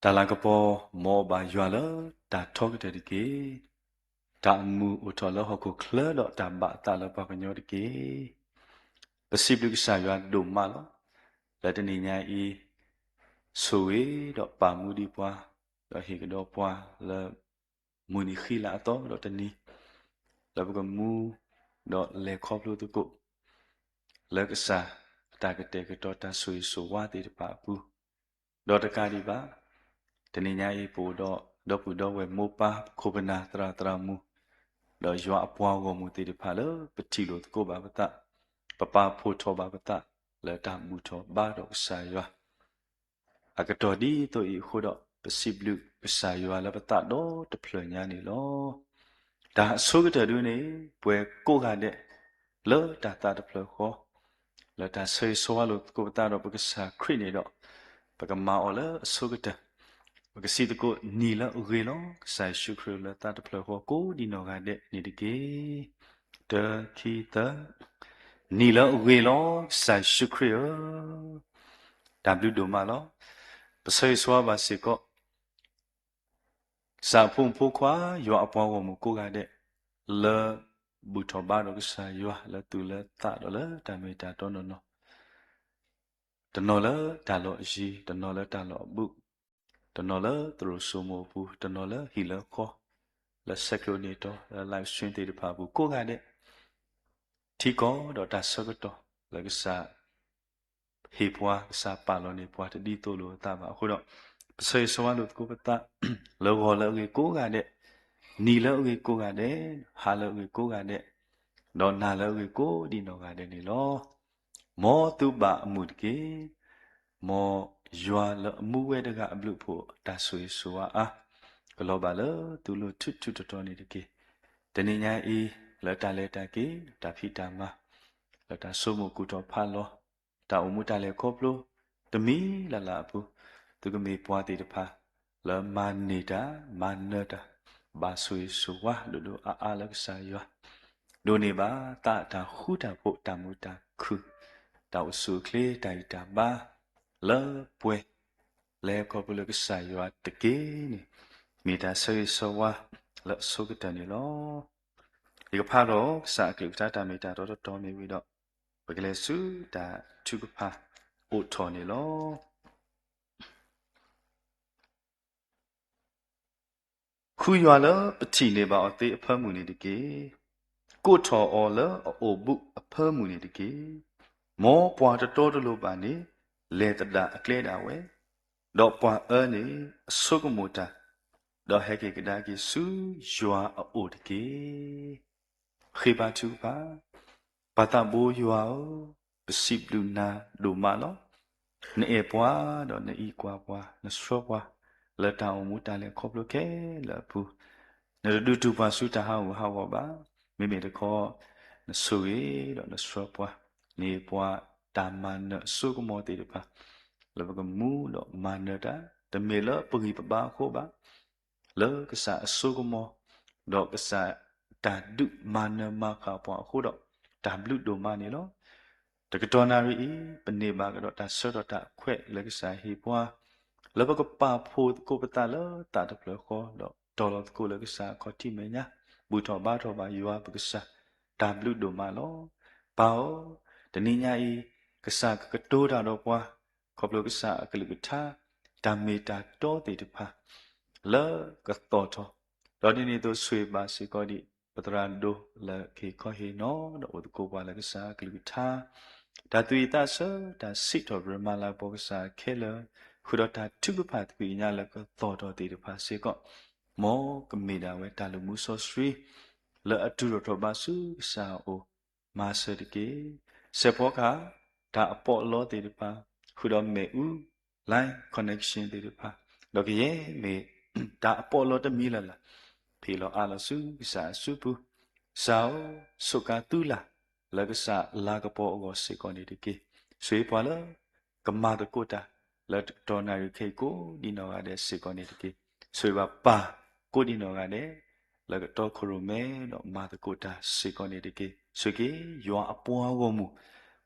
တၢ်လၤကပီၤ မ်အဘၣ်ယွၤလၢတၢ်ထီကတၢၢ်တက့ၢ်. တၢ်အမုာ်အိၣ်ထီၣ်လၢဟီၣ်ခိၣ်ချၢဒီးတၢ်ဘၣ်အသးလၢပှၤကညီတက့ၢ်. ပစံးဘျုးကစၢ်ယွၤဒိၣ်မးလီၤ. လၢတနံၤညါအံၤ ဆိၣ်ဂ့ၤဒီးပာ်မူဒံးပှၤ, ဒီးဟ့ၣ်ကဒီးပှၤလၢ မုၢ်နံၤဃံလၤအသီဒီးတနံၤ, လၢပကမူဒီးလဲၤခီဖျိသကိး လၢကစၢ်အတၢ်ကတဲာ်ကတီၤတၢ်ဆိၣ်ဂ့ၤဆိၣ်ဝါသ့ၣ်တဖၣ်အပူၤ, ဒီးတကးဒံးဘၣ် တနံၤညါအံၤ ပအိၣ်ဒီးဒီပုၢ်ဒီဝဲၢ်မိၢ်ပၢ် ပခိၣ်ပနၢ်သရၣ်သရၣ်မုၣ်, ဒီးယွၤအပှၤဂီၢ်မုၢ်သ့ၣ်တဖၣ်လၢပထံၣ်လိာ်သကိးဘၣ်ပသး, ပပာ်ဖှိၣ်ထီၣ်ဘၣ်ပသး လၢတၢ်ဘူၣ်ထီၣ်ဘါထီၣ်ကစၢ်ယွၤ အကတီၢ်ဒ်သိးအံၤအဃိဒီး ပစံးဘျုးကစၢ်ယွၤလၢပသးဒီတဖျၢၣ်ညါန့ၣ်လီၤ. တၢ်အဆိကတၢၢ်ဒုန့ၣ် ပှၤကိးဂၤဒဲး လၢတၢ်သးတဖျၢၣ်ဃီ, လၢတၢ်ဆၢဂ့ၤဆၢဝါလိာ်သကိးပသးဒီးပကစၢ်ခရံာ်န့ၣ်ဒီး ပကမၤအီၤလၢအဆိကတၢၢ်, ပကစံးသကိး နံၤလၢအဂ့ၤလီၤ ကစၢ်ယ့ၣ်ၡူးခရံာ်လၢသးတဖျၢၣ်ဃီကိးဒံးနီၢ်ဂၤဒဲးန့ၣ်တက့ၢ်. တၢ ခံ သၢ နံၤလၢအဂ့ၤလီၤ ကစၢ်ယ့ၣ်ၡူးခရံာ်ဧၢ, တၢ်ဘျုးဒိၣ်မးလီၤ. ပဆၢဂ့ၤဆၢဝါဘၣ်စ့ၢ်ကီး ကစၢ်အဖိမုၣ်ဖိခွါ ယွၤအပှၤဂီၢ်မုၢ်ကိးဂၤဒဲး လၢဘူၣ်ထီၣ်ဘါထီၣ်ကစၢ်ယွၤ လၢသူၣ်လၢသးဒီးလၢတၢ်မ့ၢ်တၢ်တီနီၢ်နီၢ်, တနီၤလၢတၢ်လီၢ်အယံၤ, တနီၤလၢတၢ်လီၢ်အဘူး, တနီၤလၢသရိာ်စိမိၤအပူၤ, တနီၤလၢဟံၣ်လၢဃီ, လၢဆဲးကျိးန့ၢ်တီၤ, လၢ live stream သ့ၣ်တဖၣ်အပူၤကိးဂၤဒဲး ထံကီၢ်ဒီးတၢ်ဆၢကတီၢ် လၢကစၢ် ဟ့ၣ်ပှၤ ကစၢ်ပာ်လီၤန့ၢ်ပှၤတဒ်သိးလိာ်အသးဘၣ်အဃိဒီး ပဆၢဂ့ၤဆၢဝါလိာ်သကိးပသး လၢဂီၤလၢအဂ့ၤကိးဂၤဒဲး, နံၤလၢအဂ့ၤကိးဂၤဒဲး, ဟါလၢအဂ့ၤကိးဂၤဒဲး, ဒီးနၤလၢအဂ့ၤကိးဒံးနီၢ်ဂၤဒဲးန့ၣ်လီၤ. မ်သုဘၣ်အမုာ်တက့ၢ်. မ်ယွၤလၢအမူဝဲတဂၤအဘျုးအဖှိၣ် တၢ်ဆိၣ်ဂ့ၤဆိၣ်ဝါအါ ကလီၤဘၣ်လၢသုလိၤထူးထူးတီၤတီၤန့ၣ်တက့ၢ်. တနံၤညါအံၤ လၢတၢ်လဲၤတၢ်က့ၤ တၢ်ဖံးတၢ်မၤ လၢတၢ်ဆိကမိၣ်ကူၣ်ထီၣ်ဖးလီၤ တၢ်အိၣ်မူတၢ်လဲၤခီဖျိ တမံၤလၢ်လၢ်အပူၤ သုကမ့ၢ်ပှၤသ့ၣ်တဖၣ် လၢမၤန့ၢ်တၢ် မၤနၢၤတၢ် ဘၣ်ဆိၣ်ဂ့ၤဆိၣ်ဝါဒိၣ်ဒိၣ်အါအါလၢကစၢ်ယွၤ ဒိးန့ၢ်ဘၣ်သးတၢ်ဃူတၢ်ဖိး တၢ်မုာ်တၢ်ခုၣ် တၢ်အိၣ်ဆူၣ်အိၣ်ချ့ တၢ်ဂံၢ်တၢ်ဘါ လၢပှဲၤ လဲၤခီဖျိလၢကစၢ်ယွၤတက့ၢ်န့ၣ် မ့ၢ်တၢ်ဆၢဂ့ၤဆၢဝါလၢအဆိကတၢၢ်န့ၣ်လီၤ. ယကဖးထီၣ်ကစၢ်အကလုၢ်ကထါတၢ်မ့ၢ်တၢ်တီတီတီမ့ၢ်ဝံၤဒီး ပကလဲၤဆူတၢ်ထုကဖၣ်အိၣ်ထီၣ်န့ၣ်လီၤ. ဃုယွၤလၢပထံၣ်န့ၢ်ဘၣ်အီၤသ့အဖၢမုၢ်န့ၣ်တက့ၢ်. ကိးထီၣ်အီၤလၢအအိၣ်ဘူးအဖၢမုၢ်န့ၣ်တက့ၢ်. မ်ပှၤတတီတလိၤဘၣ်န့ၣ် လဲၤသဒၣ်အကျဲဒၣ်ဝဲ, ဒီးပှၤအၢန့ၣ်အဆိကမိၣ်တၢ်, ဒီးဟဲက့ၤကဒါက့ၤဆူယွၤအအိၣ်တက့ၢ်. ဃ့ဘါထုကဖၣ်. ပၢ်သးဘိယွၤဧၢ, ပစံးဘျုးနၤဒိၣ်မးလီၤ. နအဲၣ်ပှၤဒီးနအံးကွၢ်ပှၤ, နဆှၢပှၤ လၢတၢ်အိၣ်မူတၢ်လဲၤခီဖျိခဲလၢာ်အပူၤ, နတဒုးတူၢ်ပှၤဆူတၢ်ဟးဂူာ်ဟးဂီၤဘၣ်. မ့မ့ၢ်တခီ နဆိၣ်ဂ့ၤဒီးနဆှၢပှၤ, နဟ့ၣ်ပှၤတၢ်မၤနၢၤအစိကမီၤသ့ၣ်တဖၣ် လၢပကမူဒီးမၤနၢၤတၢ်, တမ့ၢ်လၢပဂံၢ်ပဘါအဃိဘၣ် လၢကစၢ်အစိကမီၤ, ဒီးကစၢ်တၢ်ဒုးမၤနၢၤမၤဃၣ်ပှၤအဃိဒီး တၢ်ဘျုးဒိၣ်မးန့ၣ်လီၤ. တကတီၢ်နၣ်ရံၣ်အံၤ ပန့ၢ်ဘၣ်ကဒီးတၢ်ဆၢထီၣ်တၢ်ခွဲးလၢကစၢ်ဟ့ၣ်ပှၤ, လၢပကပာ်ဖှိၣ်သကိးပသးလၢသးတဖျၢၣ်ဃီ ဒီးတီၤလီၤသကိးလၢကစၢ်အခီၣ်ထံးမဲာ်ညါ, ဘူၣ်ထီၣ်ဘါထီၣ်ဘၣ်ယွၤပကစၢ်, တၢ်ဘျုးဒိၣ်မးလီၤ. ပၢ်ဧၢ, တနံၤညါအံၤ ကစၢ်ကကတိၤတၢ်ဒီးပှၤ ခီဖျိကစၢ်အကလုၢ်ကထါ, တၢ်မ့ၢ်တၢ်တီသ့ၣ်တဖၣ် လၢကသီၣ်ထီၣ်, ဒီးဒ်န့ၣ်အသိးဆိၣ်ဂ့ၤဘၣ်စ့ၢ်ကီးဒံး ပသရၣ်ဒိၣ်လၢကဟ့ၣ်ခီဟ့ၣ်နီၤ ဒီးအိၣ်သကိးပှၤလၢကစၢ်အကလုၢ်ကထါ, တၢ်သူၣ်အံၣ်သးဆၢ တၢ်စံးထီၣ်ပတြၢၤမၤလၤကပီၤကစၢ်ခဲလၢာ်, ဃုာ်ဒီးတၢ်ထုကဖၣ်သကွံာ်ကညးလၢကသီၣ်ထီၣ်သ့ၣ်တဖၣ်စ့ၢ်ကီး, မ်ကမ့ၢ်ဒၣ်ဝဲတၢ်လုၢ်မူစီဆှံ လၢအတုၤထီၣ်ထီၣ်ဘးဆူကစၢ်အအိၣ် မၤစၢၤတက့ၢ်. စဲးဖီကဟၣ် တၢ်အပီးအလီသ့ၣ်တဖၣ်, ဃုာ်ဒီးမ့ၣ်အူ line connection သ့ၣ်တဖၣ်, ဒီးကယဲၢ်မ့ၢ်တၢ်အပီးအလီတမံၤလၢ်လၢ်, ဖ့ၣ်လီၤအါလီၤဆူကစၢ်အစုပူၤ, ကစၢ်ဧၢ, စူးကါသုလၢ် လၢကစၢ်လၤကပီၤအဂီၢ်စ့ၢ်ကီးန့ၣ်တက့ၢ်. ဆိၣ်ဂ့ၤပှၤလၢ ကမၤသကိးတၢ် လၢတကတီၢ်နၣ်ရံၣ်ခဲအံၤကိးဒံးနီၢ်ဂၤဒဲးစ့ၢ်ကီးန့ၣ်တက့ၢ်. ဆိၣ်ဂ့ၤဘၣ်ပၢ်ကိးဒံးနီၢ်ဂၤဒဲး လၢကတီခိၣ်ရိၣ်မဲဒီးမၤသကိးတၢ်စ့ၢ်ကီးန့ၣ်တက့ၢ်. ဆိၣ်ဂ့ၤက့ၤ ယွၤအပှၤဂီၢ်မုၢ်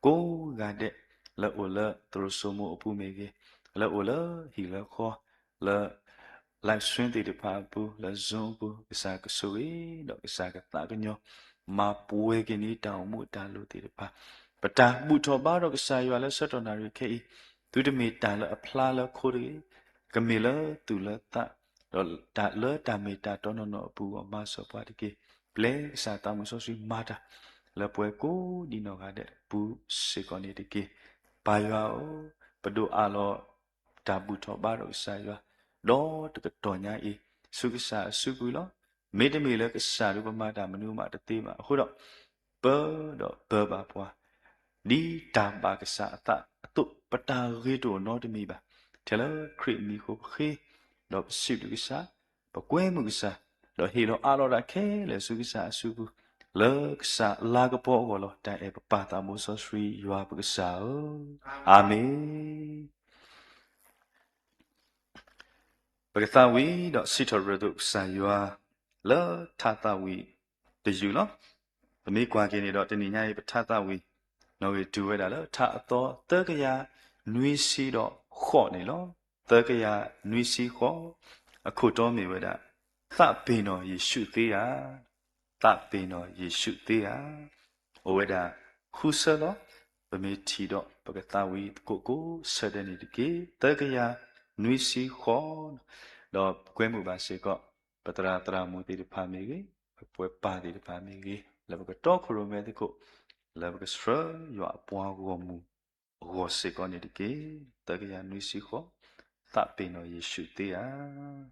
ကိးဂၤဒဲး လၢအိၣ်လၢသရိာ်စိမိၤအပူၤမ့ၢ်ဂ့ၤ, လၢအိၣ်လၢဟံၣ်လၢဃီ, လၢ live stream သ့ၣ်တဖၣ်အပူၤ လၢ Zoom အပူၤ ကစၢ်ကဆိၣ်ဂ့ၤ ဒီးကစၢ်ကသးကညီၤ မၤပှဲၤက့ၤန့ၢ်တၢ်အိၣ်မူအတၢ်လိၣ်သ့ၣ်တဖၣ် ပတၢ်ဘူၣ်ထီၣ်ဘါထီၣ်ကစၢ်ယွၤလၢဆၢကတီၢ်နၣ်ရံၣ်ခဲအံၤ သုတမ့ၢ်တၢ်လၢအဖျါလၢခိတဂ့ၤ, ကမ့ၢ်လၢသူၣ်လၢသး, ဒီးတၢ်လၢတၢ်မ့ၢ်တၢ်တီနီၢ်နီၢ်အပူၤအဂီၢ် မၤစၢၤပှၤတက့ၢ်. ပျဲကစၢ်သးမုၢ်စီဆှံမၤတၢ် လၢပှၤကိးဒံးနီၢ်ဂၤဒဲးအပူၤစ့ၢ်ကီးန့ၣ်တက့ၢ်. ပၢ်ယွၤဧၢ, ပဒိၣ်အးလီၤ တၢ်ဘူၣ်ထီၣ်ဘါထီၣ်ကစၢ်ယွၤ, ဒီးတကတီၢ်ညါအံၤ ဆူကစၢ်အစုပူၤလီၤ. မ့တမ့ၢ်လၢကစၢ်ဒုးပမၤတၢ်မနုၤမးတသ့ဘၣ်အဃိဒီး, ပၢဒီးပၢဘၣ်ပှၤ ဒ်တၢ်ဘၣ်ကစၢ်အသးအသိး ပတၢ်ဂ့ၤတအိၣ်နီတမံၤဘၣ်. ထဲလၢခရံာ်အမံၤအဃိပဃ့, ဒီးပစံးဘျုးကစၢ်, ပကွဲမုာ်ကစၢ်, ဒီးဟ့ၣ်လီၤအးလီၤတၢ်ခဲလၢာ်ဆူကစၢ်အစုပူၤ, လၢကစၢ်အလၤကပီၤအဂီၢ်လီၤ. တၢ်အဲၣ်ပပၢ်သးဘိစီဆှံယွၤပကစၢ်ဧၢ, အၤမ့ၣ်. ပကသးဝံၣ်ဒီးစံးထီၣ်ပတြၢၤအသိးကစၢ်ယွၤ လၢထါသးဝံၣ်တယုၢ်လီၤ. ပမ့ၢ်ကွၢ်က့ၤန့ၣ်ဒီး တနံၤညါအံၤ ပထါသးဝံၣ် နီၣ်ဂံၢ်တုၤဝဲဒၣ်လၢထါအသီသၢကယၤနွံဆံဒီးဃိးန့ၣ်လီၤ. သၢကယၤနွံဆံဃိး, အခိၣ်တီမ့ၢ်ဝဲဒၣ် သးပ့ၤနီၣ်ယ့ၣ်ၡူးသ့ဧါ. သးပ့ၤနီၣ်ယ့ၣ်ၡူးသ့ဧါ. အိၣ်ဝဲဒၣ်ဃုဆၢလီၤ. ပမ့ၢ်ထံၣ်ဒီး ပကသးဝံၣ်သကိးကိးဆၢဒဲးန့ၣ်တက့ၢ်. သၢကယၤနွံဆံဃိး, ဒီးကွဲမုာ်ဘၣ်စ့ၢ်ကီး ပသရၣ်သရၣ်မုၣ်သ့ၣ်တဖၣ်မ့ၢ်ဂ့ၤ, ပပှၤပၢ်သ့ၣ်တဖၣ်မ့ၢ်ဂ့ၤ, လၢပကတီခိၣ်ရိၣ်မဲသကိး, လၢပကဆှၢယွၤအပှၤဂီၢ်မုၢ်အဂီၢ်စ့ၢ်ကီးန့ၣ်တက့ၢ်. သၢကယၤနွံဆံဃိး, သးပ့ၤနီၣ်ယ့ၣ်ၡူးသ့ဧါ.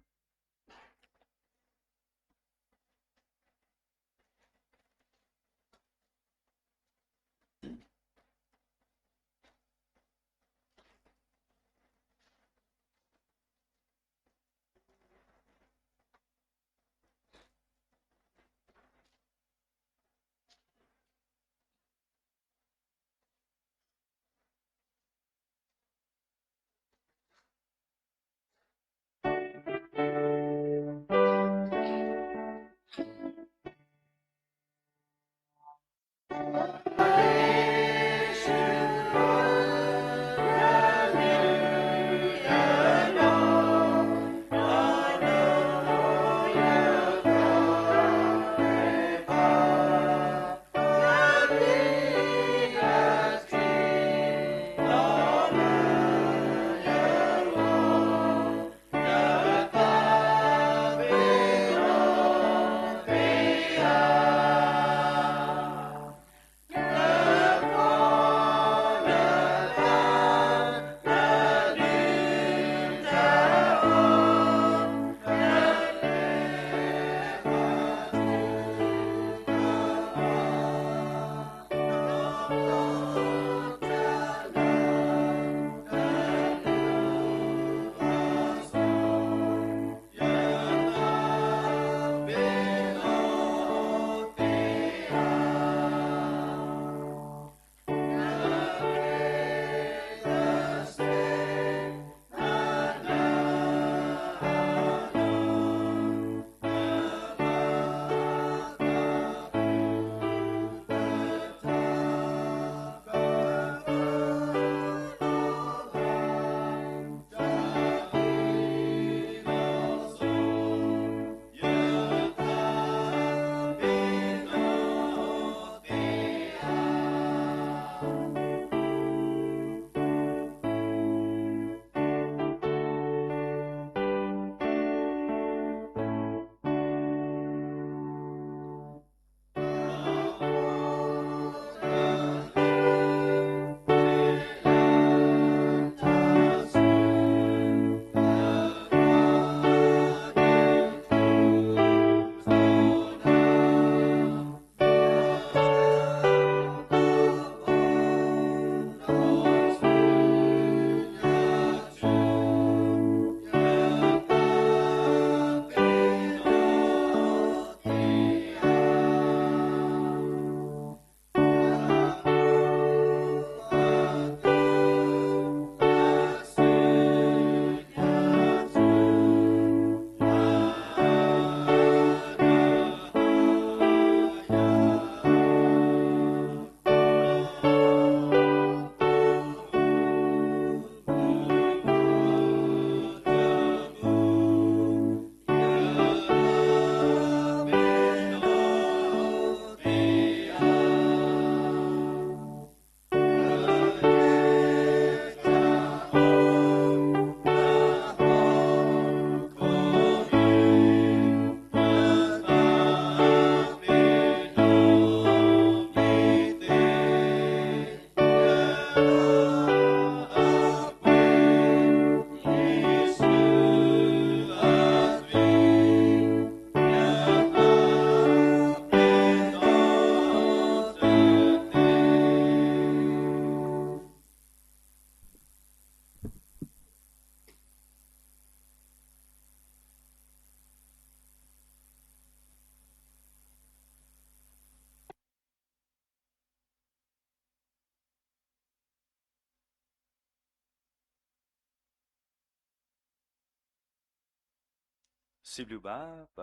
စံးဘျုးဘၣ် ပ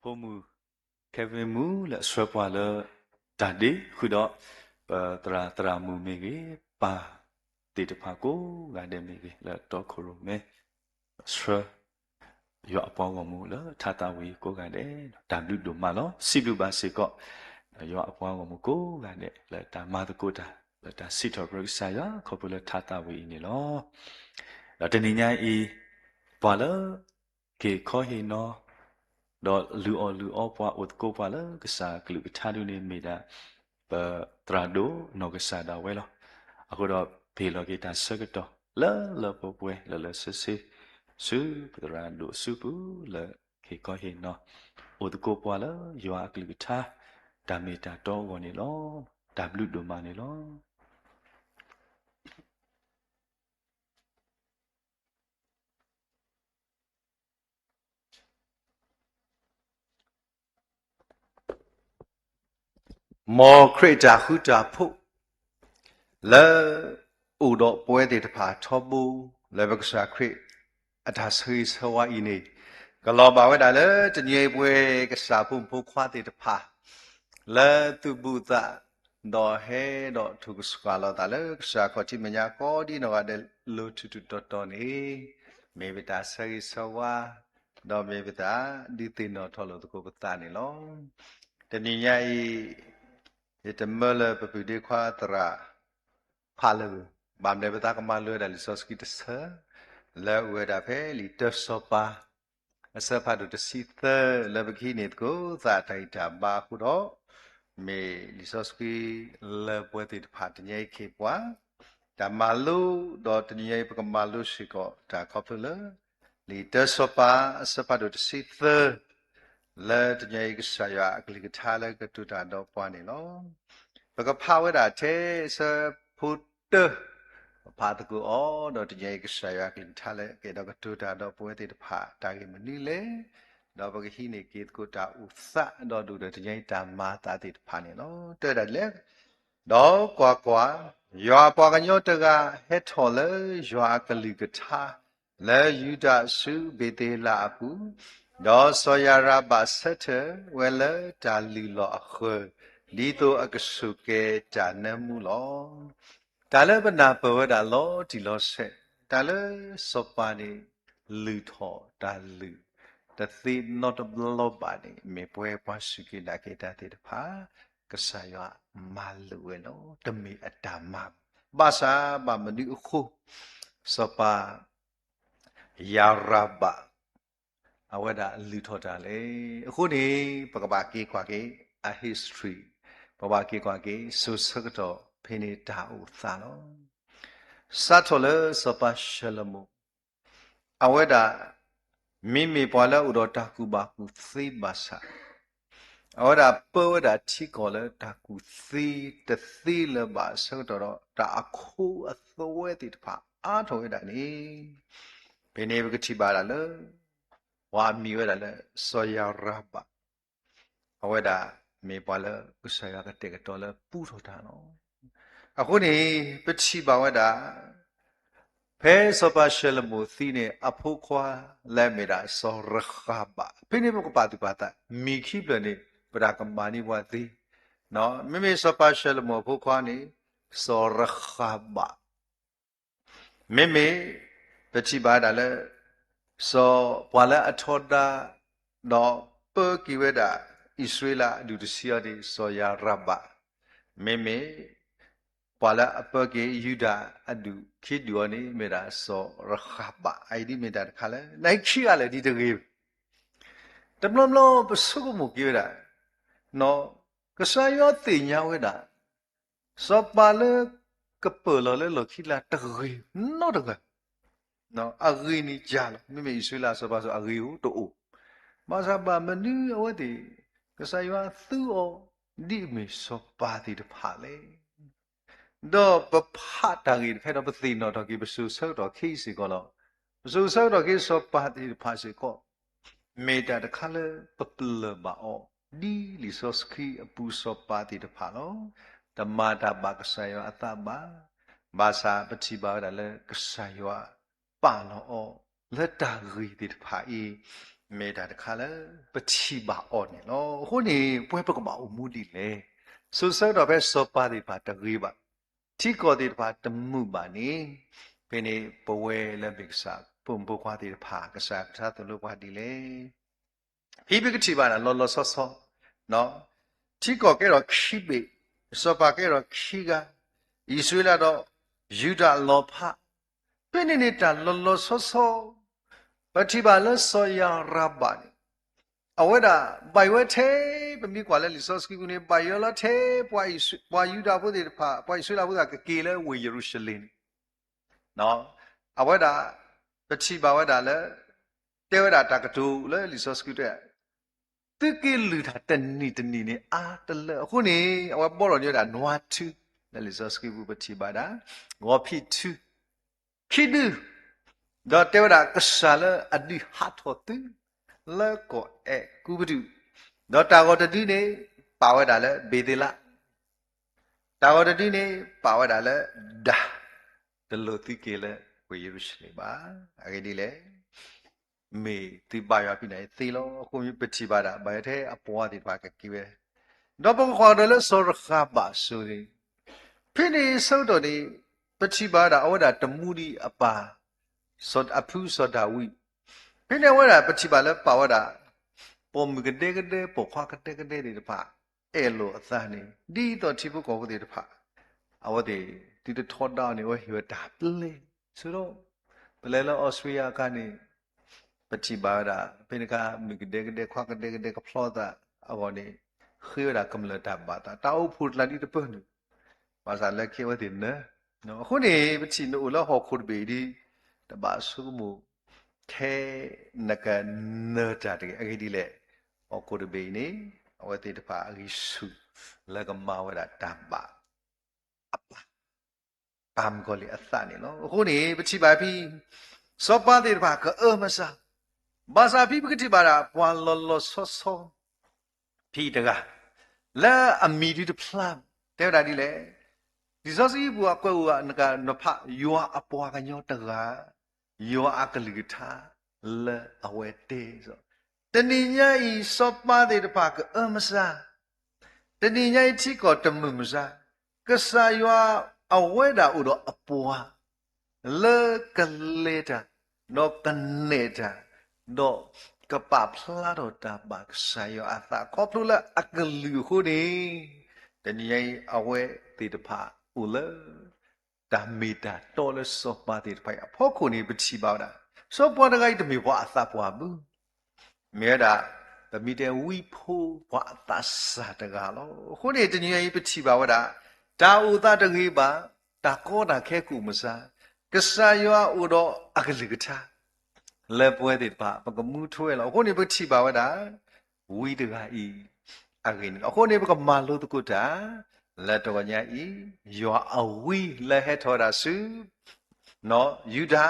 ဖိမုၣ် Kevin မုၣ်လၢအဆှၢပှၤလၢတၢ်ဒ့ ဃုာ်ဒီး ပသရၣ်သရၣ်မုၣ်မ့ၢ်ဂ့ၤ ပၢ်သ့ၣ်တဖၣ်ကိးဂၤဒဲးမ့ၢ်ဂ့ၤ လၢတီခိၣ်ရိၣ်မဲ ဆှၢ ယွၤအပှၤဂီၢ်မုၢ်လၢထါသးဝံၣ်ကိးဂၤဒဲး တၢ်ဘျုးဒိၣ်မးလီၤ. စံးဘျုးဘၣ်စ့ၢ်ကီး ယွၤအပှၤဂီၢ်မုၢ်ကိးဂၤဒဲး လၢတၢ်မၤသကိးတၢ် လၢတၢ်စံးထီၣ်ပတြၢၤကစၢ်ယွၤ ခီဖျိလၢထါသးဝံၣ်အံၤန့ၣ်လီၤ. ဒီးတနံၤညါအံၤ ပှၤလၢ က့ၤခီဟ့ၣ်နီၤ ဒီးလုၢ်အီၣ်လုၢ်အီပှၤ အိၣ်သကိးပှၤလၢကစၢ်ကလုၢ်ကထါဒ်န့ၣ်မ့ၢ်ဒၣ် ပသရၣ်ဒိၣ်နီၢ်ကစၢ်ဒၣ်ဝဲလီၤ. အဃိဒီး ပဟ့ၣ်လီၤက့ၤတၢ်ဆၢကတီၢ် လၢလၢပှဲၤပှဲၤ လၢလၢဆ့ဆ့ ဆူပသရၣ်ဒိၣ်စုပူၤလၢ က့ၤခီဟ့ၣ်နီၤ အိၣ်သကိးပှၤလၢယွၤအကလုၢ်ကထါ တၢ်မ့ၢ်တၢ်တီအဂီၢ်န့ၣ်လီၤ. တၢ်ဘျုးဒိၣ်မးန့ၣ်လီၤ. မ်ခရံာ်တၢ်ဃူတၢ်ဖိး လၢအိၣ်ဒီးပဝဲသ့ၣ်တဖၣ်ထီဘိ လၢပကစၢ်ခရံာ်အတၢ်ဆၢဂ့ၤဆၢဝါအံၤန့ၣ် ကလီၤဘၣ်ဝဲဒၣ်လၢတနံၤအံၤပဝဲကစၢ်ဖိမုၣ်ဖိခွါသ့ၣ်တဖၣ် လၢသူၣ်ဘူၣ်သး ဒီးဟဲဒီးထုးကဆှၣ်လီၤသးလၢကစၢ်ခီၣ်ထံးမဲာ်ညါကိးဒ်နီၢ်ဂၤဒဲး လိၤထူးထူးတီၤတီၤန့ၣ် မ့ၢ်ပတၢ်ဆၢဂ့ၤဆၢဝါ ဒီးမ့ၢ်ပတၢ်ဒုးသ့ၣ်နီၣ်ထီၣ်လိာ်သကိးပသးန့ၣ်လီၤ. တနံၤညါအံၤ ယတမၢလၢပပုၢ်ဒ့ခွါသရၣ် ဖးလၢာ် ဘၣ်မနုၤပသးကမၤလိဝဲဒၣ်လံာ်စီဆှံတဆၢ လၢအအိၣ်ဝဲဒၣ်ဖဲလံာ်တၢစီၤပၤ အဆၢဖးဒိၣ်တဆံသၢ လၢပကဟံးန့ၢ်သကိးသးတၢ်ဂံၢ်တၢ်ဘါအဃိဒီး မ့ၢ်လံာ်စီဆှံလၢပဝဲသ့ၣ်တဖၣ်တနံၤအံၤကဟ့ၣ်ပှၤ တၢ်မၤလိ ဒီးတနံၤအံၤပကမၤလိစ့ၢ်ကီးတၢ်ခီဖျိလၢ လံာ်တၢစီၤပၤ အဆၢဖးဒိၣ်တဆံသၢ လၢတနံၤအံၤကစၢ်ယွၤအကလုၢ်ကထါလၢကတိၤတၢ်ဒီးပှၤန့ၣ်လီၤ. ပကဖးဝဲဒၣ်ထဲအဆၢဖိတၢ ပဖးသကိးအီၤ ဒီးတနံၤအံၤကစၢ်ယွၤအကလုၢ်ကထါလၢကအဲၣ်ဒိးကတိၤတၢ်ဒီးပဝဲသ့ၣ်တဖၣ် တၢ်ဂ့ၢ်မနုၤလဲၣ်, ဒီးပကဟံးန့ၢ်က့ၤသကိးတၢ်အိၣ်သး ဒီးဒိၣ်ဒီးတနံၤအံၤတၢ်မၤသးသ့ၣ်တဖၣ်န့ၣ်လီၤ. တဲဒၣ်လဲၣ် ဒီးကွၢ်ကွၢ်, ယွၤအပှၤကညီတဂၤဟဲထီၣ်လၢယွၤအကလုၢ်ကထါ လၢယူဒၤအစုဘ့းသ့လးအပူၤ, ဒီးစီၤယၤရဘၣ်ဆၢထၢၣ်ဝဲလၢတၢ်လုၢ်လီၢ်အဃၢၤ, ဒ်သိးအကဆိၣ်ကဲၤတၢ်နၢမူလီၤ. တၢ်လၢပနၢ်ပၢၢ်ဝဲဒၣ်လီၤတံၢ်လီၤဆဲး, တၢ်လၢစီၤပၤန့ၣ် လုၢ်ထီၣ်တၢ်လုၢ် တသ့နီတဘျီဘၣ်န့ၣ် မ့ၢ်ပဝဲပှၤစူၢ်က့ၤနာ်က့ၤတၢ်သ့ၣ်တဖၣ် ကစၢ်ယွၤမၤလိာ်ဝဲလီၤ. တမ့ၢ်အတၢ်မၤဘၣ်. ဘၣ်ဆၣ်ဘၣ်မနုၤအဃိ စီၤပၤ ယၤရဘၣ် အဝဲဒၣ်လုၢ်ထီၣ်တၢ်လဲၣ်. အဃိန့ၣ် ပကဘၣ်က့ၤကွၢ်က့ၤ အ history, ပဘၣ်က့ၤကွၢ်က့ၤ စိၤဆၢကတီၢ်ဖဲန့ၣ်တၢ်အိၣ်သးလီၤ. စးထီၣ်လၢစီၤပၤၡလိၤမိၣ် အဝဲဒၣ် မ့မ့ၢ်ပှၤလၢအအိၣ်ဒီးတၢ်ကူၣ်ဘၣ်ကူၣ်သ့ဘၣ်ဆၣ် အဝဲဒၣ်ပၢဝဲဒၣ်ထံကီၢ်လၢတၢ်ကူၣ်သ့တသ့လၢၤဘၣ်အဆၢကတီၢ်ဒီး တၢ်အခိအသွဲသ့ၣ်တဖၣ်အါထီၣ်ဝဲဒၣ်န့ၣ်, ဖဲန့ၣ်ပကထံၣ်ဘၣ်ဒၣ်လၢ ပှၤအမံၤဝဲဒၣ်လၢ စီၤယၤရဘၣ် အဝဲဒၣ်မ့ၢ်ပှၤလၢကစၢ်ယွၤကတဲာ်ကတီၤလၢပူထီၣ်တၢ်လီၤ. အဃိန့ၣ် ပထံၣ်ဘၣ်ဝဲဒၣ် ဖဲစီၤပၤၡလိၤမိၣ်သံန့ၣ် အဖိခွါလၢအမ့ၢ်ဒၣ်စီၤရဃဘၣ်, ဖဲန့ၣ်ပကပာ်သူၣ်ပာ်သး မံၤခံဖျၢၣ်န့ၣ် ပတၢ်ကမၣ်န့ၢ်ပှၤသ့, မ့မ့ၢ်စီၤပၤၡလိၤမိၣ်အဖိခွါန့ၣ် စီၤရဃဘၣ် မ့မ့ၢ် ပထံၣ်ဘၣ်ဒၣ်လၢ စီၤပှၤလၢအထီဒါ ဒီးပၢက့ၤဝဲဒၣ် အံၣ်စရ့လးအဒူၣ်တဆံအံၤန့ၣ် စီၤယၤရဘၣ်, မ့မ့ၢ် ပှၤလၢအပၢက့ၤယူဒၤအဒူၣ်ခံဒူၣ်အံၤန့ၣ် မ့ၢ်ဒၣ်စီၤရဃဘၣ်, အအံၤဒ်မ့ၢ်တၢ်တခါလၢ နခံဂၤလၢာ်ဒ်တဂ့ၤ တဘျီဘျီပဆိကမိၣ်က့ၤဝဲဒၣ် ကစၢ်ယွၤသ့ၣ်ညါဝဲဒၣ် စီၤပၤလၢကပၢၢ်လီၤလၢလီၢ်ခံလၢတဂ့ၤနီတဂၤ, အဂ့ၤန့ၣ်ကၢ်လီၤ. မ့မ့ၢ်အံၣ်စရ့လးစီၤပၤစီၤအဂ့ၤဧိၤတအိၣ်, ဘၣ်ဆၣ်ဘၣ်မနုၤအဝဲသ့ၣ် ကစၢ်ယွၤသူအီၤ ဒ်အမ့ၢ်စီၤပၤသ့ၣ်တဖၣ်လဲၣ်. ဒီးပဖးတၢ်ဂ့ၢ်တဖၣ်ဒီး ပသ့ၣ်နီၣ်ထီၣ်က့ၤ ပစိၤဆၢကတီၢ်ခဲအံၤစ့ၢ်ကီးလီၤ. ပစိၤဆၢကတီၢ်ခဲအံၤစီၤပၤသ့ၣ်တဖၣ်စ့ၢ်ကီး မ့ၢ်တၢ်တခါလၢပပလၢၢ်ဘၣ်အီၤ ဒ်လံာ်စီဆှံအပူၤစီၤပၤသ့ၣ်တဖၣ်လီၤ. တမၤတၢ်ဘၣ်ကစၢ်ယွၤအသးဘၣ်. ဘၣ်ဆၣ်ပထံၣ်ဘၣ်ဝဲဒၣ်လၢကစၢ်ယွၤပာ်လီၤအီၤ လၢတၢ်ဂ့ၢ်သ့ၣ်တဖၣ်အံၤ မ့ၢ်တၢ်တခါလၢ ပထံၣ်ဘၣ်အီၤန့ၣ်လီၤ. အဃိန့ၣ် ပဝဲပကဘၣ်အိၣ်မူဒ်လဲၣ်. စိၤဆၢကတီၢ်ဖဲစီၤပၤသ့ၣ်တဖၣ်တဂ့ၤဘၣ်. ထံကီၢ်သ့ၣ်တဖၣ်တမုာ်ဘၣ်န့ၣ်, ဖဲန့ၣ်ပဝဲလၢမ့ၢ်ကစၢ်ဖိမုၣ်ဖိခွါသ့ၣ်တဖၣ် ကစၢ်ကထါသိၣ်လိပှၤဒ်လဲၣ်. ဖဲပကထံၣ်ဘၣ်တၢ်လီၤလီၤဆီဆီ, ထံကီၢ်ကဲထီၣ်ခံဘ့ၣ်, စီၤပၤကဲထီၣ်ခံဂၤ, အံၣ်စရ့လးဒီးယူဒၤအလီၤဖး, ဖဲန့ၣ်န့ၣ် တၢ်လီၤလီၤဆီဆီ ပထံၣ်ဘၣ်လၢစီၤယၤရဘၣ်န့ၣ် အဝဲဒၣ်ဘၣ်ယွၤထဲ ပမ့ၢ်ကွၢ်လၢလံာ်စီဆှံပူၤန့ၣ် ဘၣ်ယွၤလီၤထဲ ပှၤယူဒၤဖိသ့ၣ်တဖၣ်, ပှၤအံၣ်စရ့လးဖိသ့ၣ်တဖၣ် က့ၤလၢဝ့ၢ်ယရူၤၡလ့ၣ်န့ၣ် အဝဲဒၣ် ပထံၣ်ဘၣ်ဝဲဒၣ်လၢ တဲဝဲဒၣ်တၢ်ကတိၤလၢလံာ်စီဆှံတဲ သုးက့လွံၢ်ထၣ်တနံၤတနံၤန့ၣ် အါတလၢအဃိန့ၣ် အဝဲဘီလီၤန့ၢ်ဝဲဒၣ်နွါထု, လၢလံာ်စီဆှံပူၤပထံၣ်ဘၣ်ဒၣ် ဂီၤဖံးထု, ခံဒု, ဒီးတဲဝဲဒၣ်ကစၢ်လၢအဒုးဟးထီၣ်သု လၢကီၢ်အဲၤကူပတူး, ဒီးတၢ်ဂီၤတဒုန့ၣ် ပာ်ဝဲဒၣ်လၢဘ့ၤသ့လး တၢ်ဂီၤတဒုန့ၣ် ပာ်ဝဲဒၣ်လၢဒၢ်, တလိၣ်သုက့ၤလၢဝ့ၢ်ယရူၤၡလ့ၣ်ဘၣ်. အဂ့ၢ်ဒ်လဲၣ်, မ့ၢ်သုဘါယွၤဖဲန့ၣ်သ့လီၤ. အဃိပထံၣ်ဘၣ်ဒၣ် ဘၣ်ယွၤထဲအပှၤသ့ၣ်တဖၣ်ကက့ၤဝဲ, ဒီးပကကွၢ်ကဒီးလၢစီၤရဃၤဘၣ်အစိၤန့ၣ်, ဖဲန့ၣ်ဆၢကတီၢ်န့ၣ် ပထံၣ်ဘၣ်ဒၣ်အဝဲဒၣ်တမူဒံးအပၢ် အဖုစီၤဒၤဝံး, ဖဲန့ၣ်အဝဲဒၣ်ပထံၣ်ဘၣ်လၢပာ်ဝဲဒၣ် ပိာ်မုၣ်ကဒဲကဒဲ ပိာ်ခွါကဒဲကဒဲသ့ၣ်တဖၣ် အဲၣ်လိာ်အသးန့ၣ် ဒ်သိးထံဖိကီၢ်ဖိသ့ၣ်တဖၣ် အဝဲသ့ၣ် သုတထီဒါအီၤန့ၣ် အဝဲဟ့ၣ်ဝဲတၢ်ပျဲ ဆၢဒီး ပလဲၤလၢအီစထြ့လယါအခါန့ၣ် ပထံၣ်ဘၣ်ဝဲဒၣ် ဖဲန့ၣ်အခါ မုၣ်ကဒဲကဒဲ ခွါကဒဲကဒဲကဖျီသးအဂီၢ်န့ၣ် ဃ့ဝဲဒၣ်ကမျၢၢ်တၢ်ဘၣ်သး တၢ်အိၣ်ဖှိၣ်တကျါဒ်တပၢၢ်န့ၣ် ဘၣ်ဆၣ်လၢခံအဝဲသ့ၣ်နၢၤ, အဃိန့ၣ် ပထံၣ်နအိၣ်လၢဟီၣ်ခိၣ်တဘ့ၣ်အံၤဒ် တဘၣ်ဆိကမိၣ် ထဲနကနၢၤတၢ်တဂ့ၤ. အဂ့ၢ်ဒ်လဲၣ်, ဟီၣ်ခိၣ်တဘ့ၣ်အံၤန့ၣ် အဝဲသ့ၣ်တဖၣ်အဂံၢ်ဆူၣ် လၢကမၤဝဲဒၣ်တၢ်ဘၣ် အပၢ် ပၢ်မုၣ်ကီၤလံၢ်အသးန့ၣ်လီၤ. အဃိန့ၣ် ပထံၣ်ဘၣ်ဖဲ စီၤပၤသ့ၣ်တဖၣ်ကအၢမၤစၢၤ, ဘၣ်ဆၣ်ဖဲပကထံၣ်ဘၣ်ဒၣ် ပှၤလီၤလီၤဆီဆီ ဖဲတဂၤ လၢအမံၤဒုတဖျါ တဲဝဲဒၣ်ဒ်လဲၣ်, လံာ်စီဆှံပူၤအကွဲးအိၣ်နကနဖး ယွၤအပှၤကညီတဂၤ ယွၤအကလုၢ်ကထါ လၢအဝဲတဲ တနံၤညါအံၤ စီၤပၤသ့ၣ်တဖၣ်ကအၢမၤစၢၤ, တနံၤညါအံၤထံကီၢ်တမုာ်မၤစၢၤ, ကစၢ်ယွၤအဝဲဒၣ်အိၣ်ဒီးအပှၤ လၢကလဲၤတၢ်, ဒီးကနဲၣ်တၢ်, ဒီးကပာ်ဖျါထီၣ်တၢ်ဘၣ်ကစၢ်ယွၤအသးခီဖျိလၢအကလုၢ်အဃိန့ၣ်, တနံၤညါအံၤအဝဲသ့ၣ်တဖၣ်အိၣ်လၢ တၢ်မ့ၢ်တၢ်တီလၢစီၤပၤသ့ၣ်တဖၣ်အံၤအဖီခိၣ်န့ၣ် ပထံၣ်ဘၣ်ဝဲဒၣ် စီၤပၤတဂၤအံၤတမ့ၢ်ပှၤအသးပှၢ်ဘၣ် မ့ၢ်ဝဲဒၣ် ပမ့ၢ်တဲဝံဖိပှၤအသးစၢ်တဂၤလီၤ. အဃိန့ၣ် တနံၤညါအံၤပထံၣ်ဘၣ်ဝဲဒၣ် တၢ်အိၣ်သးတဂ့ၤဘၣ်, တၢ်ကီတၢ်ခဲကအိၣ်မၤစၢၤ, ကစၢ်ယွၤအိၣ်ဒီးအကလုၢ်ကထါ လၢပဝဲသ့ၣ်တဖၣ် ပကမူထွဲလီၤ. အဃိန့ၣ် ပထံၣ်ဘၣ်ဝဲဒၣ် ဝံတဂၤအံၤ အဂ့ၢ်န့ၣ်လီၤ. အဃိန့ၣ် ပကမၤလိသကိးတၢ် လၢတဂီၤညါအံၤ ယွၤအဝံလၢဟဲထီၣ်ဝဲဒၣ်ဆူ ယူဒၤ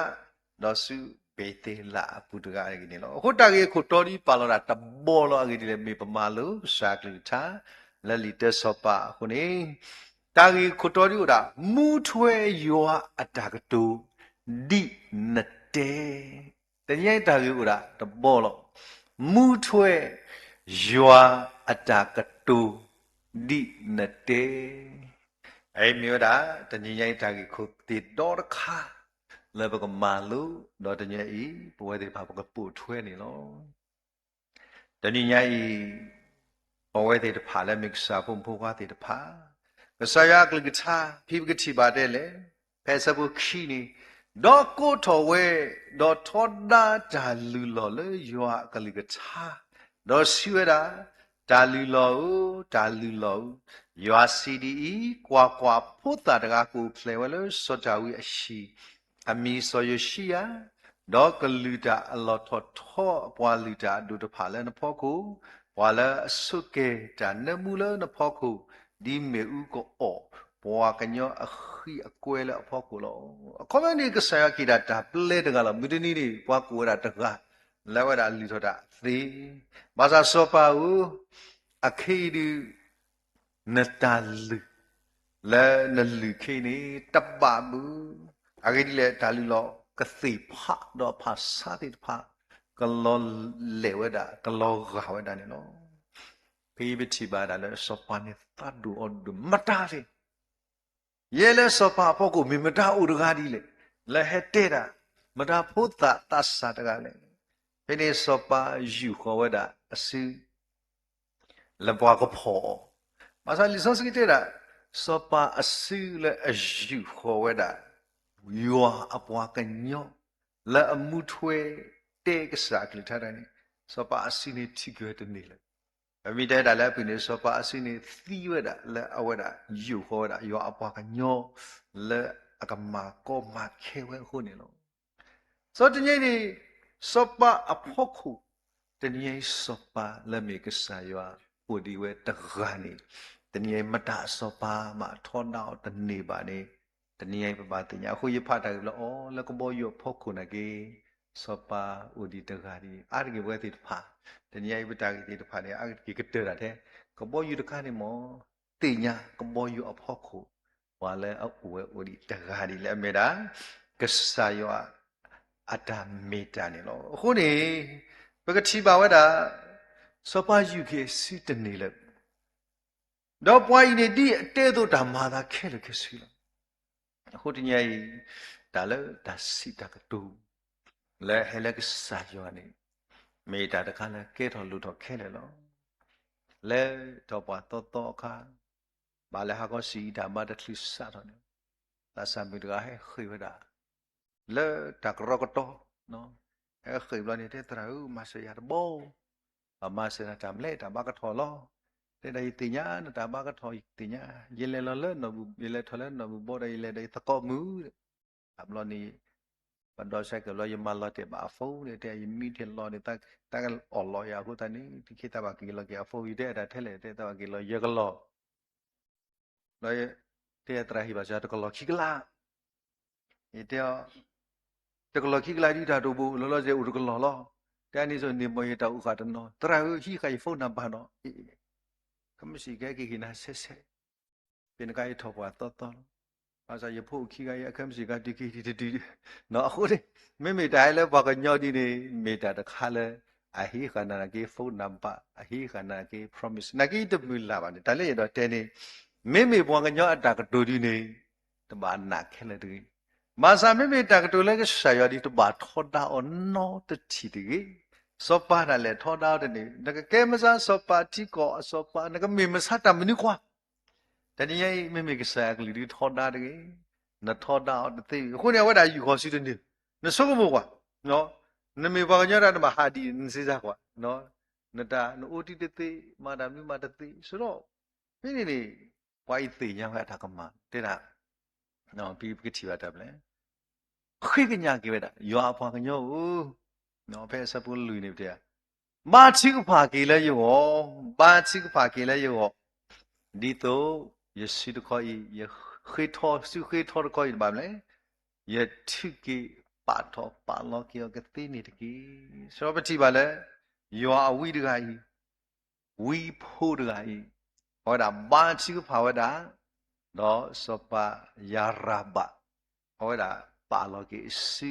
ဒီးဆူဘ့ၤသ့လးအပူၤတဂၤအဂ့ၢ်န့ၣ်လီၤ. အဃိတၢ်ဂ့ၢ်အခိၣ်တီဒ်ပာ်လီၤဒၣ်တဘီလီၤအဂ့ၢ်ဒ်လဲၣ် မ့ၢ်ပမၤလိကစၢ်ကလုၢ်ကထါ လၢလံာ်တၢစီၤပၤအဃိန့ၣ် တၢ်ဂ့ၢ်အခိၣ်တီဒ်အိၣ်ဒၣ် မူထွဲယွၤအတၢ်ကတိၤ ဒ်နတဲ တနံၤညါအံၤတၢ်ဂ့ၢ်အိၣ်ဒၣ်တဘီလီၤ. မူထွဲယွၤအတၢ်ကတိၤ ဒ်နတဲ အအံၤမ့ၢ်ဝဲဒၣ် တနံၤညါအံၤတၢ်ဂ့ၢ်ခိၣ်သ့ၣ်ဒီတခါ လၢပကမၤလိ ဒီးတနံၤညါအံၤ ပဝဲသ့ၣ်တဖၣ်ပကပိာ်ထွဲန့ၣ်လီၤ. တနံၤညါအံၤ ပဝဲသ့ၣ်တဖၣ်လၢမ့ၢ်ကစၢ်ဖိမုၣ်ဖိခွါသ့ၣ်တဖၣ် ကစၢ်ယွၤအကလုၢ်ကထါ ဖဲပကထံၣ်ဘၣ်ဒ်လဲၣ်, ဖဲအဆၢဖိခံန့ၣ်, ဒီးကိးထီၣ်ဝဲ, ဒီးထီဒါတၢ်လုၢ်လီၢ်လၢယွၤအကလုၢ်ကထါ, ဒီးစံးဝဲဒၣ်, တၢ်လုၢ်လီၢ်ဧၢ, တၢ်လုၢ်လီၢ်ဧၢ, ယွၤစံးဒ်အံၤ, ကွၢ်ကွၢ်, ဖိသၣ်တဂၤကအိၣ်ဖျဲၣ်ဝဲလၢစီၤဒၤဝံးအဟံၣ်, အမံၤစီၤယိၤၡံယၤ, ဒီးကလုၢ်တၢ်အလီၢ်ထီၣ်ထီအပှၤလုၢ်တၢ်အဒိၣ်တဖၣ်လၢနဖီခိၣ်, ပှၤလၢအဆိးက့ၤတၢ်နၢမူလၢနဖီခိၣ်, ဒ်မ့ၣ်အူကအီၣ်, ပှၤကညီအဃံအကွဲလၢအဖီခိၣ်လီၤ. အခီပညီန့ၣ် ကစၢ်ယွၤက့ၤဒၣ်တၢ်ပျဲတဂၤလီၤ. မုၢ်တနံၤန့ၣ် ပှၤကိးဝဲဒၣ်တဂၤ လၢအဝဲဒၣ်လုၢ်ထီၣ်တၢ်သ့, ဘၣ်ဆၣ်စီၤပၤဧၢ, အခဲအံၤဒုး နတၢ်လုၢ် လၢနလုၢ်ခဲအံၤန့ၣ် တဘၣ်ဘၣ်. အဂ့ၢ်ဒ်လဲၣ် တၢ်လုၢ်လီၢ် ကသ့ၣ်ဖးဒီးအဖၣ်ဆါသ့ၣ်တဖၣ် ကလီၤလဲၢ်ဝဲဒၣ် ကလီၤဂာ်ဝဲဒၣ်န့ၣ်လီၤ. ဖဲအံၤပထံၣ်ဘၣ်ဒၣ်လၢစီၤပၤန့ၣ် သးဒိၣ်အီၤဒိၣ်မတၤလဲၣ် ယဲလၢစီၤပၤအဖီခိၣ် မ့ၢ်မတၤအိၣ်တဂၤဒ်လဲၣ်, လၢဟဲတဲဒၣ် မတၤဖိသၣ်သးစၢ်တဂၤလဲၣ်. ဖဲန့ၣ်စီၤပၤယူာ်ဃီၤဝဲဒၣ်အစု လၢပှၤကဖီၣ်အီၤ, ဘၣ်ဆၣ်လံာ်စီဆှံတဲဒၣ် စီၤပၤအစုလၢအယူာ်ဃီၤဝဲဒၣ် ယွၤအပှၤကညီ လၢအမူထွဲတဲကစၢ်အကလုၢ်ကထါတဂၤန့ၣ် စီၤပၤအစုန့ၣ်ထံၣ်က့ၤဝဲတန့ၢ်လၢၤ. ပမ့ၢ်တဲဒၣ်လၢအပူၤန့ၣ် စီၤပၤအစုန့ၣ်သံဝဲဒၣ် လၢအဝဲဒၣ်ယူာ်ဃီၤဝဲဒၣ် ယွၤအပှၤကညီ လၢအကမၤကီမၤခဲဝဲအဃိန့ၣ်လီၤ. စီၤတနံၤအံၤန့ၣ် စီၤပၤအဖီခိၣ် တနံၤအံၤစီၤပၤလၢမ့ၢ်ကစၢ်ယွၤအိၣ်ဒံးဝဲတဂၤန့ၣ် တနံၤအံၤမတၤအစီၤပၤမးထီဒါအီၤတန့ၢ်ဘၣ်န့ၣ် တနံၤအံၤပဘၣ်သ့ၣ်ညါ. အဃိယဖးတၢ်ဂ့ၢ်ဘျီအီၤ လၢကဘီယူၤအဖီခိၣ်နာ်က့ စီၤပၤအိၣ်ဒံးတဂၤဒံး အါတက့ၢ်ပဝဲသ့ၣ်တဖၣ် တနံၤအံၤပတၢ်ဂ့ၢ်သ့ၣ်တဖၣ်န့ၣ် အါတက့ၢ်ကတၢၢ်တၢ်ထဲ ကဘီယူၤတခါန့ၣ်မ့ၢ် သ့ၣ်ညါကဘီယူၤအဖီခိၣ် ပှၤလၢအအိၣ်ဝဲအိၣ်ဒံးတဂၤဒံးလၢအမ့ၢ်ဒၣ် ကစၢ်ယွၤအတၢ်မ့ၢ်တၢ်န့ၣ်လီၤ. အဃိန့ၣ် ပကထံၣ်ဘၣ်ဝဲဒၣ် စီၤပၤယူာ်က့ၤအစုတန့ၢ်လၢၤ ဒီးပှၤအံၤန့ၣ်ဒ်အတဲအသိးတၢ်မၤအသးခဲလၢာ်ခဲဆ့လီၤ. အဃိတနံၤအံၤ တၢ်လၢတၢ်စံးတၢ်ကတိၤ လၢဟဲလၢကစၢ်ယွၤန့ၣ် မ့ၢ်တၢ်တခါလၢကဲထီၣ်လိၣ်ထီၣ်ခဲလၢာ်လီၤ. လၢထီၣ်ပှၢ်သီသီအခါ ဘၣ်လၢဟါခီဆံးအံၤတၢ်ဘါတချုးစးထီၣ်န့ၣ် သးစၢ်မုၣ်တဂၤဟဲဃ့ၢ်ဝဲဒၣ် လၢတၢ်ကရီကတီၤ ဟဲဃ့ၢ်ဘျီန့ၣ် တဲသရၣ်ဧၢ မၤစၢၤယၤတဘျီ, ပမၤစၢၤနၤတၢ်မနုၤလဲၣ် တၢ်ဘါကထီၣ်လီၤ. တဲဒၣ်ယသ့ၣ်ညါ နတၢ်ဘါကထီၣ်ယသ့ၣ်ညါ, ယလဲၤလီၤလၢနီၢ်မုၢ် ယလဲၤထီၣ်လၢနီၢ်မုၢ်ဘီဒီး ယလဲၤဒီးယသကိးမုၣ်, တဘျီန့ၣ် ပဒီးစဲးကဲးဘျီ ယမၤလီၤတဲာ်ဘၣ်အ phone န့ၣ် တဲယမံထဲလီၤန့ၣ် တၢ်ကအီၣ်လီၤယၤအဃိသတးန့ၣ် တခ့သးဘၣ်က့ၤလီၤက့ၤအ phone ယတဲအတၢ်ထဲလဲၣ် တဲသးဘၣ်က့ၤလီၤယကလီၢ် ဒီးတဲသရၣ်ဟ့ၣ်ဘၣ်စၢၤတကလီၢ်ခံကလး, ယတဲအီၤ တကလီၢ်ခံကလးဒ်တၢ်တအိၣ်ဘၣ် လီၤလီၤဆဲးအိၣ်တကလီၢ်လီၤ. တဲအန့ၣ်ဆိန့ၣ်မ့ၢ်ယတၢ်အိၣ်ဃာ်တနီၤ သရၣ်ဧၢ ဟံးဃာ်ယ phone number နီၤ, ခဲမုၢ်ဆ့ၣ်ကဟဲက့ၤဟ့ၣ်နၤဆဲးဆဲး, ဖဲန့ၣ်အခါယထီၣ်ပှၢ်သီသီလီၤ. ဘၣ်ဆၣ်ယဖိအိၣ်ခံဂၤအံၤ အခဲမုၢ်ဆ့ၣ်ကဟဲတုၤက့ၤတတုၤ အဃိန့ၣ် မ့မ့ၢ်တၢ်ဟဲလၢပှၤကညီဒ်န့ၣ် မ့ၢ်တၢ်တခါလၢ အဟ့ၣ်ဃာ်နၤက့ၤ phone number အဟ့ၣ်ဃာ်နၤက့ၤ promise နာ်က့တမုာ်လၢ်ဘၣ်န့ၣ် တၢ်လၢယအဲၣ်ဒိးတဲန့ၣ် မ့မ့ၢ်ပှၤကညီအတၢ်ကတိၤဒ်န့ၣ် တဘၣ်နာ်ခဲလၢာ်တဂ့ၤ. ဘၣ်ဆၣ်မ့မ့ၢ်တၢ်ကတိၤလၢကစၢ်ယွၤဒ် တဘၣ်ထီဒါအီၤနီတထံၣ်တဂ့ၤ. စီၤပၤဒၣ်လဲာ်ထီဒါအီၤတန့ၢ် နကကဲမဆါစီၤပၤထံကီၢ်အစီၤပၤ နကမ့ၢ်မဆါတၢ်မနုၤကွၢ် တနံၤညါအံၤ မ့မ့ၢ်ကစၢ်ယွၤအကလုၢ်ဒ်ထီဒါတဂ့ၤ, နထီဒါအီၤတသ့ဘၣ်. အဃိန့ၣ် အဝဲဒၣ်ယူာ်ဃီၤစုတန့ၢ်, နဆိကမိၣ်ကွၢ်, နမ့ၢ်ပှၤကညီဒၣ်နဘၣ်ဟးဒ်န့ၣ် နစ့စါကွၢ်, နတၢ်နအိၣ်တ့ၢ်တသ့, မၤတၢ်မနုၤမၤတသ့, ဆိဒီး ဖဲန့ၣ်န့ၣ် ပှၤအံၤသ့ၣ်ညါဝဲအတၢ်ကမၣ် တဲဒၣ် ပကထံၣ်ဘၣ်တၢ်ဘျဲၣ် ဃ့ကညးက့ၤဝဲဒၣ် ယွၤအပှၤကညီဧၢ, ဖဲအဆၢဖိလွံၢ်န့ၣ်ပတဲ ဘါထုကဖၣ်က့ၤလၢယဂီၢ်, ဘါထုကဖၣ်က့ၤလၢယဂီၢ်, ဒ်သိးယစုတခီအံၤ, ယဃ့ထီ, စုဃ့ထီတခီအံၤတဘၣ်မနုၤလဲၣ်, ယထုးက့ၤပာ်ထီၣ်ပာ်လီၤက့ၤအီၤကသ့န့ၣ်တက့ၢ်. ဆိဒီးပထံၣ်ဘၣ်လၢ ယွၤအဝံတဂၤအံၤ ဝံဖိတဂၤအံၤ အဝဲဒၣ်ဘါထုကဖၣ်ဝဲဒၣ်, ဒီးစီၤပၤယၤရၤဘၣ် အဝဲဒၣ်ပာ်လီၤက့ၤစု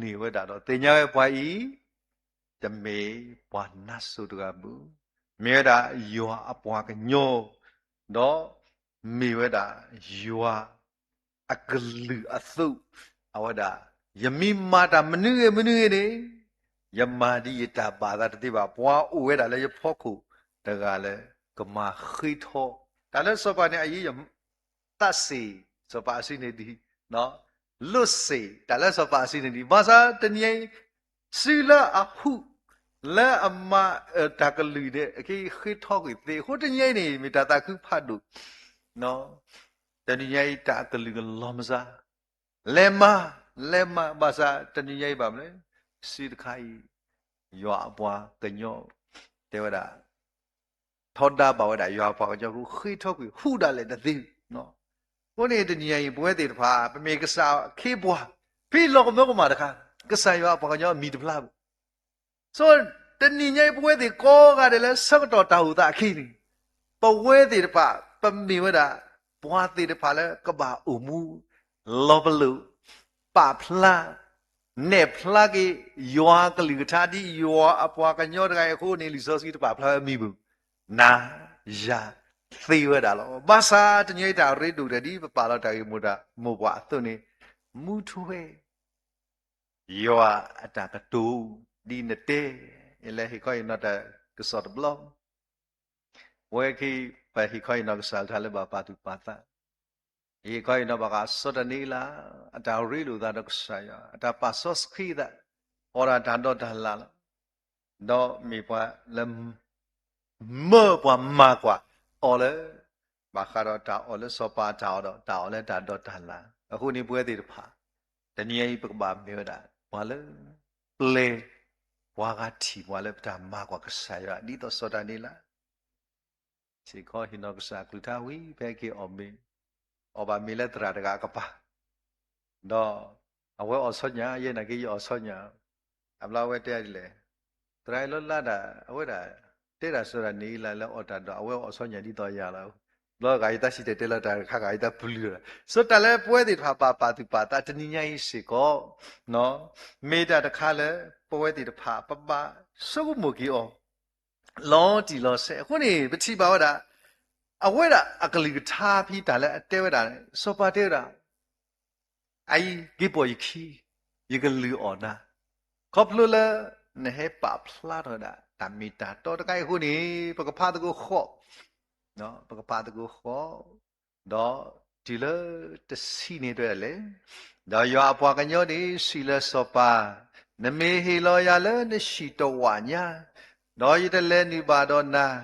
န့ၢ်ဝဲဒၣ်ဒီး သ့ၣ်ညါဝဲပှၤအံၤ တမ့ၢ်ပှၤနါစိၤတဂၤဘၣ်, မ့ၢ်ဝဲဒၣ်ယွၤအပှၤကညီ, ဒီးမ့ၢ်ဝဲဒၣ်ယွၤ အကလုၢ်အသိး, အဝဲဒၣ် ယမ့ၢ်မၤတၢ်မနုၤဂ့ၤမနုၤဂ့ၤန့ၣ်, ယမၤဒ်ယတၢ်ဘၣ်အသးတသ့ဘၣ်. ပှၤအိၣ်ဝဲဒၣ်လၢယဖီခိၣ်တဂၤလၢ ကမၤဃ့ထီ, တၢ်လၢစီၤပၤန့ၣ် အယံၤယသးစ့ၢ် စီၤပၤအစုန့ၣ်ဒ် လိၣ်စ့ၢ် တၢ်လၢစီၤပၤအစုန့ၣ်ဒ် ဘၣ်ဆၣ်တနံၤအံၤ စုလၢအဟူး လၢအမၤ တၢ်ကလုၢ်န့ၣ် အက့ဃ့ထီကွံာ်သ့အဃိ တနံၤအံၤန့ၣ် မ့ၢ်တၢ်သးခုဖးဒိၣ်, တနံၤညါအံၤ တၢ်အကလုၢ်ကလီၤမဆါ, လဲၤမၤ လဲၤမၤ ဘၣ်ဆၣ်တနံၤညါအံၤဘၣ်မနုၤလဲၣ်, စုတခါအံၤ ယွၤအပှၤကညီ တဲဝဲဒၣ် ထီဒါဘၣ်ဝဲဒၣ်ယွၤအပှၤကညီအဃိ ဃ့ထီကွံာ် ဟူးဒၣ်လဲာ်တသ့. အဃိန့ၣ် တနံၤညါအံၤ ပဝဲသ့ၣ်တဖၣ် ပမ့ၢ်ကစၢ်အခ့အပှၤ ဖဲလီၢ်ကမၢကမၣ်တခါ ကစၢ်ယွၤအပှၤကညီအမံၤတဖျါဘၣ်. ဆိ တနံၤညါအံၤ ပဝဲသ့ၣ်ကိးဂၤဒဲးလၢဆၢကတီၢ်တၢ်အိၣ်သးအခံန့ၣ် ပဝဲသ့ၣ်တဖၣ် ပမ့ၢ်ဝဲဒၣ် ပှၤသ့ၣ်တဖၣ်လၢကဘၣ်အိၣ်မူ လီၤပလိာ် ပာ်ဖျါ နဲၣ်ဖျါက့ၤ ယွၤကလုၢ်ကထါဒ်ယွၤအပှၤကညီတဂၤအံၤအဃိန့ၣ် လံာ်စီဆှံတပာ်ဖျါဝဲမံၤပူၤ နၤယၤသ့ဝဲဒၣ်လီၤ. ဘၣ်ဆၣ်တနံၤအံၤတၢ်ရ့ဒိၣ်တၢ်ဒ်ပပာ်လီၤတၢ်ဂ့ၢ်မိၢ်တၢ်မိၢ်ပှၢ်အသိးန့ၣ် မူထွဲ ယွၤအတၢ်ကတိၤ ဒ်နတဲ ယလဲၤဟ့ၣ်ခီဟ့ၣ်နီၤတၢ်ကစီၣ်တဘျီ ဝဲခံ ပဟ့ၣ်ခီဟ့ၣ်နီၤကစၢ်ကလုၢ်ကထါလၢဘၣ်ပာ်သူၣ်ပာ်သး, ဟ့ၣ်ခီဟ့ၣ်နီၤဘၣ်ဃးစီၤဒၤနံးယ့လး အတၢ်ရ့လိာ်သးဒီးကစၢ်ယွၤ အတၢ်ပာ်စီဆှံသး, အီၣ်ဒၣ်တၢ်ဒီးတၢ်လၢ်လီၤ. ဒီးမ့ၢ်ပှၤလၢ မၢပှၤမၤကွၢ်အီၤလၢ ဘၣ်ဃးဒီးတၢ်အီၣ်လၢစီၤပၤတၢ်အီၣ်ဒီး တၢ်အီၣ်လၢတၢ်ဒီးတၢ်လၢ်. အဃိန့ၣ်ပဝဲသ့ၣ်တဖၣ် တနံၤအံၤပကဘၣ်မ့ၢ်ဝဲဒၣ် ပှၤလၢ ပျဲ ပှၤဂၤထံၣ်ပှၤလၢပတၢ်မၤကွၢ်ကစၢ်ယွၤ ဒ်သိးစီၤဒၤနံးယ့လး ဟ့ၣ်ခီဟ့ၣ်နီၤကစၢ်ကလုၢ်ကထါဝံၤ ဖဲက့ၤအီၣ်မ့ၤ, အီၣ်ဘၣ်မ့ၤလၢသရၣ်တဂၤအကပၤ, ဒီး အဝဲအီၣ်ဆီညၣ် ယဲနာ်က့ယအီၣ်ဆီညၣ်, အဘျီအဝဲတဲဒ်လဲၣ်, သရၣ်အံၤလၢလါဒၣ် အဝဲဒၣ် တဲဒၣ်စီၤဒၤနံးယ့လးလၢအီၣ်တၢ်ဒီး အဝဲအီၣ်ဆီညၣ်ဒ်သိးယၤလီၤ. ဘျီဂၤယတၢ်စံၣ်တဲၤတဲလီၤတၢ်တခါဂၤယတၢ်ပျုၢ်လီၤ. စီၤတၢ်လၢပဝဲသ့ၣ်တဖၣ်ဘၣ်ပာ်သူၣ်ပာ်သးတနံၤညါအံၤစ့ၢ်ကီး မ့ၢ်တၢ်တခါလၢ ပဝဲသ့ၣ်တဖၣ်ပဘၣ်ဆိကမိၣ်က့ၤအီၤ လီၤတံၢ်လီၤဆဲးအဃိန့ၣ် ပထံၣ်ဘၣ်ဝဲဒၣ် အဝဲဒၣ်အကလုၢ်ကထါဖဲတၢ်လၢအတဲဝဲဒၣ် စီၤပၤတဲဝဲဒၣ် အအံၤက့ၤပိာ်ယခံ, ယကလုၢ်အီၣ်နၤ, ခီဖျိလၢ နဟဲပာ်ဖျါထီၣ်ဝဲဒၣ် တၢ်မ့ၢ်တၢ်တီတခါအံၤအဃိန့ၣ် ပကဖးသကိးဃီ, ပကဖးသကိးဃီ, ဒီးတုၤလၢတဆံန့ၣ်တဲဒ်လဲၣ်, ဒီးယွၤအပှၤကညီန့ၣ်စံးလၢစီၤပၤ, နမ့ၢ်ဟ့ၣ်လီၤယၤလၢနဟံၣ်တဝးညါ, ဒီးယတလဲၤနုာ်ဘၣ်ဒီးနၤ,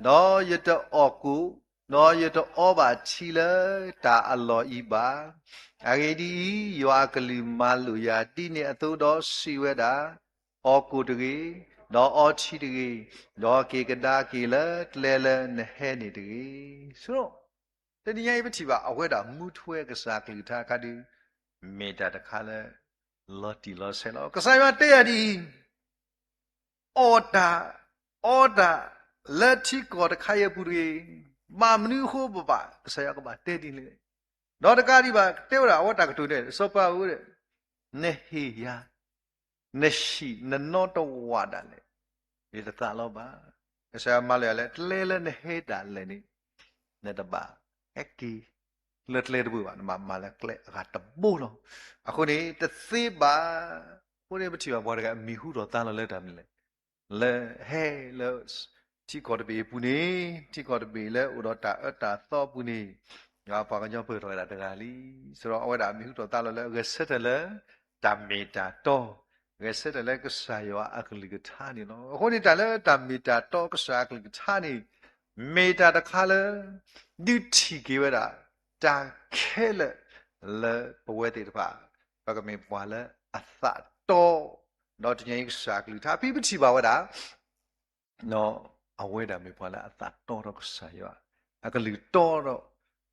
ဒီးယတအီၣ်ကိၣ်, ဒီးယတအီဘၣ်ထံလၢတၢ်အလီၢ်အံၤဘၣ်. အဂ့ၢ်ဒ်အံၤ, ယွၤအကလုၢ်မၤလိာ်ယၤဒ်န့ၣ်အသိးဒီးစံးဝဲဒၣ်, အီၣ်ကိၣ်တဂ့ၤ, ဒီးအီထံတဂ့ၤ, ဒီးက့ၤကဒါက့ၤလၢကျဲလၢနဟဲန့ၣ်တဂ့ၤ. ဆိ တနံၤညါအံၤပထံၣ်ဘၣ်အဝဲဒၣ်မူထွဲကစၢ်ကလုၢ်ကထါအခါဒီး မ့ၢ်တၢ်တခါလၢ လီၤတံၢ်လီၤဆဲးလီၤ. ကစၢ်ယွၤတဲယၤဒ်အံၤ, အီၣ်တၢ်, အီတၢ်, လၢထံကီၢ်တခါအံၤအပူၤတဂ့ၤ, ဘၣ်မနုၤအဃိပဘၣ် ကစၢ်ယွၤကဘၣ်တဲဒ်လဲၣ်. ဒီးတကးဒံးဘၣ် တဲဝဲဒၣ်အဝဲတၢ်ကတိၤန့ၣ် စီၤပၤဧၢ, နဟ့ၣ်ယၤ နဟံၣ်နနီတဝးဒၣ်လဲာ်, ယတသးလီဘၣ်. ကစၢ်ယွၤမၤလိာ်ယၤလၢ ကျဲလၢနဟဲဒၣ်လဲာ်န့ၣ် နတဘၣ်ဟဲက့ၤလၢကျဲတဘိဘၣ်, နဘၣ်မၤလၢကျဲအဂၤတဘိလီၤ. အဃိန့ၣ် တသ့ဘၣ်. အဃိန့ၣ် ပထံၣ်ဘၣ်ပှၤတဂၤအမံၤဟူထီၣ်သါလီၤလၢတၢ်မနုၤလဲၣ်, လၢဟဲလၢ ထံကီၢ်တဘ့ၣ်အပူၤန့ၣ်, ထံကီၢ်တဘ့ၣ်လၢအိၣ်ဒီးတၢ်အၢတၢ်သီအပူၤန့ၣ်, ယွၤအပှၤကညီပၢၢ်ထီၣ်ဝဲဒၣ်တဂၤလံ. ဆိုတော့ အဝဲဒၣ်အမံၤဟူထီၣ်သါလီၤလၢအဂဲၤဆၢထၢၣ်လၢ တၢ်မ့ၢ်တၢ်တီ, ဂဲၤဆၢထၢၣ်လၢကစၢ်ယွၤအကလုၢ်ကထါန့ၣ်လီၤ. အဃိန့ၣ် တၢ်လၢတၢ်မ့ၢ်တၢ်တီကစၢ်အကလုၢ်ကထါန့ၣ် မ့ၢ်တၢ်တခါလၢ ဒုးထံၣ်က့ၤဝဲဒၣ် တၢ်ခဲလၢာ်လၢပဝဲသ့ၣ်တဖၣ် ပကမ့ၢ်ပှၤလၢအသးတီ, ဒီးတနံၤအံၤကစၢ်အကလုၢ်ကထါ ဖဲပထံၣ်ဘၣ်ဝဲဒၣ် အဝဲဒၣ်မ့ၢ်ပှၤလၢအသးတီဒီးကစၢ်ယွၤ, အကလုၢ်တီဒီး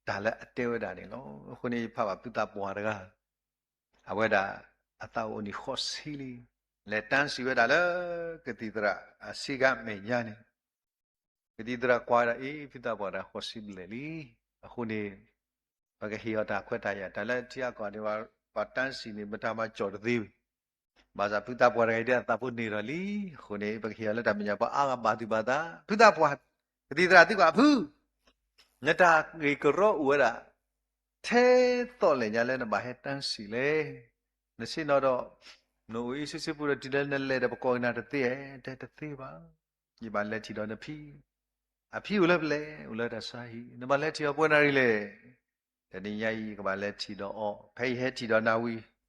တၢ်လၢအတဲဝဲဒၣ်န့ၣ်လီၤ. အဃိန့ၣ် ယဖးဘၣ်ဖုသးပှၢ်တဂၤ, အဝဲဒၣ်အသးအိၣ်နံၣ်ဃိးဆံလံ, လဲၤတၢ်စံးဝဲဒၣ်လၢ ကသံၣ်သရၣ်အဆံးကါမဲာ်ညါန့ၣ် ကသံၣ်သရၣ်ကွၢ်ဝဲဒၣ် အ့ ဖုသးပှၢ်တဂၤဃိးဆံဘျဲၣ်လံ. အဃိန့ၣ် ပကဟ့ၣ်အီၤတၢ်ခွဲးတၢ်ယာ်, တၢ်လၢထံအကီၢ်န့ၣ် ပှၤတၢ်စံးန့ၣ် မတၤမၤကၠီၣ်တသ့ဘၣ်. ဘၣ်ဆၣ်ဖုသးပှၢ်တဂၤအံၤဒ်အသးဖိန့ၢ်ဒီးလံ. အဃိန့ၣ် ပကဟ့ၣ်အီၤလၢတၢ်မဲာ်ညါ ပှၤအါဂၤဘၣ်သူၣ်ဘၣ်သး, ဖုသးပှၢ်, ကသံၣ်သရၣ်သံကွၢ် အဖု, နတၢ်ဂ့ၢ်ကရီအိၣ်ဝဲဒၣ် ထဲသီၣ်လဲၣ်ညါလၢနဘၣ်ဟဲတၢ်စံးလဲၣ်. နဆ့ၣ်နီၤဒီး နအိၣ်အံၤဆ့ဆ့ပူၤဒီးတုၤလၢနလဲၤဒီးပကိးက့ၤနၤတသ့ဧါ, တဲတသ့ဘၣ်. ယဘၣ်လဲၤထံၣ်ဒီးနဖံ, အဖံအိၣ်လၢပျဲၢ်, အိၣ်လၢတၢ်ဆါဟံၣ်, နဘၣ်လဲၤထံၣ်အီၤပှဲၤနၣ်ရံၣ်လဲၣ်. တနံၤညါအံၤ ယကဘၣ်လဲၤထံၣ်ဒီးအီၤ, ဖဲယဟဲထံၣ်ဒီးနၤဝံၤ နၣ်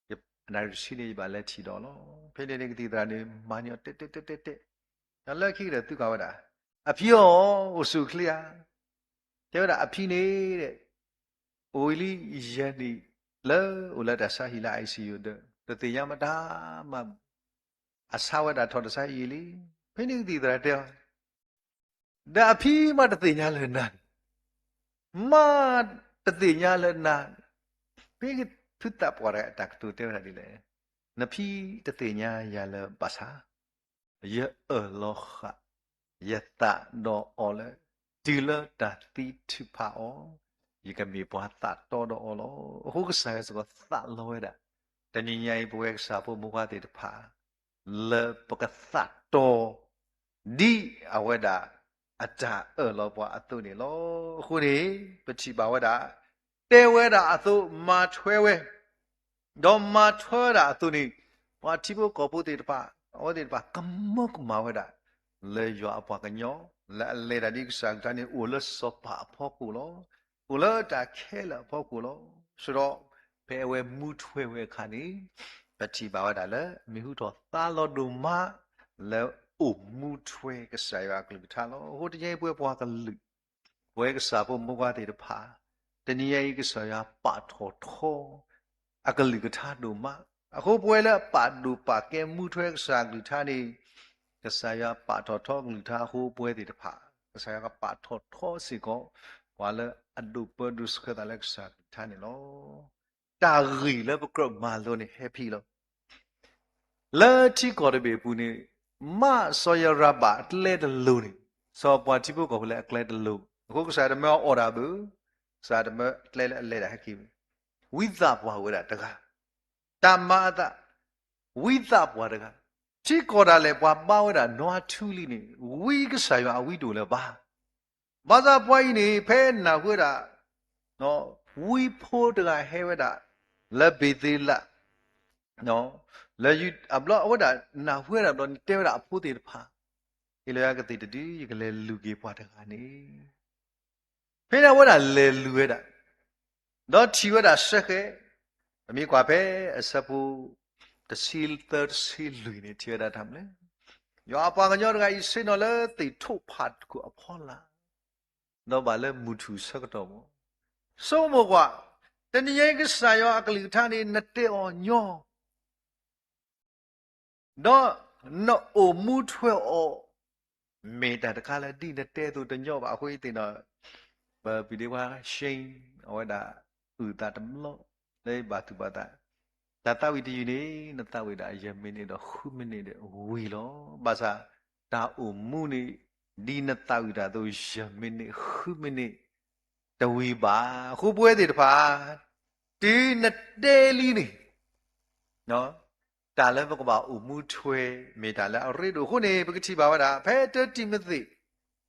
ရံၣ်တဆံန့ၣ် ယဘၣ်လဲၤထံၣ်ဒီးအီၤလီၤ. ဖဲန့ၣ်န့ၣ် ကသံၣ်သရၣ်န့ၣ် မၤန့ၢ်အီၤတဲတဲတဲတဲတဲ, တၢ်လၢခံကတၢၢ်သုကွၢ်ဝဲဒၣ်, အဖံအီၤ အိၣ်ဆူၣ်အိၣ်ချ့ဧါ. တဲဝဲဒၣ်အဖံန့ၣ် အိၣ်ဝံၤလံယဲၢ်နံၣ် လၢအိၣ်လၢတၢ်ဆါဟံၣ်လၢ ICU ဒီး တသ့ၣ်ညါမတၤမး, အဆါဝဲဒၣ်ထီၣ်တၢ်ဆါဟံၣ်လံ. ဖဲန့ၣ်ကသံၣ်သရၣ်တဲအီၤ ဒီးအဖံမးတသ့ၣ်ညါလၢနၤ, မးတသ့ၣ်ညါလၢနၤ. ဖဲဖုသးပှၢ်တဂၤအတၢ်ကတိၤတဲဝဲဒၣ်ဒ်လဲၣ်, နဖံတသ့ၣ်ညါယၤလၢၤဘၣ်ဆၣ်, ယအၢၣ်လီၤဃာ် ယသးဒီးအီၤလၢ တုၤလၢတၢ်သံထုးဖးအီၤ, ယကမ့ၢ်ပှၤသးတီဒီးအီၤလီၤ. အဃိကစၢ်ယွၤစ့ၢ်ကီးသးလီဝဲဒၣ် တနံၤညါအံၤ ပဝဲကစၢ်ဖိမုၣ်ဖိခွါသ့ၣ်တဖၣ် လၢပကသးတီ ဒ်အဝဲဒၣ်အတၢ်အၢၣ်လီၤပှၤအသိးန့ၣ်လီၤ. အဃိန့ၣ် ပထံၣ်ဘၣ်ဝဲဒၣ် တဲဝဲဒၣ်အသိးမၤထွဲဝဲ, ဒီးမၤထွဲဝဲဒၣ်အသိးန့ၣ် ပှၤထံဖိကီၢ်ဖိသ့ၣ်တဖၣ် အဝဲသ့ၣ်တဖၣ်ကမၢကမၣ်ဝဲဒၣ် လၢယွၤအပှၤကညီ လၢအလဲၤတၢ်ဒ်ကစၢ်အကလုၢ်ကထါန့ၣ် အိၣ်လၢစီၤပၤအဖီခိၣ်လီၤ. အိၣ်လၢတၢ်ခဲလၢာ်အဖီခိၣ်လီၤ. ဆိဒီး ဖဲအဝဲမူထွဲဝဲအခါန့ၣ် ပထံၣ်ဘၣ်ဝဲဒၣ်လၢ မ့ၢ်ဟူထီၣ်သါလီၤဒိၣ်မး လၢအိၣ်မူထွဲကစၢ်ယွၤအကလုၢ်ကထါလီၤ. အဃိတနံၤအံၤ ပဝဲပှၤကလုာ် ပဝဲကစၢ်ဖိမုၣ်ဖိခွါသ့ၣ်တဖၣ် တနံၤညါအံၤ ကစၢ်ယွၤပာ်ထီၣ်ထီ အကလုၢ်ကထါဒိၣ်မး. အဃိပဝဲလၢအပာ်ဒိၣ်ပာ်ကဲမူထွဲကစၢ်အကလုၢ်ကထါန့ၣ် ကစၢ်ယွၤပာ်ထီၣ်ထီအကလုၢ်ကထါအဃိ ပဝဲသ့ၣ်တဖၣ် ကစၢ်ယွၤကပာ်ထီၣ်ထီစ့ၢ်ကီး ပှၤလၢအဒိးပၢဒိးဆှၢသးလၢကစၢ်အကလုၢ်ကထါန့ၣ်လီၤ. တၢ်ဂ့ၢ်လၢပကြၢးမၤလိန့ၣ် ဟဲဖဲလီၤ. လၢထံကီၢ်တဘ့ၣ်အပူၤန့ၣ် မ့ၢ်စီၤယိၤရၤဘၣ်အကျဲတလိၤန့ၣ် စီၤပှၤထံဖိကီၢ်ဖိလၢအကျဲတလိၤ, အဃိကစၢ်တမၢအီၣ်တၢ်ဘၣ်, ကစၢ်တမၢကျဲလၢအလဲၤတၢ်ဟဲက့ၤဘၣ်, ဝံသးပှၢ်ဝဲဒၣ်တဂၤ, တၢ်မၤအသး, ဝံသးပှၢ်တဂၤ, ထံကီၢ်ဒၣ်လဲာ်ပှၤဘါဝဲဒၣ်နွါထူလံန့ၣ် ဝံကစၢ်ယွၤအဝံတအိၣ်လၢၤဘၣ်. ဘၣ်ဆၣ်ပှၤအံၤန့ၣ် ဖဲနၢ်ဟူဝဲဒၣ် ဝံဖိတဂၤဟဲဝဲဒၣ် လၢဘ့ၤသ့လး လၢ အဘျီအဝဲဒၣ်နၢ်ဟူဝဲဒၣ်ဘျီန့ၣ် တဲဝဲဒၣ်အဖိသ့ၣ်တဖၣ်, ဟ့ၣ်လီၤယၤကသ့ၣ်တဒု ယကလဲၤလူၤက့ၤပှၤတဂၤန့ၣ်, ဖဲန့ၣ်အဝဲဒၣ်လဲၤလူၤဝဲဒၣ်, ဒီးထံၣ်ဝဲဒၣ်စ့ၢ်ကီး, ပမ့ၢ်ကွၢ်ဖဲအဆၢဖိ တဆံသၢ တဆံလွံၢ်န့ၣ် ထံၣ်ဝဲဒၣ်တၢ်မနုၤလဲၣ်, ယွၤအပှၤကညီတဂၤအံၤ ဆ့ၣ်နီၤလၢသ့ၣ်ထိၣ်ဖးတခိၣ်အဖီလာ် ဒီးဘၣ်လၢမုၢ်ထူၣ်ဆၢကတီၢ်မး, ဆိကမိၣ်ကွၢ်, တနံၤညါအံၤကစၢ်ယွၤအကလုၢ်ကထါန့ၣ် နတဲအီၤညီ, ဒီးနအိၣ်မူထွဲအီၤ, မ့ၢ်တၢ်တခါလၢဒ်နတဲအသိးတညီဘၣ်. အဃိသ့ၣ်နီၤ, ပပံၤဒ့ခွါ Shane အဝဲဒၣ်အုၣ်သးတဘျီ လၢဘၣ်သူၣ်ဘၣ်သး, တၢ်သးဝံၣ်တယုၢ်န့ၣ် နသးဝံၣ်ဒၣ်ယဲၢ်မံးနံးဒီးဃုမံးနံးဒီးဝံၤလီၤ. ဘၣ်ဆၣ် တၢ်အိၣ်မူန့ၣ် ဒ်နသးဝံၣ်တၢ်အသိး ယဲၢ်မံးနံး ဃုမံးနံး တဝံၤဘၣ်. အဃိပဝဲသ့ၣ်တဖၣ် တုၤနတဲလံန့ၣ် တၢ်လၢပကဘၣ်အိၣ်မူထွဲ မ့ၢ်တၢ်လၢအရ့ဒိၣ်အဃိန့ၣ် ပကထံၣ်ဘၣ်ဝဲဒၣ် ဖဲတၢတံၤမသ့း,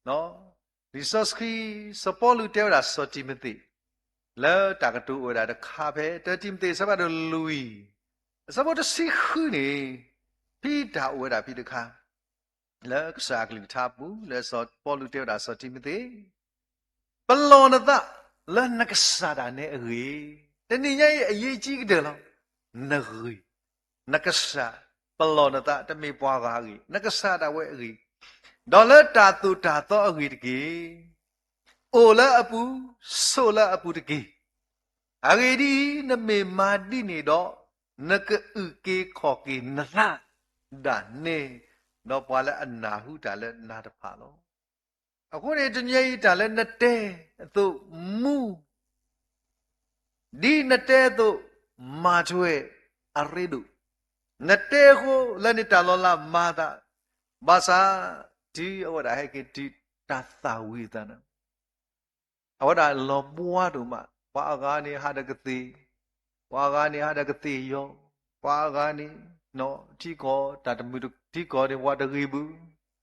လံာ်စီဆှံ စီၤပီလူးတဲဝဲဒၣ်စီၤတံၤမသ့း လၢတၢ်ကတိၤအိၣ်ဝဲဒၣ်တခါဖဲ တၢတံၤမသ့း အဆၢဖးဒိၣ်လွံၢ် အဆၢဖိတဆံဃုန့ၣ်, ဖဲတၢ်အိၣ်ဝဲဒၣ်ဖဲတခါ လၢကစၢ်အကလုၢ်ကထါအပူၤ လၢစီၤပီလူးတဲဝဲဒၣ်စီၤတံၤမသ့း ပလီၢ်နသးလၢနကစၢ်ဒၣ်နဲအဂ့ၢ်, တနံၤညါအံၤအရေးကြီးကတၢၢ်လီၤ, နဂ့ၢ်, နကစၢ်, ပလီၢ်နသး တမ့ၢ်ပှၤဂၤအဂ့ၢ်, နကစၢ်ဒၣ်ဝဲအဂ့ၢ်, ဒီးလၢတၢ်သိၣ်တၢ်သီအဂ့ၢ်တက့ၢ်. အိၣ်လၢအပူၤ, ဆိးလၢအပူၤတက့ၢ်. အဂ့ၢ်ဒ်အံၤ, နမ့ၢ်မၤဒ်န့ၣ်ဒီး, နကအုၣ်က့ၤခီၣ်က့ၤနသးဒၣ်နဲ, ဒီးပှၤလၢအနၢ်ဟူတၢ်လၢနၤတဖၣ်လီၤ. အဃိန့ၣ် တနံၤအံၤတၢ်လၢနတဲအသိးမူ ဒ်နတဲအသိး မၤထွဲအရ့ဒိၣ်, နတဲအဃိလၢန့ၣ်တၢ်လီၤလးမၤသး, ဘၣ်ဆၣ် တုၤအဝဲဒၣ်ဟဲက့ၤတုၤတၢ်သၣ်ဝံၤအသးန့ၣ်, အဝဲဒၣ်လီၤဘှါဒိၣ်မး, ပှၤအဂၤန့ၣ်ဟးဒီးကသ့ၣ်, ပှၤအဂၤန့ၣ်ဟးဒီးကသ့ၣ်ယီၤ, ပှၤအဂၤန့ၣ် ထံကီၢ်တၢ်တမုာ်ထံကီၢ်န့ၣ် ပှၤတဂ့ၤဘၣ်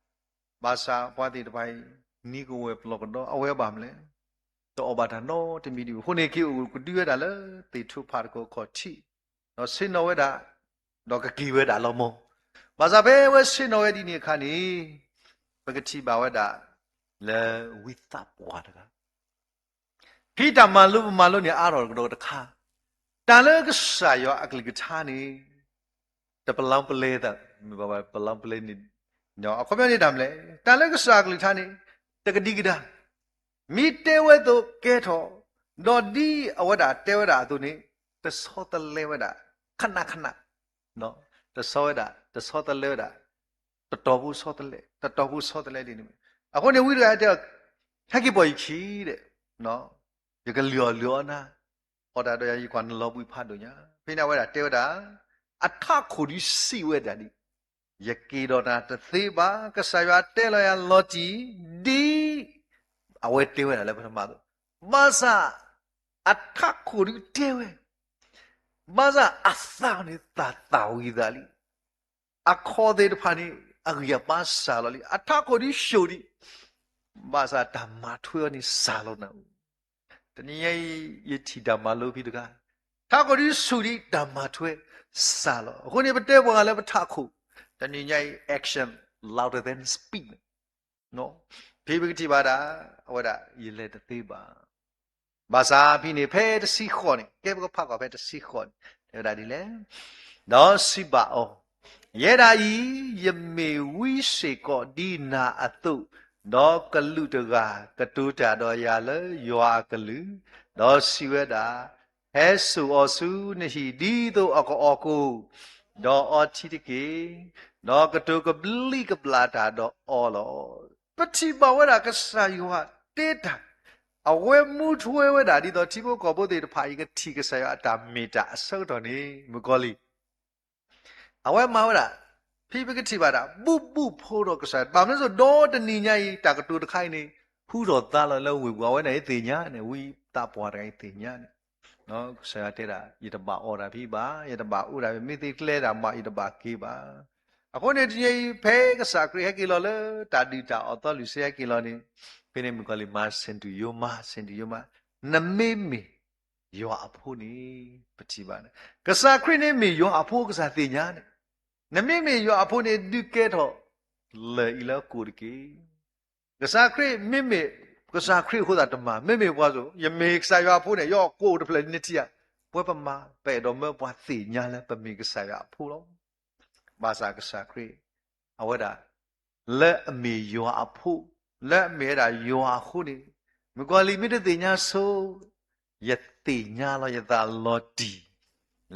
ဘၣ်ဆၣ်ပှၤသ့ၣ်တဖၣ်အံၤ နံၤကဝဲၤပျီၢ်ကဒီး အဝဲဘၣ်မနုၤလဲၣ်, တအီၣ်ဘၣ်တၢ်နီတမံၤဒံးဘၣ်. အဃိန့ၣ် က့ၤအိၣ်ကဒုဝဲဒၣ်လၢသ့ၣ်ထိၣ်ဖးတခိၣ်အခီၣ်ထံး, ဒီးဆ့ၣ်နီၤဝဲဒၣ်, ဒီးကက့ၤဝဲဒၣ်လီၤမး. ဘၣ်ဆၣ်ဖဲအဝဲဆ့ၣ်နီၤဝဲဒ်န့ၣ်အခါန့ၣ်, ပကထံၣ်ဘၣ်ဝဲဒၣ် လၢဝံသးပှၢ်တဂၤ ဖဲတၢ်မၤလိပမၤလိန့ၣ်အါထီၣ်ကဒီးတခါ, တၢ်လၢကစၢ်ယွၤအကလုၢ်ကထါန့ၣ် တပလီပလဲသး, မ့ၢ်ပလီပလဲန့ၣ်, အခီပညီန့ၣ်တၢ်မနုၤလဲၣ်, တၢ်လၢကစၢ်အကလုၢ်ကထါန့ၣ် တကဒံကဒါ, မ့ၢ်တဲဝဲအသိးကဲထီၣ်, ဒီးဒ်အဝဲဒၣ်တဲဝဲဒၣ်အသိးန့ၣ် တဆီတလဲဝဲဒၣ်, ခနၣ်ခနၣ်, တဆီဝဲဒၣ်, တဆီတလဲဝဲဒၣ်, တတီၤဖိဆီတလဲ, တတီၤဖိဆီတလဲဒ်န့ၣ်. အဃိန့ၣ်ဝံတဂၤတဲ, ဟဲက့ၤပိာ်ယခံဒီး, ယကလုၢ်အီၣ်လုၢ်အီနၤ, အီၣ်တၢ်ဒီးယၤ ယကွၢ်နလီၤဘှံးဖးဒိၣ်ညါ. ဖဲန့ၣ်အဝဲဒၣ်တဲဝဲဒၣ်, အထးခိၣ်ဒုးစံးဝဲဒၣ်ဒ်, ယက့ၤဒီးနၤတသ့ဘၣ်, ကစၢ်ယွၤတဲလီၤယၤလီၤတံၢ်, ဒ်အဝဲတဲဝဲဒၣ်လၢပထမအသိး, ဘၣ်ဆၣ် အထးခိၣ်ဒုးတဲဝဲ, ဘၣ်ဆၣ်အသးန့ၣ်သးသးဝံၤသးလံ. အခီၣ်သ့ၣ်တဖၣ်န့ၣ် အဂံၢ်အဘါစှၤလီၤလံ. အထးခိၣ်ဒုးဆူၣ်ဒံး, ဘၣ်ဆၣ်တၢ်မၤထွဲအီၤန့ၣ်စှၤလီၤနၤ. တနံၤညါအံၤ ယထံၣ်တၢ်မၤလိဖဲတဂၤ, ထးခိၣ်ဒုးဆူၣ်ဒံး တၢ်မၤထွဲစှၤလီၤ. အဃိန့ၣ် ပတဲပှၤလၢပထးခိၣ်, တနံၤညါအံၤ action louder than speech ဖဲပကထံၣ်ဘၣ်ဒၣ် အဝဲဒၣ်ယလဲၤတသ့ဘၣ်. ဘၣ်ဆၣ်ဖဲန့ၣ် ဖဲတဆံဃိးန့ၣ် ကဲပကဖးကွၢ်ဖဲတဆံဃိးန့ၣ် တဲဝဲဒၣ်ဒ်လဲၣ်, ဒီးစံးဘၣ်အီၤ, ယဲဒၣ်အံၤ ယမ့ၢ်ဝံစ့ၢ်ကီးဒ်နၤအသိး, ဒီးကလူးတဂၤကတိၤတၢ်ဒီးယၤလၢယွၤအကလုၢ်, ဒီးစံးဝဲဒၣ်, ဟဲစိာ်အီၤဆူနဟံၣ်ဒ်သိးအကအီၣ်ကိၣ်, ဒီးအီထံတက့ၢ်, ဒီးကတိၤကဘျံးကဘျၣ်တၢ်ဒီးအီၤလီၤ. ပထံၣ်ဘၣ်ဝဲဒၣ်ကစၢ်ယွၤတဲတၢ်, အဝဲမူထွဲဝဲဒၣ်ဒ်သိးထံဖိကီၢ်ဖိသ့ၣ်တဖၣ်အံၤ ကထံၣ်ကစၢ်ယွၤအတၢ်မ့ၢ်တၢ်အဆၢကတီၢ်န့ၣ် မုၣ်ကီၤလံၢ် အဝဲမၤဝဲဒၣ်, ဖဲပကထံၣ်ဘၣ်ဒၣ် ဘူးဘူးဖိဒီးကစၢ်ယွၤ, ဘၣ်မနုၤအဃိ ဒီတနံၤညါအံၤ တၢ်ကတိၤတခါအံၤန့ၣ် ဟူထီၣ်သါလီၤလၢဝ့ၢ်ပူၤ, အဝဲန့ၣ်သ့ၣ်ညါန့ၣ် ဝံသးပှၢ်တဂၤအံၤသ့ၣ်ညါန့ၣ်, ကစၢ်ယွၤတဲဒၣ် ယတဘၣ်အီၣ်တၢ်ဖဲဘၣ်, ယတဘၣ်အိၣ်ဒၣ်ဖဲ, မ့ၢ်သ့ကျဲဒၣ်မး ယတဘၣ်က့ၤဘၣ်. အဃိန့ၣ် တနံၤအံၤ ဖဲကစၢ်ခရံာ်ဟဲက့ၤလီၤလၢတၢ်ဒုၣ်တၢ်အီၣ်သီလွံၢ်ဆံဟဲက့ၤလီၤန့ၣ်, ဖဲန့ၣ်မုၣ်ကီၤလံၢ်မၤ စံၣ်တူၣ်ယိၤမါ, စံၣ်တူၣ်ယိၤမါ, နမ့မ့ၢ်ယွၤအဖိန့ၣ်, ပထံၣ်ဘၣ်န့ၣ် ကစၢ်ခရံာ်န့ၣ်မ့ၢ်ယွၤအဖိ ကစၢ်သ့ၣ်ညါန့ၣ်, နမ့မ့ၢ်ယွၤအဖိန့ၣ် ဒုးကဲထီၣ်လၢၢ်အံၤလၢကိၣ်တက့ၢ်. ကစၢ်ခရံာ်မ့မ့ၢ် ကစၢ်ခရံာ်အဃိသတးတမၤ, မ့မ့ၢ်ပှၤစိၤ ယမ့ၢ်ကစၢ်ယွၤအဖိန့ၣ် ယအီၣ်ကိၣ်တဖျၢၣ်နထံၣ်ဧါ. ပဝဲပမၤ ပအဲၣ်ဒိးမၢပှၤသ့ၣ်ညါလၢပမ့ၢ်ကစၢ်ယွၤအဖိလီၤ. ဘၣ်ဆၣ်ကစၢ်ခရံာ် အဝဲဒၣ် လၢအမ့ၢ်ယွၤအဖိ, လၢအမ့ၢ်ဝဲဒၣ်ယွၤအဃိန့ၣ်, မုၣ်ကီၤလံၢ်မ့ၢ်တသ့ၣ်ညါဆိ, ယသ့ၣ်ညါလီၤယသးလီၤတံၢ်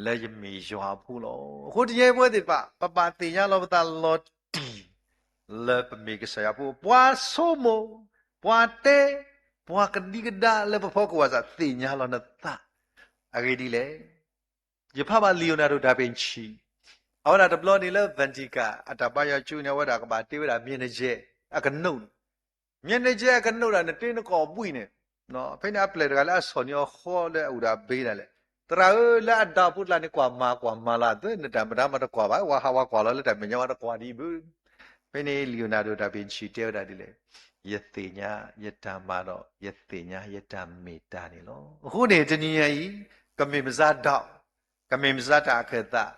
လၢယမ့ၢ်ယွၤအဖိလီၤ. အဃိတနံၤအံၤပဝဲသ့ၣ်တဖၣ် ပဘၣ်သ့ၣ်ညါလီၤပသးလီၤတံၢ် လၢပမ့ၢ်ကစၢ်ယွၤအဖိ, ပှၤဆိကမိၣ်, ပှၤတဲ, ပှၤကဒံကဒါလၢပဖီခိၣ်ဘၣ်ဆၣ် သ့ၣ်ညါလီၤနသး, အဂ့ၢ်ဒ်လဲၣ်. ယဖးဘၣ် Leonardo da Vinci, အဝဲဒၣ်တဘျီန့ၣ်လၢ Vatican အတၢ်ဘါယွၤကၠိန့ၣ် အဝဲဒၣ်ကဘၣ်တ့ဝဲဒၣ် မျက်နှာကျက် အကနိးန့ၣ်, မျက်နှာကျက် အကနိးဒၣ် နတ့နကိာ်ဘှံးန့ၣ်, ဖဲန့ၣ်အပျဲၢ်တဂၤလၢအဆီၣ်န့ၢ်အီၤဃီလၢအအိၣ်ဒီးအဘ့ဒၣ်လဲၣ်, သရၣ်ဧၢ, လၢအဒၣ်ဖိကျါန့ၣ် ကွၢ်မၤကွၢ်မၤလၢ်သ့, နတၢ်မတၤမၤတကွၢ်ဘၣ်, ဝၤဟးဝၤကွၢ်လီၤလၢတၢ်မဲာ်ညါဝဲတကွၢ်ဒံးဘၣ်. ဖဲန့ၣ် Leonardo da Vinci တဲဝဲဒၣ်ဒ်လဲၣ်, ယသ့ၣ်ညါ ယတၢ်မၤဒီး ယသ့ၣ်ညါ ယတၢ်မ့ၢ်တၢ်န့ၣ်လီၤ. အဃိန့ၣ် တနံၤညါအံၤ ကမ့ၢ်မစါဒီး ကမ့ၢ်မစါတၢ်အခၢၣ်သး,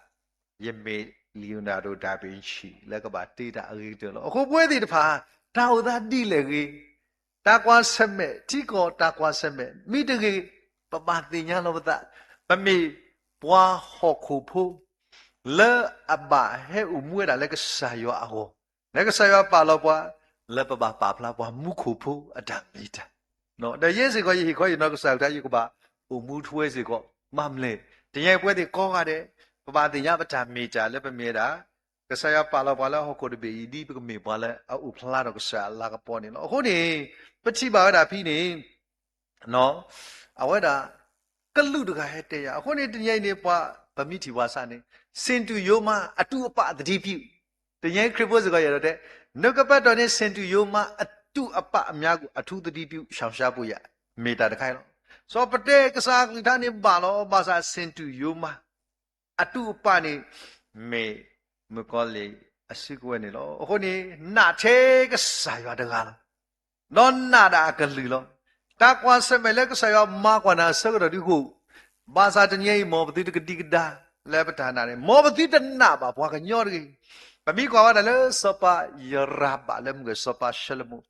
ယမ့ၢ် Leonardo da Vinci လၢကဘၣ်တ့တၢ်အဂ့ၤကတၢၢ်လီၤ. အဃိပဝဲသ့ၣ်တဖၣ် တၢ်အိၣ်သးဒ်လဲၣ်ဂ့ၤ, တၢ်ကွၢ်ဆၢၣ်မဲာ် ထံကီၢ်တၢ်ကွၢ်ဆၢၣ်မဲာ် မ့ၢ်တဂ့ၤ, ပဘၣ်သ့ၣ်ညါလီၤပသး, ပမ့ၢ်ပှၤဟီၣ်ခိၣ်ဖိ လၢအဘၣ်ဟဲအိၣ်မူဝဲဒၣ်လၢကစၢ်ယွၤအဂီၢ်, လၢကစၢ်ယွၤပာ်လီၤပှၤ လၢပဘၣ်ပာ်ဖျါပှၤမူခိၣ်ဖိအတၢ်မ့ၢ်တၢ် ဒီးယဲစ့ၢ်ကီး ယဟ့ၣ်ခီဟ့ၣ်နီၤကစၢ်အကလုၢ် ယကဘၣ်အိၣ်မူထွဲစ့ၢ်ကီး, ဘၣ်မနုၤလဲၣ်, တနံၤအံၤပဝဲသ့ၣ်ကိးဂၤဒဲး ပဘၣ်သ့ၣ်ညါပတၢ်မ့ၢ်တၢ်လၢပမ့ၢ်ဝဲဒၣ် ကစၢ်ယွၤပာ်လီၤပှၤလၢဟီၣ်ခိၣ်တဘ့ၣ်အံၤ ဒ်ပကမ့ၢ်ပှၤလၢအအိၣ်ဖျါထီၣ်ကစၢ်အလၤကပီၤန့ၣ်လီၤ. အဃိန့ၣ် ပထံၣ်ဘၣ်ဝဲဒၣ်ဖဲန့ၣ် အဝဲဒၣ် ကလူးတဂၤဟဲတဲယၤ, အဃိန့ၣ် တနံၤအံၤန့ၣ် ပှၤ ပမ့ၢ်ထံၣ်ပှၤစးန့ၣ် စံၣ်တူၣ်ယိၤမါအတူၢ်အပာ်သတိပြု, တနံၤအံၤခရံာ်ဖိစ့ၢ်ကီး ယအဲၣ်ဒိးတဲ, နှုတ်ကပတ်တော်နှင့် စံၣ်တူၣ်ယိၤမါအတူၢ်အပာ်များကို အထူးသတိပြု ရှောင်ရှားဖို့ရာ မ့ၢ်တၢ်တခါအံၤလီၤ. စီၤပတဲကစၢ်အကလုၢ်ကထါန့ၣ်ဘၣ်လီၤ, ဘၣ်ဆၣ်စံၣ်တူၣ်ယိၤမါ အတူၢ်အပာ်န့ၣ် မ့ၢ်မုၣ်ကီၤလံၢ်အစုကဝဲၤန့ၣ်လီၤ. အဃိန့ၣ် နာ်ထဲကစၢ်ယွၤတဂၤလီၤ. ဒီးနာ်ဒၣ်အကလုၢ်လီၤ. တၢ်ကွၢ်ဆၢၣ်မဲာ်လၢကစၢ်ယွၤမၤကွၢ်နၤအဆၢကတီၢ်ဒုးအိၣ်, ဘၣ်ဆၣ်တနံၤအံၤ မ်ပသုတကဒံကဒါလၢပတၢ်နာ်န့ၣ်, မ်ပသုတနာ်ဘၣ်ပှၤကညီတဂ့ၤ. ပမ့ၢ်ကွၢ်ဝဲဒၣ်လၢစီၤပၤယရၤဘၣ်လၢမုၢ်ဂီၤစီၤပၤၡလိၤမိၣ်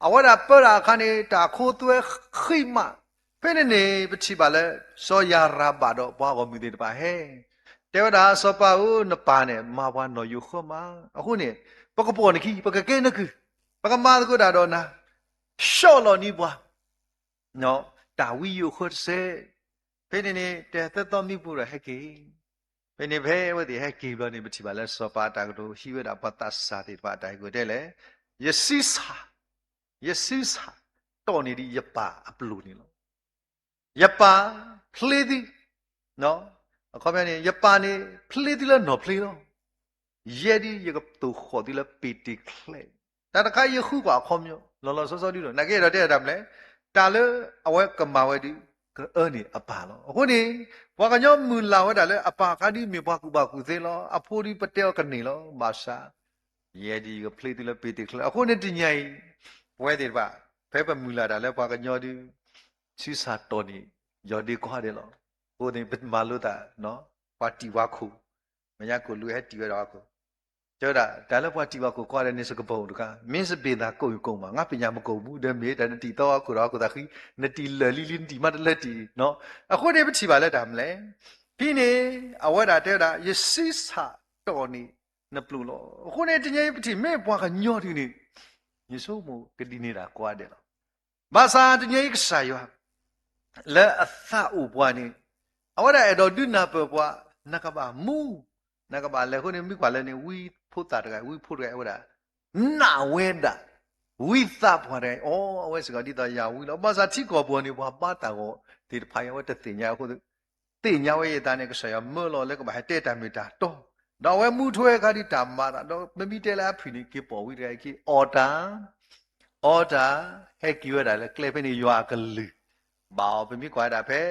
အဝဲဒၣ်ပၢတၢ်အခါန့ၣ် တၢ်ခိသွဲဃံးမး, ဖဲန့ၣ်န့ၣ် ပထံၣ်ဘၣ်လၢ စီၤယၤရၤဘၣ်ဒီးပှၤဂီၢ်မုၢ်သ့ၣ်တဖၣ်ဟဲ တဲဝဲဒၣ် စီၤပၤဧၢ, နပၢ်န့ၣ် မၤပှၤနီၣ်ယိးဃၢမး, အဃိန့ၣ် ပကပိာ်နခံ, ပကကဲနကုၢ်, ပကမၤသကိးတၢ်ဒီးနၤ, ဆှီလီၤန့ၢ်ပှၤ တၢ်ဝံယိးဃၢတစဲး, ဖဲန့ၣ်န့ၣ် တသၢသီမံပူၤဒီးဟဲက့ၤ, ဖဲန့ၣ်ဖဲအဝဲသ့ၣ်ဟဲက့ၤဘျီန့ၣ် ပထံၣ်ဘၣ်လၢစီၤပၤအတၢ်ကတိၤဟံးဝဲဒၣ်ပှၤသးစၢ်သ့ၣ်တဖၣ်အတၢ်ဟ့ၣ်ကူၣ်တဲလဲၣ်, ယဆံဆၣ်, ယဆံဆၣ်, တီၢ်န့ၢ်ဒံးယပၢ်အပျိာ်န့ၣ်လီၤ. ယပၢ်ဖျ့သု, အခီပညီန့ၣ် ယပၢ်န့ၣ် ဖျ့သုလၢနီၣ်ဖျ့လီၤ. ယဲဒၣ်ယကသိၣ်ဃီၣ်သုလၢပ့ၤတ့ၤချဲး, တၢ်တခါအံၤယဃုကွၢ်အခီပညီ လီၤလီၤဆီဆီဒုဒီး နာ်က့ဒီးတဲတၢ်မနုၤလဲၣ်, တၢ်လၢအဝဲကမၤဝဲဒုး ကအၢန့ၣ်အပၢ်လီၤ. အဃိန့ၣ် ပှၤကညီမုၢ်လၢ်ဝဲဒၣ်လၢအပၢ်အခါဒ်မ့ၢ်ပှၤကူၣ်ဘၣ်ကူၣ်သ့လီၤ. အဖိဒ်ပတဲအီၤကန့ၢ်လီၤ. ဘၣ်ဆၣ် ယဲဒ်ယကဖျ့သုလၢပ့ၤတ့ၢ်ချၢ အဃိန့ၣ်တနံၤအံၤ ပဝဲသ့ၣ်တဖၣ် ဖဲပမုၢ်လၢ်တၢ်လၢပှၤကညီဒု ဆံဆၣ်တီၢ်န့ၢ် ယီၢ်ဒ့ကိးဂၤဒဲးလီၤ. အဃိန့ၣ် ပမၤလိသး ပှၤတံၢ်ပှၤခိၣ် မဲာ်ညါကိၣ်လူၤဟဲတံၢ်ဝဲဒၣ်ပှၤခိၣ် တဲဝဲဒၣ် တၢ်လၢပှၤတံၢ်ပှၤခိၣ်ကိးဂၤဒဲးန့ၣ် စကပၤတခါ မ့ၢ်စဘ့ၣ်သးကိးမး ငါပညၣ်မကိၢ်မူဒီးမ့ၢ်တၢ်နတံၢ်သီပှၤခိၣ်ဒီးဟီၣ်ခိၣ်သးဃံ နတံၢ်လၢာ်လံလံ နတံၢ်မးတလၢတံၢ် အဃိန့ၣ်ပထံၣ်ဘၣ်လၢတၢ်မနုၤလဲၣ်. ဖဲန့ၣ် အဝဲဒၣ်တဲဝဲဒၣ် ယဆံဆၣ်တီၢ်န့ၢ်နပျိာ်လီၤ. အဃိန့ၣ် တနံၤအံၤပထံၣ်မ့ၢ်ပှၤကညီဒုန့ၣ် ယဆိကမိၣ်ကဒံးန့ၢ်ဒၣ်ကိးဂၤဒဲးလီၤ. ဘၣ်ဆၣ်တနံၤအံၤကစၢ်ယွၤ လၢအသးအိၣ်ပှၤန့ၣ် အဝဲဒၣ်အဲၣ်ဒိးဒုးနၢ်ပၢၢ်ပှၤ နကဘၣ်မူ နကဘၣ်လဲၤအဃိန့ၣ် မ့ၢ်ကွၢ်လၢန့ၣ် ဝံဖိသၣ်တဂၤ ဝံဖိတဂၤအဝဲဒၣ် နာ်ဝဲဒၣ် ဝံသးပှၢ်တဂၤအံၤ အိ အဝဲစ့ၢ်ကီးဒ်သိးယၤဝံလီၤ. ဘၣ်ဆၣ်ထံကီၢ်ပူၤန့ၣ် ပှၤဘါတၢ်ဂီၤသ့ၣ်တဖၣ်အံၤ အဝဲတသ့ၣ်ညါအဃိ သ့ၣ်ညါဝဲယသးန့ၣ် ကစၢ်ယွၤမၢလီၤလၢကဘၣ်ဟဲတဲတၢ်မ့ၢ်တၢ်တီ ဒီးအဝဲမူထွဲအခါဒ်တၢ်မၤသး ဒီးမ့မ့ၢ်တဲလၢအဖုၣ်န့ၣ် က့ၤပိာ်ဝံတဂၤအံၤခံ အီၣ်တၢ် အီတၢ် ဟဲက့ၤဝဲဒၣ်လၢကျဲဖဲန့ၣ် ယွၤအကလုၢ် ဘၣ်အီၤ ပမ့ၢ်ကွၢ်ဝဲဒၣ်ဖဲ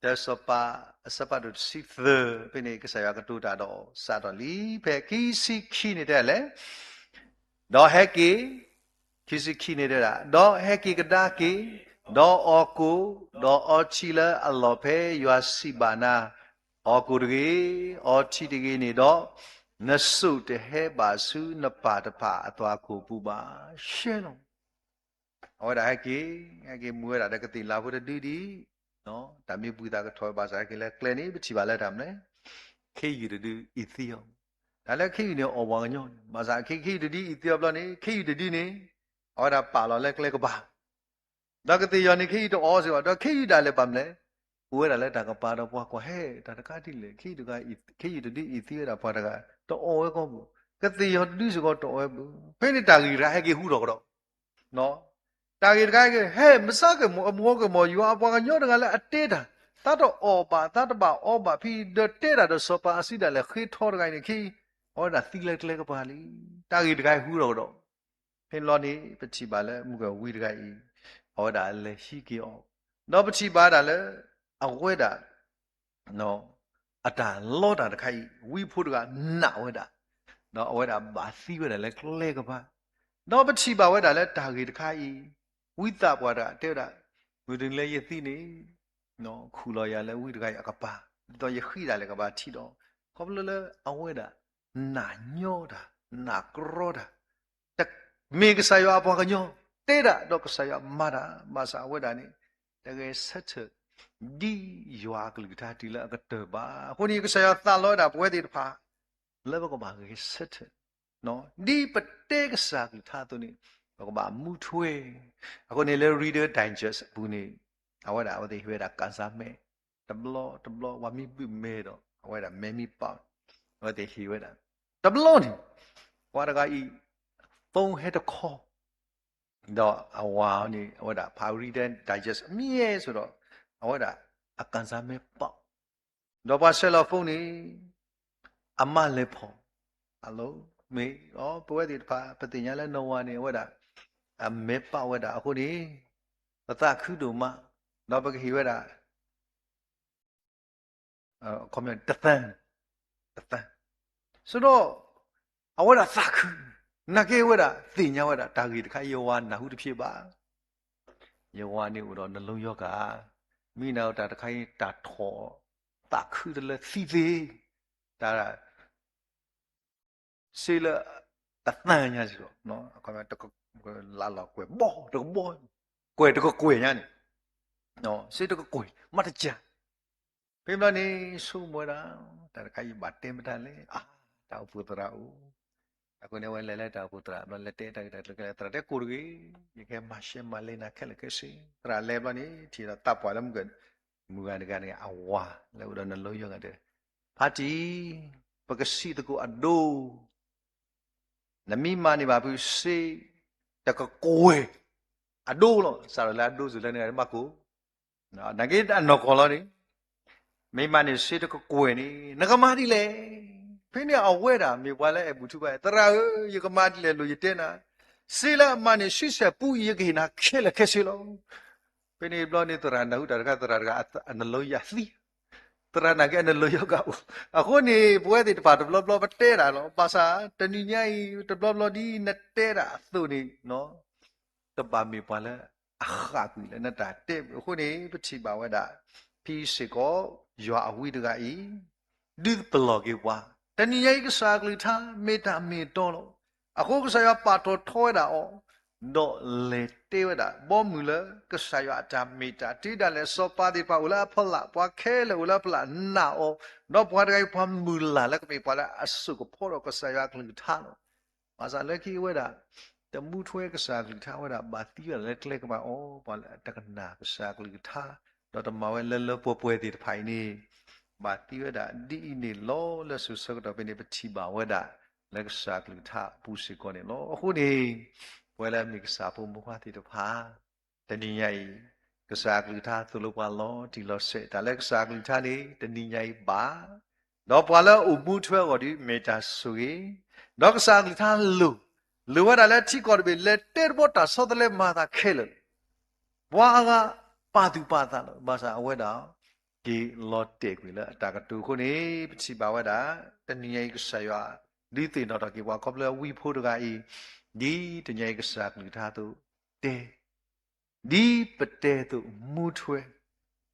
တၢစီၤပၤ အဆၢဖးဒိၣ်တဆံသၢ ဖဲန့ၣ် ကစၢ်ယွၤကတိၤတၢ်ဒီး စးထီၣ်လံ ဖဲခံဆံခံန့ၣ်တဲလဲၣ် ဒီးဟဲက့ၤ ခံဆံခံန့ၣ်တဲဒၣ် ဒီးဟဲက့ၤကဒါက့ၤ ဒီးအီၣ်ကိၣ် ဒီးအီထံလၢအလီၢ်ဖဲယွၤစံးဘၣ်နၤ အီၣ်ကိၣ်တဂ့ၤ အီထံတဂ့ၤန့ၣ်ဒီး နစိၣ်တဟဲဘၣ်ဆူနပၢ်တဖၣ်အသွၣ်ခိၣ်ပူၤဘၣ် ရှဲလီၤ. အဝဲဒၣ်ဟဲက့ၤ ဟဲက့ၤမူဝဲဒၣ်ဒီးကသ့ၣ်လၤဖိတဒုဒံး တၢ်မ့ၢ်ဘှံးသးကထီၣ်ဝဲဘၣ်ဆၣ် ဟဲက့ၤလၢကျဲန့ၣ် ပထံၣ်ဘၣ်လၢတၢ်မနုၤလဲၣ် ခ့ယုၢ်တဒုအံၤသံအီၤ တၢ်လၢခ့ယုၢ်န့ၣ်အီၣ်ပှၤကညီန့ၣ် ဘၣ်ဆၣ်ခ့ယုၢ်တဒုအံၤသံအီၤဘျီန့ၣ် ခ့ယုၢ်တဒုန့ၣ် အဝဲဒၣ်ပာ်လီၤလၢကျဲကပၤ ဒီးကသ့ၣ်ယီၤန့ၣ် ခ့ယုၢ်တအီၣ်စ့ၢ်ကီး ဒီးခ့ယုၢ်ဒၣ်လဲာ်ဘၣ်မနုၤလဲၣ် အိၣ်ဝဲဒၣ်လၢတၢ်ကပၤဒီးပှၤကွၢ်ဟဲ တၢ်တခါဒ်လဲၣ် ခ့ယုၢ်တဂၤအံၤ ခ့ယုၢ်တဒုအံၤသံဝဲဒၣ်ပှၤတဂၤ တအီၣ်ဝဲကီၢ်ပူၤ ကသ့ၣ်ယီၤတဒုစ့ၢ်ကီးတအီၣ်ဝဲပူၤ ဖဲန့ၣ်တၢ်ဂ့ၢ်တခါဟဲက့ၤဟူထီၣ်ကဒီး တၢ်ဂ့ၢ်တခါဟဲက့ၤ ဟဲမုၢ်ဆါကမီၤ အမူကမီၤ ယွၤအပှၤကညီတဂၤလၢအတဲတၢ် သးတအီၣ်ဘၣ် သးတဘၣ်အီဘၣ် ဖဲဒီးတဲတၢ်ဒီးစီၤပၤအစုဒၣ်လဲာ်ဃ့ထီတဂၤအံၤန့ၣ် ခ့ အဝဲဒၣ်သံလၢကျဲကပၤလံ တၢ်ဂ့ၢ်တခါဟဲဟူထီၣ်ကဒီး ဖဲန့ၣ်လီၤန့ၣ် ပထံၣ်ဘၣ်လၢမုၢ်ကဝံၤတဂၤအံၤ အဝဲဒၣ်လဲၤဟံးက့ၤအီၤ ဒီးပထံၣ်ဘၣ်ဒၣ်လၢ အဝဲဒၣ် အတၢ်လီတၢ်တခါအံၤ ဝံဖိတဂၤနာ်ဝဲဒၣ် ဒီးအဝဲဒၣ်ဘၣ်သံဝဲဒၣ်လၢကျဲကပၤ ဒီးပထံၣ်ဘၣ်ဝဲဒၣ်လၢတၢ်ဂ့ၢ်တခါအံၤ ဝံသးပှၢ်တဂၤတဲဝဲဒၣ် မုၢ်တနံၤလၢယသံန့ၣ် ခူၣ်လီၤယၤလၢဝံတဂၤအံၤအကပၤ ဒ်သိးယဃ့ဒၣ်လဲာ်ကဘၣ်ထံၣ်ဒီး ခီဖျိလၢအဝဲဒၣ် နာ်ညီတၢ် နာ်ကြီတၢ် မ့ၢ်ကစၢ်ယွၤအပှၤကညီ တဲဒၣ်ဒီးကစၢ်ယွၤမၤတၢ် ဘၣ်ဆၣ်အဝဲဒၣ်န့ၣ် တဂဲၤဆၢထၢၣ် ဒ်ယွၤအကလုၢ်ကထါတုၤလၢအကတၢၢ်ဘၣ်. အဃိန့ၣ် ကစၢ်ယွၤသးလီဝဲဒၣ်ပဝဲသ့ၣ်တဖၣ် လၢပကဘၣ်ဂဲၤဆၢထၢၣ် ဒ်ပတဲကစၢ်အကလုၢ်ကထါအသိးန့ၣ် ပကဘၣ်မူထွဲ အဃိန့ၣ်လၢ Reader's Digest အပူၤန့ၣ် အဝဲဒၣ်အဝဲသ့ၣ်ဟ့ၣ်ဝဲဒၣ် ကၣ်စၢ်မဲ တဘျီတဘျီ ပှၤမ့ၢ်ဘုၣ်မဲဒီး အဝဲဒၣ်မဲမ့ၢ်ပာ် အဝဲသ့ၣ်ဟ့ၣ်ဝဲဒၣ် တဘျီန့ၣ် ပှၤတဂၤအံၤ phone ဟဲတခီ ဒီးအဝၤန့ၣ် အဝဲဒၣ်ဖး Reader's Digest အမြဲစိၤဒီး အဝဲဒၣ်အကၣ်စၢ်မဲပာ် ဒီးပှၤဆဲးလီၤ phone န့ၣ် အမါလဲၤဖီၣ် အလိၤ မ့ၢ် ပဝဲသ့ၣ်တဖၣ် ပသ့ၣ်ညါလၢနီၢ်ဝၤန့ၣ် အဝဲဒၣ် အမဲပာ်ဝဲဒၣ်အဃိန့ၣ် ပသးခုဒိၣ်မး ဒီးပကဟ့ၣ်ဝဲဒၣ် တသၢ တသၢ ဆိုတော့ အဝဲဒၣ်သးခု နာ်က့အဝဲဒၣ်သ့ၣ်ညါဝဲဒၣ် တၢ်ဂ့ၢ်တခါ ယဝၤနၢ်ဟူတဖျ့ဘၣ် ယဝၤန့ၣ်အိၣ်ဒီး နှလုံးရောဂါ မ့ၢ်နၤတၢ်တခါအံၤ တၢ်ထီၣ်သးခုတလၢသံသ့ တၢ် စ့လၢ တသၢညါစ့ၢ်ကီး လၢလီၤကွဲးဘီ တကဘီ ကွဲးတကကွဲးညါန့ၣ် စ့တကကွဲး မ့ၢ်တကး ဖဲဘျီန့ၣ် ဆိကမိၣ်ဝဲဒၣ် တၢ်တခါအံၤဘၣ်တဲမတၤလဲၣ် အါ တၢ်အိၣ်ဖှိၣ်သရၣ်အိၣ် အဃိန့ၣ် အဝဲလဲၤလၢတၢ်အိၣ်ဖှိၣ်သရၣ်ဘျီ လဲၤတဲတၢ်ဂ့ၢ်တၢ်ကျိၤခဲလၢာ် သရၣ်တဲကိၢ်တဂ့ၤ ယကဟဲမၤရှဲမၤလဲနၤခဲလၢာ်ခဲဆ့ သရၣ်လဲၤဘျီန့ၣ် ထံၣ်ဒီးသးပှၢ်လၢမုၢ်ဂၤ မုၢ်ဂၤတဂၤန့ၣ် အဝၤလၢအိၣ်ဒီး နှလုံးရောဂါ တဲ ဖါတံၢ် ပကစံးသကိးအဒိ နမ့ၢ်မၤန့ၢ်ဘၣ်ဖုစ့ တကကွဲၢ် အဒိလီၤ စးထီၣ်လၢအဒိစ့ၢ်လၢနဂၤမၤကိၢ် နာ်က့အနီၢ်ကီၢ်လီၤန့ၣ် မ့ၢ်မၤန့ၢ်စ့တကကွဲၢ်န့ၣ် နကမၤဒ်လဲၣ် ဖဲန့ၣ်အဝဲဒၣ်မ့ၢ်ပှၤလၢအဲၣ်ဘူၣ်ထူဘၣ် သရၣ်ဧၢ ယကမၤဒ်လဲၣ်လိၣ်ယတဲနၤ စ့လၢအမၤန့ၢ်ဆံဆဲၣ်ပူအံၤ ယကဟ့ၣ်နၤခဲလၢာ်ခဲဆ့လီၤ ဖဲန့ၣ်ဘျီန့ၣ် သရၣ်နၢ်ဟူတၢ်တခါ သရၣ်တဂၤ အနလီယၤသံ, သရၣ်နာ်က့အနလီယီၤကအိၣ်, အဃိန့ၣ် ပဝဲသ့ၣ်တဖၣ်တဘျီဘျီပတဲဒၣ်လီၤ. ဘၣ်ဆၣ် တနံၤညါအံၤ တဘျီဘျီဒ်နတဲဒၣ်အသိးန့ၣ် တဘၣ်မ့ၢ်ပှၤလၢအဃၣ်ကွံာ်လၢနတၢ်တဲအဃိန့ၣ် ပထံၣ်ဘၣ်ဝဲဒၣ် ဖဲစ့ၢ်ကီး ယွၤအဝံတဂၤအံၤ ဒုးပလီၢ်က့ၤပှၤ, တနံၤညါအံၤ ကစၢ်အကလုၢ်ကထါ မ့ၢ်တၢ်မ့ၢ်တီလီၤ. အဃိကစၢ်ယွၤပာ်ထီၣ်ထီဝဲဒၣ်အီၤ, ဒီးလဲၤတဲဝဲဒၣ် ဘီမုၢ်လၢကစၢ်ယွၤအတၢ်မ့ၢ်တၢ်တီဒၣ်လဲာ် စီၤပၤသ့ၣ်တဖၣ်အိၣ်လၢအဖီလာ်, ပှၤခဲလၢာ်အိၣ်လၢအဖီလာ်နာ်အီၤ, ဒီးပှၤတဂၤအံၤ ပှၤမုၢ်လၢ်လၢကမ့ၢ်ပှၤလၢအစိာ်ကဖီဒီးကစၢ်ယွၤအကလုၢ်ကထါလီၤ. ဘၣ်ဆၣ်လၢခံဝဲဒၣ် တမူထွဲကစၢ်အကလုၢ်ကထါဝဲဒၣ် ဘၣ်သံဝဲဒၣ်လၢကျဲကမၤအီၤ ပှၤလၢအတကနၣ်ကစၢ်အကလုၢ်ကထါ ဒီးတမၤဝဲလၢလၢပှဲၤပှဲၤသ့ၣ်တဖၣ်အံၤန့ၣ် ဘၣ်သံဝဲဒၣ်ဒ်အံၤန့ၣ်လီၤ. လၢစိၤဆၢကတီၢ်ဖဲန့ၣ် ပထံၣ်ဘၣ်ဝဲဒၣ် လၢကစၢ်အကလုၢ်ကထါအပူၤစ့ၢ်ကီးန့ၣ်လီၤ. အဃိန့ၣ် ပဝဲလၢအမ့ၢ်ကစၢ်ဖိမုၣ်ဖိသ့ၣ်တဖၣ် တနံၤညါအံၤ ကစၢ်အကလုၢ်ကထါသိၣ်လိပှၤလီၤတံၢ်လီၤဆဲး တၢ်လၢကစၢ်အကလုၢ်ကထါန့ၣ် တနံၤညါအံၤဘၣ် ဒီးပှၤလၢအအိၣ်မူထွဲအဂီၢ်ဒီး မ့ၢ်တၢ်ဆိၣ်ဂ့ၤ, ဒီးကစၢ်အကလုၢ်ကထါလိၣ်, လိၣ်ဝဲဒၣ်လၢထံကီၢ်တဘ့ၣ် လဲၤတဲတဘျီတၢ်ဆီတလဲမၤအသးခဲလၢာ်လီၤ. ပှၤအဂၤပာ်သူၣ်ပာ်သးလီၤ. ဘၣ်ဆၣ်အဝဲဒၣ် က့ၤလီၤတဲာ်ကွံာ်လၢအတၢ်ကတိၤအဃိန့ၣ် ပထံၣ်ဘၣ်ဝဲဒၣ် တနံၤညါအံၤကစၢ်ယွၤ ဒုးသ့ၣ်နီၣ်ထီၣ်က့ၤပှၤခီဖျိဝံဖိတဂၤအံၤ ဒ်တနံၤညါအံၤကစၢ်အကလုၢ်ကထါအသိး တဲ ဒ်ပတဲအသိးမူထွဲ,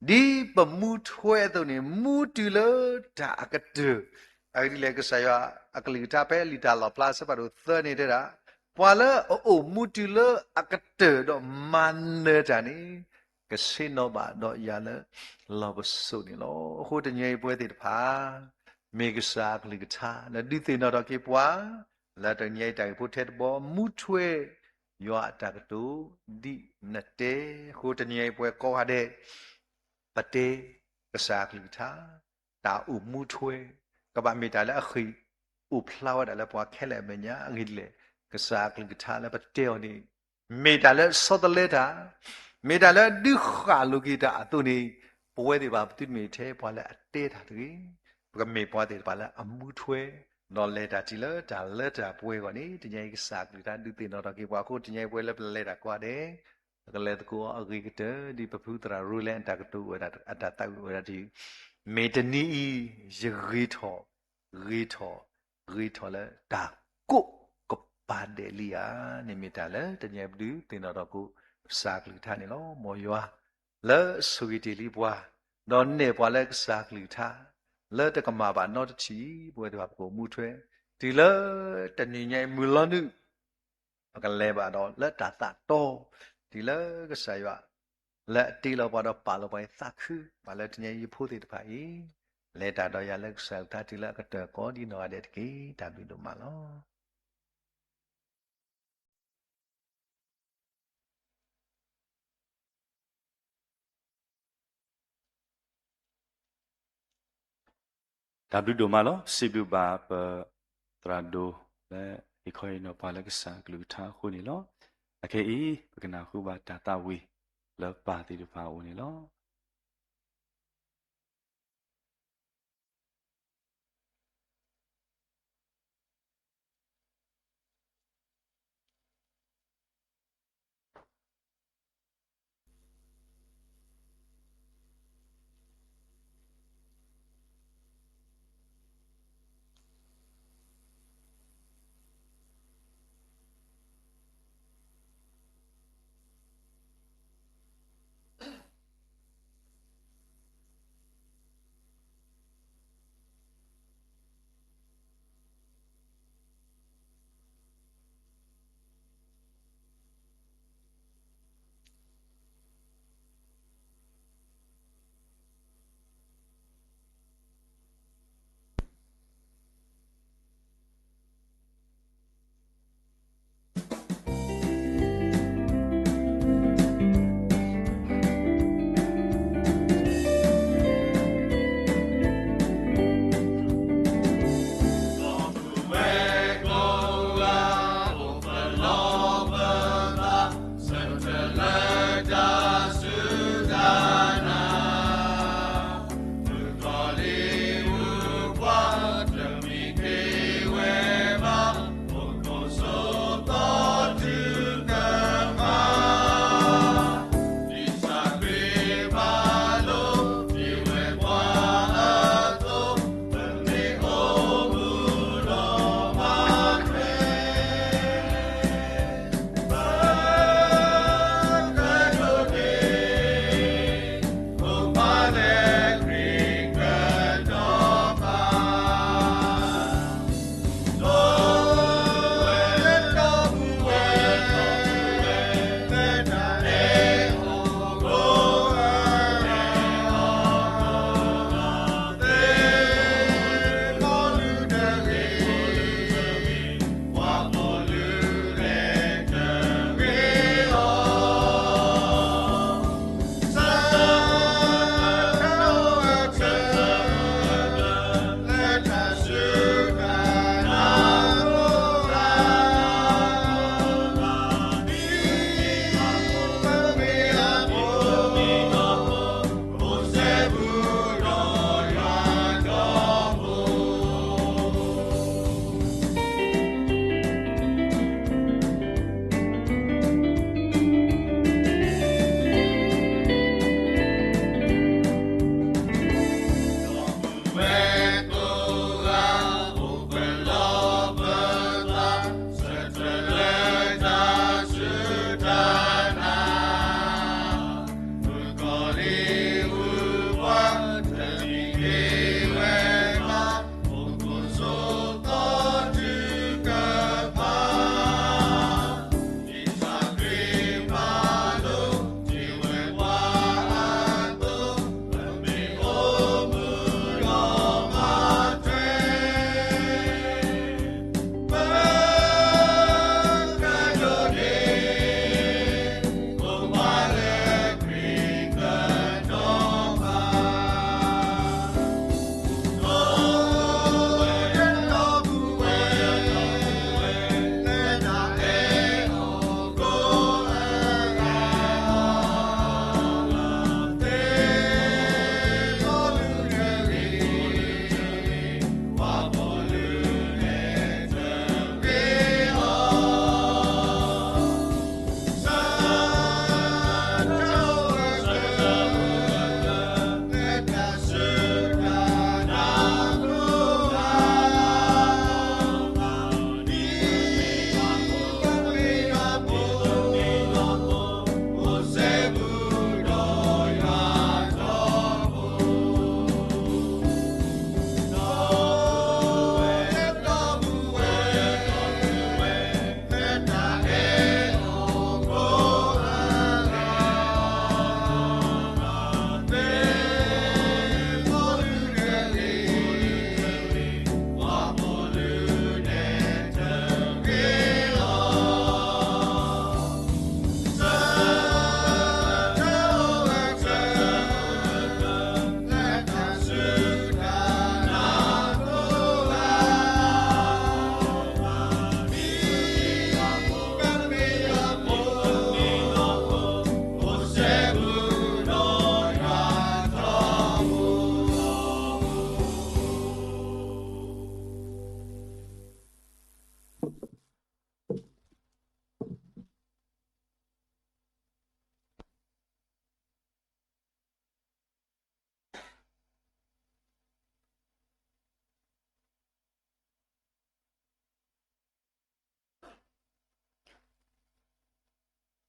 ဒ်ပမူထွဲအသိးန့ၣ် မူတုၤလၢတၢ်အကတၢၢ်, အဂ့ၢ်ဒ်လဲၣ် ကစၢ်ယွၤအကလုၢ်ကထါဖဲလံာ်တၢ်လီၣ်ဖျါအဆၢဖးဒိၣ်သၢန့ၣ်တဲဒၣ်, ပှၤလၢအအိၣ်မူတုၤလၢအကတၢၢ်ဒီးမၤနၢၤတၢ်န့ၣ် ကဆ့ၣ်နီၤဘၣ်ဒီးယၤလၢလီၢ်ပစိာ်န့ၣ်လီၤ. အဃိတနံၤအံၤပဝဲသ့ၣ်တဖၣ် မ့ၢ်ကစၢ်အကလုၢ်ကထါ လၢဒုးသ့ၣ်နီၣ်ထီၣ်က့ၤပှၤ လၢတနံၤအံၤတၢ်ဂ့ၢ်ဖိထဲတဘီ မူထွဲ ယွၤအတၢ်ကတိၤ ဒ်နတဲ, အဃိတနံၤအံၤပဝဲကိးဂၤဒဲး ပတဲ ကစၢ်အကလုၢ်ကထါ တၢ်အိၣ်မူထွဲ ကဘၣ်မ့ၢ်တၢ်လၢအဃ့ၢ်အိၣ်ဖျါဝဲဒၣ်လၢပှၤခဲလၢာ်အမဲာ်ညါ အဂ့ၢ်ဒ်လဲၣ် ကစၢ်အကလုၢ်ကထါလၢပတဲအီၤန့ၣ် မ့ၢ်တၢ်လၢဆီတလဲတၢ်, မ့ၢ်တၢ်လၢဒုးဃၣ်လိာ်က့ၤတၢ်အသိးန့ၣ် ပဝဲသ့ၣ်တဖၣ်ပသုတမ့ၢ်ထဲပှၤလၢအတဲတၢ်တဂ့ၤ, ပကမ့ၢ်ပှၤသ့ၣ်တဖၣ်လၢအမူထွဲ ဒီးလဲၤတၢ်တုၤလၢတၢ်လၢတၢ်ပှဲၤအဂီၢ်န့ၣ် တနံၤအံၤကစၢ်အကလုၢ်ကထါဒုးသ့ၣ်နီၣ်ထီၣ်က့ၤပှၤအဃိ တနံၤအံၤပဝဲလၢပလဲၤတၢ်ကိးဂၤဒဲး ပကလဲၤသကိးအဂ့ၤကတၢၢ် ဒ်ပဖုသရၣ်ရူလဲၣ်အတၢ်ကတိၤဝဲဒၣ် အတၢ်သးဝံၣ်ဝဲဒၣ်တယုၢ်, မ့ၢ်တနံၤအံၤ ယဂ့ၤထီၣ် ဂ့ၤထီၣ် ဂ့ၤထီၣ်လၢတၢ်ကိးကပၤဒဲးလံဧါန့ၣ် မ့ၢ်တၢ်လၢတနံၤအံၤပဒုးသ့ၣ်နီၣ်ထီၣ်ကိး ကစၢ်အကလုၢ်ကထါန့ၣ်လီၤ. မ်ယွၤ လၢအဆိၣ်ဂ့ၤတ့ၢ်လံပှၤ ဒီးနဲၣ်ပှၤလၢကစၢ်အကလုၢ်ကထါ လၢတကမၣ်ဘၣ်နီတထံၣ် ပဝဲသ့ၣ်တဖၣ်ပကအိၣ်မူထွဲ တုၤလၢတနံၤညါအံၤမုၢ်လီၤနုာ် ပကလဲၤဘၣ်ဒီးလၢတၢ်သးတီ တုၤလၢကစၢ်ယွၤ လၢအတ့လီၤပှၤဒီးပာ်လီၤပှၤအံၤသးခု ဘၣ်လၢတနံၤအံၤယဖိသ့ၣ်တဖၣ်အံၤ လဲၤတၢ်ဒီးယၤလၢကစၢ်အကလုၢ်ကထါတုၤလၢအကတၢၢ်ကိးဒ်နီၢ်ဂၤဒဲးတက့ၢ်. တၢ်ဘျုးဒိၣ်မးလီၤ. တၢ်ဘျုးဒိၣ်မးလီၤ. စံးဘျုးဘၣ်ပသရၣ်ဒိၣ်လၢဟ့ၣ်ခီဟ့ၣ်နီၤပှၤလၢကစၢ်အကလုၢ်ကထါအဃိန့ၣ်လီၤ. အခဲအံၤ ပကနၢ်ဟူဘၣ်တၢ်သးဝံၣ်လၢပၢ်သ့ၣ်တဖၣ်အအိၣ်န့ၣ်လီၤ.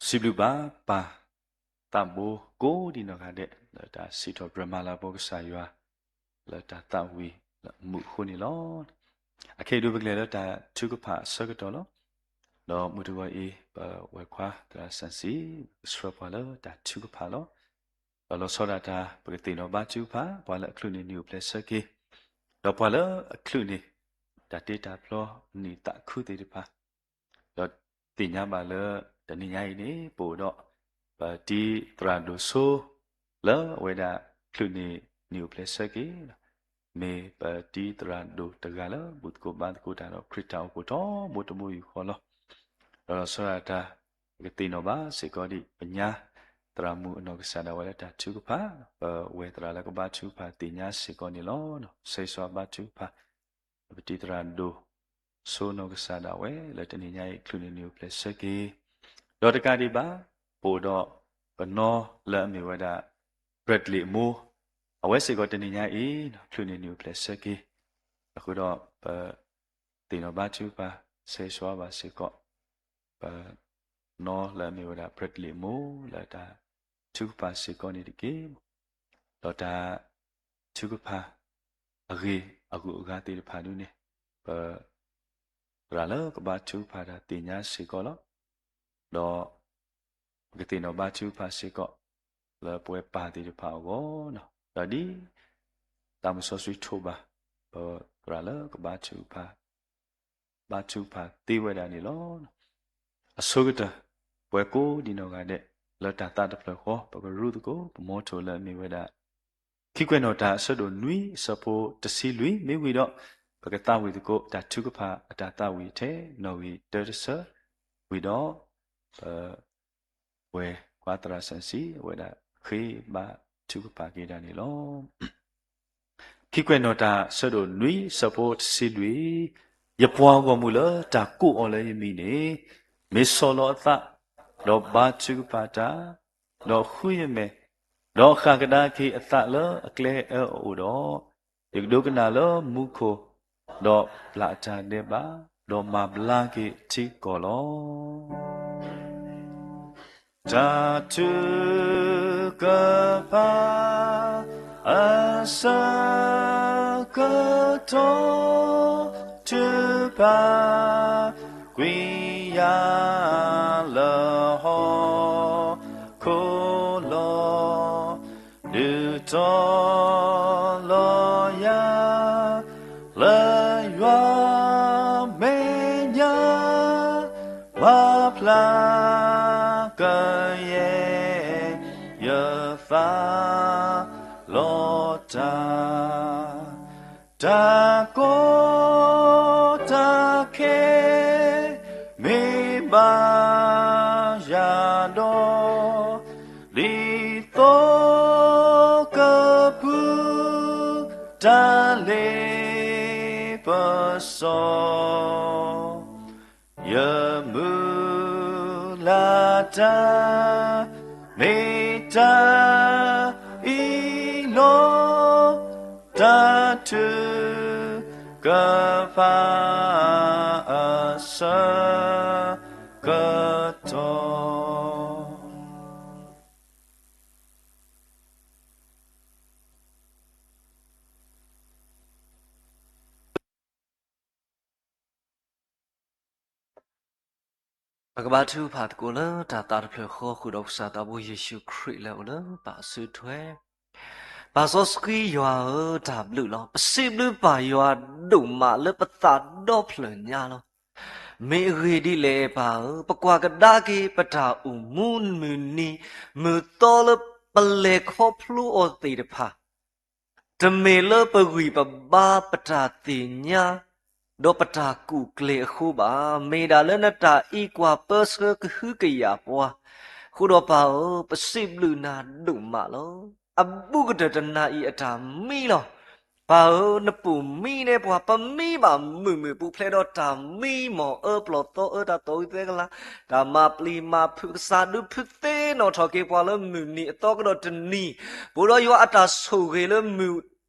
စံးဘျုးဘၣ်ပၢ်သးဘိကိးဒံနီၢ်ဂၤဒဲး လၢတၢ်စံးထီၣ်ပတြၢၤမၤလၤကပီၤကစၢ်ယွၤ လၢတၢ်သးဝံၣ်လၢအမုာ်အဃိန့ၣ်လီၤ. အခဲအံၤဒုးပကလဲၤလၢတၢ်ထုကဖၣ်အဆၢကတီၢ်လီၤ. ဒီးမုၢ်တဂီၤအံၤ ပဝဲၢ်ခွါသရၣ်စၣ်စံ ကဆှၢပှၤလၢတၢ်ထုကဖၣ်လီၤ. ဒီးလီၤဆီဒၣ်တၢ် ပကသ့ၣ်နီၣ်ဘါထုကဖၣ် ပှၤလၢအချုးန့ၢ်နံၣ်အိၣ်ဖျဲၣ်ဆၢက့ၤ, ဒီးပှၤလၢအချုးန့ၢ် တၢ်တ့တၢ်ဖျီနံၣ်သးခုသ့ၣ်တဖၣ် ဒီးသ့ၣ်ညါဘၣ်လၢ တနံၤညါအံၤန့ၣ် ပအိၣ်ဒီး ပတံၤသရၣ်ဒိၣ်စိ လၢအဝဲဒၣ်ချုးန့ၢ်နံၣ်အိၣ်ဖျဲၣ်ဆၢက့ၤ, မ့ၢ်ပတံၤသရၣ်ဒိၣ်တဂၤလၢဘူၣ်သကိးဘါသကိးတၢ်ဒီးခရံာ်တၢ်အိၣ်ဖှိၣ်ထီဘိတဘိယူၢ်ဃီလီၤ. ဒီးလီၤဆီဒၣ်တၢ် ပကသ့ၣ်နီၣ်ဘၣ်စ့ၢ်ကီးဒံး ပညါသရၣ်မုၣ်အနီၢ်ကစၢ်ဒၣ်ဝဲလၢတၢ်ထုကဖၣ်, ပဝဲၢ်သရၣ်လၢကဘါထုကဖၣ်သ့ၣ်ညါစ့ၢ်ကီးန့ၣ်လီၤ. ဆၢဂ့ၤဆၢဝါဘါထုကဖၣ် ပတံၤသရၣ်ဒိၣ်စိနီၢ်ကစၢ်ဒၣ်ဝဲ လၢတနံၤညါအံၤချုးန့ၢ်နံၣ်အိၣ်ဖျဲၣ်ဆၢက့ၤ, ဒီးတကးဒံးဘၣ် ပအိၣ်ဒီးပနီၢ်လၢအမ့ၢ်ဝဲဒၣ် Bradley အမိၢ်, အဝဲစ့ၢ်ကီးတနံၤညါအံၤ ချုးန့ၢ်နံၣ်အိၣ်ဖျဲၣ်ဆၢက့ၤ, အဃိဒီးပ သ့ၣ်နီၣ်ဘါထုကဖၣ် ဆၢဂ့ၤဆၢဝါဘၣ်စ့ၢ်ကီး ပနီၢ်လၢအမ့ၢ်ဝဲဒၣ် Bradley အမိၢ် လၢတၢ်ထုကဖၣ်စ့ၢ်ကီးန့ၣ်တက့ၢ်. ဒီးတၢ်ထုကဖၣ်အဂ့ၢ်အဂုၤအဂၤသ့ၣ်တဖၣ်ဒုန့ၣ် ပသရၣ်လၢကဘါထုကဖၣ်တၢ်သ့ၣ်ညါစ့ၢ်ကီးလီၤ. ဒီးပကသ့ၣ်နီၣ်ဘါထုကဖၣ်စ့ၢ်ကီး လၢပဝဲပၢ်သ့ၣ်တဖၣ်အဂီၢ်, ဒီးဒ်တၢ်မုၢ်စီဆှံထိးဘၣ် ပသရၣ်လၢကဘါထုကဖၣ် ဘါထုကဖၣ်သ့ဝဲဒၣ်န့ၣ်လီၤ. အဆိကတၢၢ် ပဝဲကိးဒံနီၢ်ဂၤဒဲး လၢတၢ်သးတဖျၢၣ်ဃီ ပကရူၢ်သကိး ပမီထိၣ်လၢအမ့ၢ်ဝဲဒၣ် ခံကွဲးနီၣ်တၢ်အဆၢဒိၣ်နွံ အဆၢဖိတဆံလွံၢ် မ့ၢ်ဝံၤဒီး ပကသးဝံၣ်သကိး တၢ်ထုကဖၣ်အတၢ်သးဝံၣ်ထဲ နီၣ်ဂံၢ်တၢတဆၢ ဝံၤဒီး ပ ဝဲၢ်ခွါသရၣ်စၣ်စံ အဝဲဒၣ်ဃ့ဘါထုကဖၣ်က့ၤဒၣ်န့ၣ်လီၤ. ခံကွဲးနီၣ်တၢ်အဆၢဒိၣ်နွံ အဆၢဖိတဆံလွံၢ်, ယပှၤဂီၢ်မုၢ်လၢတၢ်ကိးအီၤလၢယမံၤန့ၣ် မ့ၢ်ဆီၣ်လီၤအသး, ဒီးဘါထုကဖၣ်တၢ်, ဒီးဃုယမဲာ်, ဒီးဃၣ်ကဒါက့ၤအသးလၢအကျဲအၢအအိၣ်ဒီး, ယကဒိကနၣ်လၢမူခိၣ်, ဒီးပျၢ်အတၢ်ဒဲးဘး, ဒီးမၤဘျါက့ၤထံကီၢ်လီၤ. တၢ်ထုကဖၣ်အဆၢကတီၢ် ထုကဖၣ်ကွံာ်ယၤလၢဟီၣ်ခိၣ်လီၤ. ဒုးတီၤလီၤယၤ လၢယွၤမဲာ်ညါ မၤဖျါကယဲၢ်ယသးလီၤတၢ် တၢ်ကီတၢ်ခဲ မ့ၢ်ဘၣ်ယၤဒီး ဒ်သိးကပုၢ်တၢ်လ့ပစီ ယမုၢ်လၢ်တၢ် မ့ၢ်တၢ်အံၤလီၤ. တၢ်ထုကဖၣ်အဆၢကတီၢ် ပကဘါထုကဖၣ်သကိးလၢတၢ်သးတဖျၢၣ်ဃီဃုာ်ဒီးကစၢ်သးဘိယ့ၣ်ၡူးခရံာ်လၢအအိၣ်လၢပၢ်အစုထွဲ ပၢ်စီဆှံယွၤဧၢ, တၢ်ဘျုးလီၤ. ပစံးဘျုးပၢ်ယွၤဒိၣ်မးလၢပသးဒီဖျၢၣ်ညါလီၤ. မ့ၢ်အဂ့ၢ်ဒ်လဲၣ်ပၢ်ဧၢ, ပကွၢ်ကဒါက့ၤပတၢ်အိၣ်မူမုၢ်နံၤမုၢ်သီလၢပလဲၤခီဖျိအီၤသ့ၣ်တဖၣ် တမ့ၢ်လၢပဂံၢ်ပဘါပတၢ်သ့ၣ်ညါ ဒီးပတၢ်ကူၣ်ကျဲၤအဃိဘၣ်. မ့ၢ်ဒၣ်လၢနတၢ်အံးကွၢ်ပၢဆှၢကဟုကယာ်ပှၤ, အဃိဒီးပၢ်ဧၢ, ပစံးဘျုးနၤဒိၣ်မးလီၤ. အဘူးကတၢၢ်တနၤအံၤအတၢ်မံလီၤ. ပၢ်ဧၢ, နပိာ်မံန့ၢ်ပှၤ ပမံဘၣ်မုာ်မုာ်ပူၤဖျဲးဒီးတၢ်မံ မ်အၢပျီၢ်သီအၢတၢ်သီၣ်ဂံၢ်သဲကလၤ, တၢ်မၤပျံၤမၤဖုး ကစၢ်ဒုးဖုးသ့နီၣ်ထီၣ်က့ၤပှၤလၢမုၢ်နံၤအသီကဒီးတနံၤ, ပအိၣ်ဒီးယွၤအတၢ်ဆိၣ်ဂ့ၤလၢမုၢ်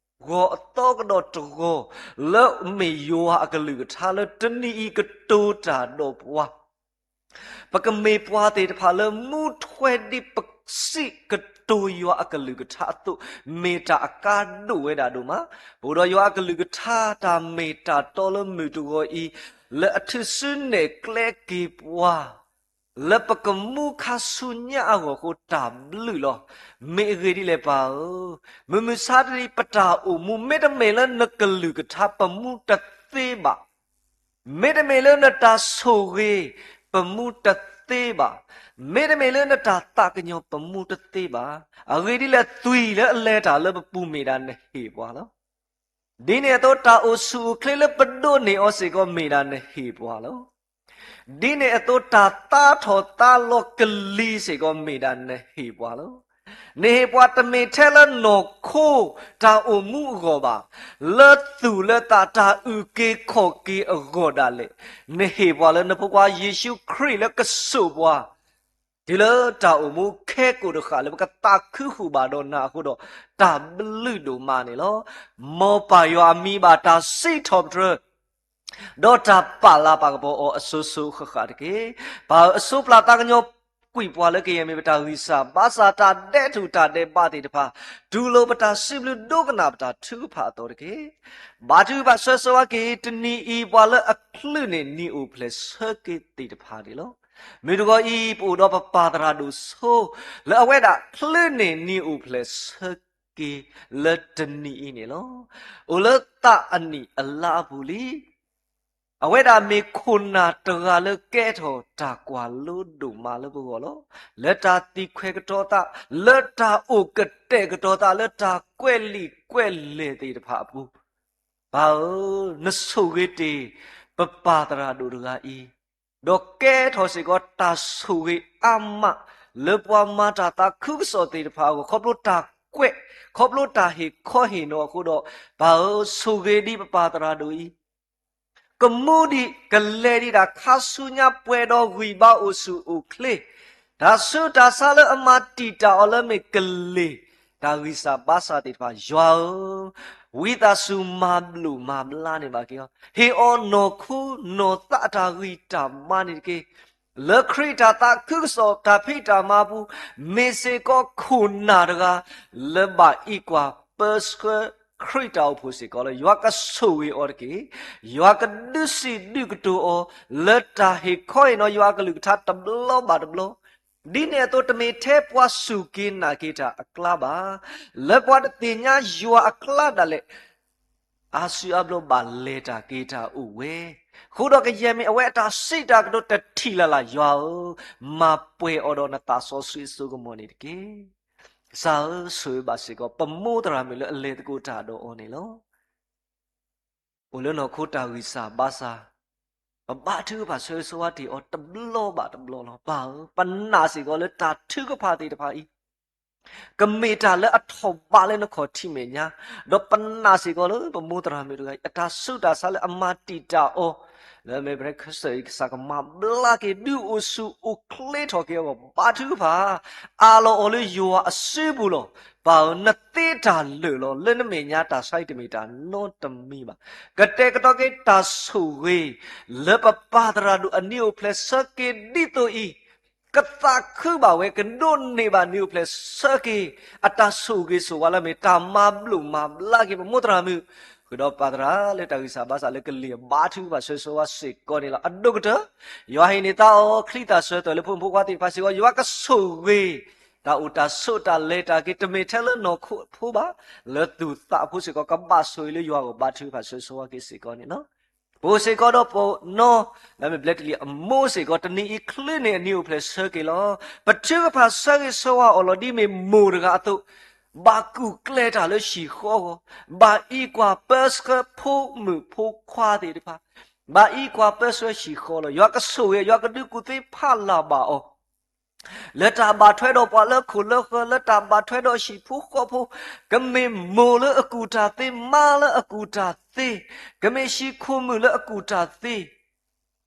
ဂီၤအသီကဒီးတဂီၤ, လၢမ့ၢ်ယွၤအကလုၢ်ကထါလၢတနံၤအံၤကတိၤတၢ်ဒီးပှၤ, ပကမ့ၢ်ပှၤသ့ၣ်တဖၣ်လၢမူထွဲဒ်ပစံးကတိၤယွၤအကလုၢ်ကထါအသိး, မ့ၢ်တၢ်အကါဒိၣ်ဝဲဒၣ်ဒိၣ်မး. ပအိၣ်ဒီးယွၤအကလုၢ်ကထါ တၢ်မ့ၢ်တၢ်တီလၢမုၢ်တဂီၤအံၤ, လၢအထုးစုနဲၣ်ကျဲက့ၤပှၤ လၢပကမူခါဆူညါအဂီၢ်အဃိ တၢ်ဘျုးလီၤ. မ့ၢ်အဂ့ၢ်ဒ်လဲၣ်ပၢ်ဧၢ, မုၢ်မဆါတနံၤ ပတၢ်အိၣ်မူ မ့တမ့ၢ်လၢနကလုၢ်ကထါ ပမူတသ့ဘၣ်. မ့တမ့ၢ်လၢနတၢ်ဆိၣ်ဂ့ၤ ပမူတသ့ဘၣ်. မ့တမ့ၢ်လၢနတၢ်သးကညီၤ ပမူတသ့ဘၣ်. အဂ့ၢ်ဒ်လဲၣ် သွံၣ်လၢအလဲၤတၢ်လၢပပူၤ မ့ၢ်ဒၣ်နဟ့ၣ်ပှၤလီၤ. ဒ်န့ၣ်အသိး တၢ်အိၣ်ဆူၣ်အိၣ်ချ့လၢပဒိးန့ၢ်အီၤစ့ၢ်ကီး မ့ၢ်ဒၣ်နဟ့ၣ်ပှၤလီၤ. ဒ်န့ၣ်အသိး တၢ်သါထီၣ်သါလီၤကလံၤစ့ၢ်ကီး မ့ၢ်ဒၣ်နဟ့ၣ်ပှၤလီၤ. နဟ့ၣ်ပှၤတမ့ၢ်ထဲလၢနီၢ်ခိတၢ်အိၣ်မူအဂီၢ်ဘၣ်, လၢသူၣ်လၢသးတၢ်အုၣ်က့ၤခီၣ်က့ၤအဂီၢ်ဒၣ်လဲာ်, နဟ့ၣ်ပှၤလၢနဖိခွါယ့ၣ်ၡူးခရံာ်လၢကစိာ်ပှၤ တုၤလၢတၢ်အိၣ်မူခဲကိာ်တဃၣ်လၢပကသးခုဃုာ်ဘၣ်ဒီးနၤအဃိဒီး တၢ်ဘျုးဒိၣ်မးန့ၣ်လီၤ. မ်ပၢ်ယွၤအမံၤဘၣ်တၢ်စံးထီၣ်ပတြၢၤ ဒီးတၢ်ပာ်လၤပာ်ကပီၤအီၤအစိၤစိၤဃၣ်ဃၣ်တက့ၢ်. ပၢ်ဧၢ အစိးပျၢ်သးကညီၤကွံာ်ပှၤလၢကယဲၢ်မ့ၢ်ပတၢ်ဂံၢ်စၢ်ဘါစၢ် တၢ်ဒဲးထူၣ်တၢ်ဒဲးဘးသ့ၣ်တဖၣ်, တူၢ်လိာ်ပတၢ်စံးဘျုးဒိကနၣ်ပတၢ်ထုကဖၣ်အသီတက့ၢ်. ဘါထုကဖၣ်ဆၢဂ့ၤဆၢဝါက့ၤ တနံၤအံၤ ပှၤလၢအချုးန့ၢ်နံၤအိၣ်ဖျဲၣ်ဆၢက့ၤသ့ၣ်တဖၣ်န့ၣ်လီၤ. မုၢ်တဂီၤအံၤ ပအိၣ်ဒီးပပၢ်သရၣ်ဒိၣ်စိ လၢအဝဲဒၣ်ချုးန့ၢ်နံၤအိၣ်ဖျဲၣ်ဆၢက့ၤလၢတနံၤအံၤန့ၣ်လီၤ. အိၣ်လၢသးအနံၣ်အလါအပူၤလံ အဝဲဒၣ်မ့ၢ်ခိၣ်နၢ်တဂၤလၢကဲထီၣ်တၢ်ကွၢ်လိဒိၣ်မးလၢပဂီၢ်လီၤ. လၢတၢ်သံခွဲးကတီၤသး, လၢတၢ်အိၣ်ကတဲာ်ကတီၤသး, လၢတၢ်ကွဲးလံာ်ကွဲးလဲၢ်သ့ၣ်တဖၣ်အပူၤ, ပၢ်ဧၢ, နဆိၣ်ဂ့ၤတ့ၢ်ပပၢ်သရၣ်ဒိၣ်တဂၤအံၤ, ဒီးကဲထီၣ်စ့ၢ်ကီးတၢ်ဆိၣ်ဂ့ၤအါမး လၢပှၤမၤတၢ်သးခုကစီၣ်သ့ၣ်တဖၣ်အဂီၢ် ခီဖျိတၢ်ကွဲး, ခီဖျိတၢ်ဟ့ၣ်ခီဟ့ၣ်နီၤအဃိဒီး, ပၢ်ဧၢ, ဆိၣ်ဂ့ၤဒံးပပၢ်သရၣ်ဒိၣ်အံၤ ကမူဒံးကလဲၤဒံးဒၣ်ခါဆူညါပှဲၤဒီးဂံၢ်ဘါအိၣ်ဆူၣ်အိၣ်ချ့, တၢ်ဆူးတၢ်ဆါလၢအမၤတံာ်တာ်အီၤလၢမ့ၢ်ကလ့ၢ်, တၢ်ဂံၢ်စၢ်ဘါစၢ်သ့ၣ်တဖၣ် ယွၤဧၢ, ဝံသးစူၤမၤဘျုးမၤဘျါန့ၢ်ဘၣ်က့ၤအီၤ, ဟ့ၣ်အီၤနီၢ်ခိနီၢ်သးအတၢ်ဂံၢ်တၢ်ဘါန့ၣ်တက့ၢ်. လၢခရံာ်တၢ်သးခုကစီၣ်တၢ်ဖံးတၢ်မၤအပူၤ, မ့ၢ်စ့ၢ်ကီးခိၣ်နၢ်တဂၤ လၢဘၣ်အံးကွၢ်ပၢဆှၢခရံာ်တၢ်အိၣ်ဖှိၣ်စ့ၢ်ကီးလီၤ. ယွၤကဆိၣ်ဂ့ၤအီၤတက့ၢ်. ယွၤကဒုးစံးဒုးကတိၤအီၤ လၢတၢ်ဟ့ၣ်ခီဟ့ၣ်နီၤယွၤအကလုၢ်ကထါတဘျီဘၣ်တဘျီ, ဒ်န့ၣ်အသိးတမ့ၢ်ထဲပှၤစူၢ်က့ၤနာ်က့ၤတၢ်အကျါဘၣ်. လၢပှၤတသ့ၣ်ညါယွၤအကျါဒၣ်လဲာ် အါစုအါဘျီဘၣ်လဲၤတၢ်က့ၤတၢ်အိၣ်ဝဲ, အဃိဒီးကယဲၢ်မ့ၢ်အဝဲအတၢ်စံးတၢ်ကတိၤတထံၣ်လၢ်လၢ် ယွၤဧၢ, မၤပှဲၤအီၤဒီးနသးစီဆှံအစိကမီၤန့ၣ်တက့ၢ်. ကစၢ်ဧၢ, ဆိၣ်ဂ့ၤဘၣ်စ့ၢ်ကီး ပမိၢ်သရၣ်မုၣ်လၢအလဲၤသကိးတၢ်ဒီးအီၤန့ၣ်လီၤ. အိၣ်လၢနီၢ်ခိတၢ်ဂံၢ်စၢ်ဘါစၢ်, ပဘါထုကဖၣ်ဆၢဂ့ၤဆၢဝါတ့ၢ်အီၤတဘျီဘၣ်တဘျီလီၤ. ပၢ်ဧၢ, ပနာ်စ့ၢ်ကီးလၢတၢ်ထုကဖၣ်သ့ၣ်တဖၣ်အံၤ ကမ့ၢ်တၢ်လၢအထီၣ်ဘးလၢနခီၣ်ထံးမဲာ်ညါ, ဒီးပနာ်စ့ၢ်ကီးလၢပမိၢ်သရၣ်မုၣ်တဂၤအံၤ အတၢ်ဆူးတၢ်ဆါလၢအမၤတံာ်တာ်အီၤ, လၢအမဲၣ်ဖရဲခၢၣ်စးအံၤ ကစၢ်ကမၤဘျါက့ၤ ဒုးအိၣ်ဆူၣ်အိၣ်ချ့ထီၣ်က့ၤအဂီၢ် ဘါထုကဖၣ်, အးလီၤအီၤလၢယွၤအစုပူၤလီၤ. ပၢ်ဧၢ, နသ့တၢ်လၢာ်လီၤ. လၢနမဲာ်ညါတၢ်ဆါအံၤ တမ့ၢ်တၢ်နီတမံၤဘၣ်. ကတဲာ်ကတီၤက့ၤတၢ်ဆိၣ်ဂ့ၤ လၢပပၢ်သရၣ်ဒိၣ်အနံၤအိၣ်ဖျဲၣ်ဆၢက့ၤဒ်သိးအံၤ, ကသးခုဘၣ်ဝဲ ကဒိးန့ၢ်ဘၣ်နံၤအိၣ်ဖျဲၣ်ဆၢက့ၤ အတၢ်ဆိၣ်ဂ့ၤဆိၣ်ဝါလၢအမ့ၢ်တၢ်မၤဘျုးမၤဘျါက့ၤပမိၢ်သရၣ်မုၣ်, ဃုာ်ဒီးပၢ်သရၣ်လၢတၢ်ဂံၢ်စၢ်ဘါစၢ်လၢကလံၤအဘါထုကဖၣ်ဆၢဂ့ၤဆၢဝါစ့ၢ်ကီးန့ၣ်လီၤ. အဒိၣ်ကတၢၢ် ယွၤဟ့ၣ်န့ၢ်သးအီၤ ချံသၣ်ဆၢထၢၣ်လၢဖိမုၣ်ဖိခွါသ့ၣ်တဖၣ်စ့ၢ်ကီး, ယွၤကဆိၣ်ဂ့ၤ တၢ်အိၣ်တၢ်ဆိးတၢ်လဲၤတၢ်က့ၤ တမ့ၢ်ထဲလၢနီၢ်ခိဖိဘၣ်, လၢသူၣ်သးအဖိစ့ၢ်ကီး ကဘၣ်ဆိၣ်ဂ့ၤလၢယွၤအဂီၢ် ဘါထုကဖၣ်ဆၢဂ့ၤဆၢဝါက့ၤစ့ၢ်ကီးန့ၣ်လီၤ. ပအိၣ်စ့ၢ်ကီးဒီးပနီၢ် လၢအမ့ၢ်ဘျဲၣ်တလံၤအမိၢ်စ့ၢ်ကီး တနံၤအံၤချုးန့ၢ်အနံၤအိၣ်ဖျဲၣ်ဆၢက့ၤလီၤ. ပထုကဖၣ်ဆၢဂ့ၤဆၢဝါအီၤလီၤ. ဒ်မ့ၢ်မိၢ်တဂၤအသိး ဘၣ်ကူၣ်ကျဲၤတၢ်လၢဟံၣ်ဃီအဂီၢ်, ဘၣ်အံးကွၢ်ပၢဆှၢဖိမုၣ်ဖိခွါသ့ၣ်တဖၣ်, ဘၣ်အံးကွၢ်ပၢဆှၢဟံၣ်ဃီလီၤ. ယွၤကဆိၣ်ဂ့ၤ ယွၤကဒုးကူၣ်သ့ဖးလၢ်ဘၣ်အီၤ လၢတၢ်ဘၣ်ထွဲဒီးပှၤလၢခိၣ်လၢဃၢၤ, လၢတၢ်ဘၣ်ထွဲဒီးဟံၣ်ဖိဃီဖိ, ကမ့ၢ်မိၢ်လၢအကူၣ်တၢ်သ့, မါလၢအကူၣ်တၢ်သ့, ကမ့ၢ်ဟံၣ်ခိၣ်မုၣ်လၢအကူၣ်တၢ်သ့,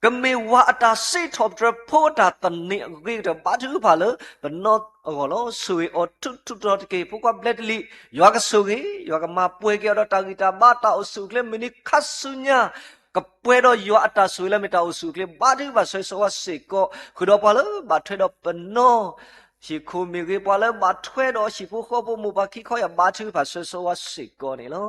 ကမ့ၢ်ဝၤအတၢ်စံးထီၣ်ပတြၢၤ ဖိအတၢ်သန့ၤအဂ့ၤကတၢၢ် ဘါထုကဖၣ်လၢပနီၢ်အဂီၢ်လီၤ. ဆိၣ်ဂ့ၤအီၤထူးထူးတီၤတီၤတက့ၢ်. ဖိခွါဘျဲၣ်တလံၤ ယွၤကဆိၣ်ဂ့ၤ, ယွၤကမၤပှဲၤက့ၤအီၤဒီးတၢ်ဂံၢ်တၢ်ဘါ တၢ်အိၣ်ဆူၣ်အိၣ်ချ့ မုၢ်နံၤခါဆူညါ ကပှဲၤဒီးယွၤအတၢ်ဆိၣ်ဂ့ၤလၢမ့ၢ်တၢ်အိၣ်ဆူၣ်အိၣ်ချ့ ဘါထုကဖၣ်ဆၢဂ့ၤဆၢဝါစ့ၢ်ကီး, ဃုာ်ဒီးပှၤလၢဘၣ်ထွဲဒီးပနီၢ်ဟံၣ်ခိၣ်မ့ၢ်ဂ့ၤ, ပှၤလၢဘၣ်ထွဲဒီးဟံၣ်ဖိဃီဖိမိၢ်ပၢ်ခံခီယၢ် ဘါထုကဖၣ်ဆၢဂ့ၤဆၢဝါစ့ၢ်ကီးန့ၣ်လီၤ.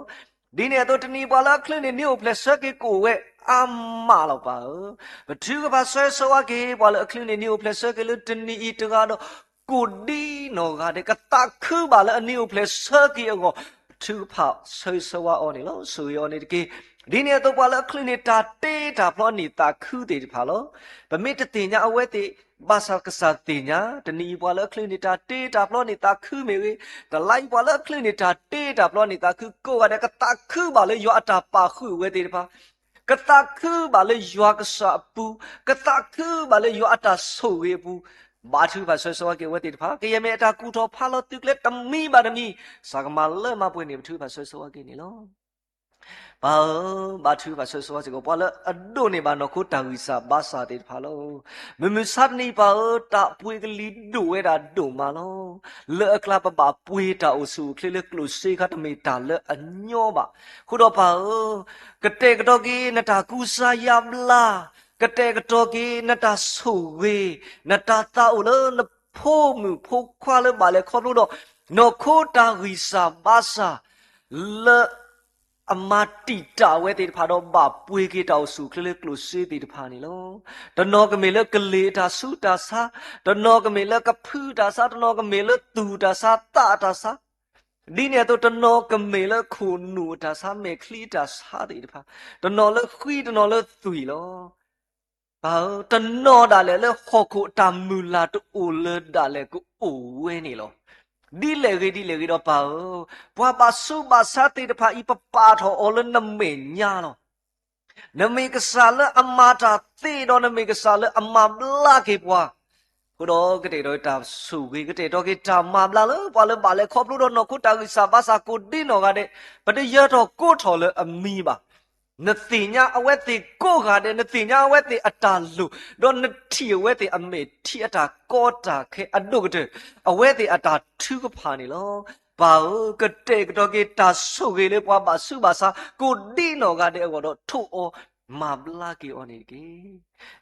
ဒ်န့ၣ်အသိးတနံၤပှၤလၢအချုးန့ၣ် နံၣ်အိၣ်ဖျဲၣ်ဆၢက့ၤကအိၣ်ဝဲအါမးလီၤပၢ်ဧၢ, ပထုကဖၣ်ဆၢဂ့ၤဆၢဝါက့ၤ ပှၤလၢအချုးန့ၣ်နံၣ်အိၣ်ဖျဲၣ်ဆၢက့ၤလၢတနံၤအံၤတဂၤဒီး ကိၣ်ဒံနီၢ်ဂၤဒဲး ကသးခုဘၣ်လၢအနံၣ်အိၣ်ဖျဲၣ်ဆၢက့ၤအဂီၢ်, ပထုကဖၣ်ဆၢဂ့ၤဆၢဝါအီၤန့ၣ်လီၤ, ဆိၣ်ဂ့ၤအီၤန့ၣ်တက့ၢ်. ဒ်န့ၣ်အသိးပှၤလၢအချုးန့ၣ်တၢ်တ့တၢ်ဖျီန့ၢ်သးခုသ့ၣ်တဖၣ်လီၤ. ပမ့ၢ်တသ့ၣ်ညါအဝဲသ့ၣ် ဘၣ်ဆၣ်ကစၢ်သ့ၣ်ညါ, တနံၤအံၤပှၤလၢအချုးန့ၣ်တၢ်တ့တၢ်ဖျီန့ၢ်သးခုမ့ၢ်ဂ့ၤ, တလါအံၤပှၤလၢအချုးန့ၣ်တၢ်တ့တၢ်ဖျီန့ၢ်သးခုကိးဂၤဒဲး ကသးခုဘၣ်လၢယွၤအတၢ်ပာ်ဃုာ်အဝဲသ့ၣ်တဖၣ် ကသးခုဘၣ်လၢယွၤကစၢ်အပူၤ, ကသးခုဘၣ်လၢယွၤအတၢ်ဆိၣ်ဂ့ၤအပူၤ, ဘါထုကဖၣ်ဆၢဂ့ၤဆၢဝါက့ၤအဝဲသ့ၣ်တဖၣ်, ကယဲၢ်မ့ၢ်အတၢ်ကူၣ်ထီၣ်ဖးလီၤသုးကျဲၤတမံၤဘၣ်တမံၤ, စ့ၢ်ကမၤလၢမၤပှဲၤန့ၣ် ပထုကဖၣ်ဆၢဂ့ၤဆၢဝါက့ၤန့ၣ်လီၤ. ပၢ်ဧၢ, ဘါထုကဖၣ်ဆၢဂ့ၤဆၢဝါစ့ၢ်ကီး ပှၤလၢအဒိးန့ၢ်ဘၣ်နီၢ်ခိတၢ်ဂံၢ်စၢ်ဘါစၢ်သ့ၣ်တဖၣ်လီၤ. မုၢ်မဆါတနံၤပၢ်ဧၢ, တၢ်ပှ့ၤကလံၤဒိၣ်ဝဲဒၣ်ဒိၣ်မးလီၤ. လၢအကျါပဘၣ်ပှ့ၤတၢ်အိၣ်ဆူၣ်အိၣ်ချ့လၢကျိၣ်စ့ခါ တမ့ၢ်တၢ်လၢအညီဘၣ်. အဃိဒီးပၢ်ဧၢ, ကတဲာ်ကတီၤက့ၤနတၢ်ကူစါယါဘျါ, ကတဲာ်ကတီၤက့ၤနတၢ်ဆိၣ်ဂ့ၤ, နတၢ်သးအိၣ်လၢနဖိမုၣ်ဖိခွါလၢဘၣ်လဲၤခီဖျိဒီး နီၢ်ခိတၢ်ဂံၢ်စၢ်ဘါစၢ် လၢ အမၤတံာ်တာ်ဝဲသ့ၣ်တဖၣ်ဒီး ဘၣ်ပှ့ၤက့ၤတၢ်အိၣ်ဆူၣ်အိၣ်ချ့လၢကျိၣ်စ့သ့ၣ်တဖၣ်န့ၣ်လီၤ. တနီၤကမ့ၢ်လၢကလ့ၢ်အတၢ်ဆူးတၢ်ဆါ, တနီၤကမ့ၢ်လၢကဖုတၢ်ဆါ, တနီၤကမ့ၢ်လၢသူၣ်တၢ်ဆါ သးတၢ်ဆါ, ဒ်န့ၣ်အသိးတနီၤကမ့ၢ်လၢခိၣ်နူာ်အတၢ်ဆါ မဲာ်ချံအတၢ်ဆါသ့ၣ်တဖၣ်, တနီၤလၢဃံတနီၤလၢသွံၣ်လီၤ. ပၢ်ဧၢ, တနီၤဒၣ်လဲာ်လၢဟီၣ်ခိၣ်အတၢ်မုၢ်လၢ်တအိၣ်လၢၤဒၣ်လဲာ်ကအိၣ်ဝဲန့ၣ်လီၤ. ဒ်လဲၣ်ဂ့ၤဒ်လဲၣ်ဂ့ၤဒီးပၢ်ဧၢ, ပှၤဘၣ်ဆူးဘၣ်ဆါသ့ၣ်တဖၣ်အံၤ ပပာ်ထီၣ်အီၤလၢနမဲာ်ညါလီၤ. နမ့ၢ်ကစၢ်လၢအမၤတၢ်သ့ဒီး နမ့ၢ်ကစၢ်လၢအမၤဘျါက့ၤပှၤ, အဃိဒီးကတဲာ်ကတီၤက့ၤတၢ်ဆိၣ်ဂ့ၤ, ကတဲာ်ကတီၤက့ၤတၢ်မၤဘျါလၢပှၤလၢဘၣ်လဲၤခီဖျိဒီးနီၢ်ခိတၢ်ဂံၢ်စၢ်ဘါစၢ်ကိးဒံနီၢ်ဂၤဒဲး, ပတယၢၤထီၣ်ကိးထီၣ်လၢအမံၤဘၣ်. နသ့ၣ်ညါအဝဲသ့ၣ်ကိးဂၤဒဲး, နသ့ၣ်ညါအဝဲသ့ၣ်အတၢ်လိၣ်, ဒီးနထံၣ်အဝဲသ့ၣ်အမဲာ်ထံအတၢ်ကီတၢ်ခဲအဒိၣ်ကတၢၢ်, အဝဲသ့ၣ်အတၢ်ထုကဖၣ်န့ၣ်လီၤ. ပၢ်ဧၢ, ကတဲာ်ကတီၤက့ၤတၢ်ဆိၣ်ဂ့ၤလၢပှၤဘၣ်ဆူးဘၣ်ဆါ ကိးဒံနီၢ်ဂၤဒဲးအဂီၢ်ဒီး ထိၣ်အီၤမၤဘျါက့ၤအီၤန့ၣ်တက့ၢ်.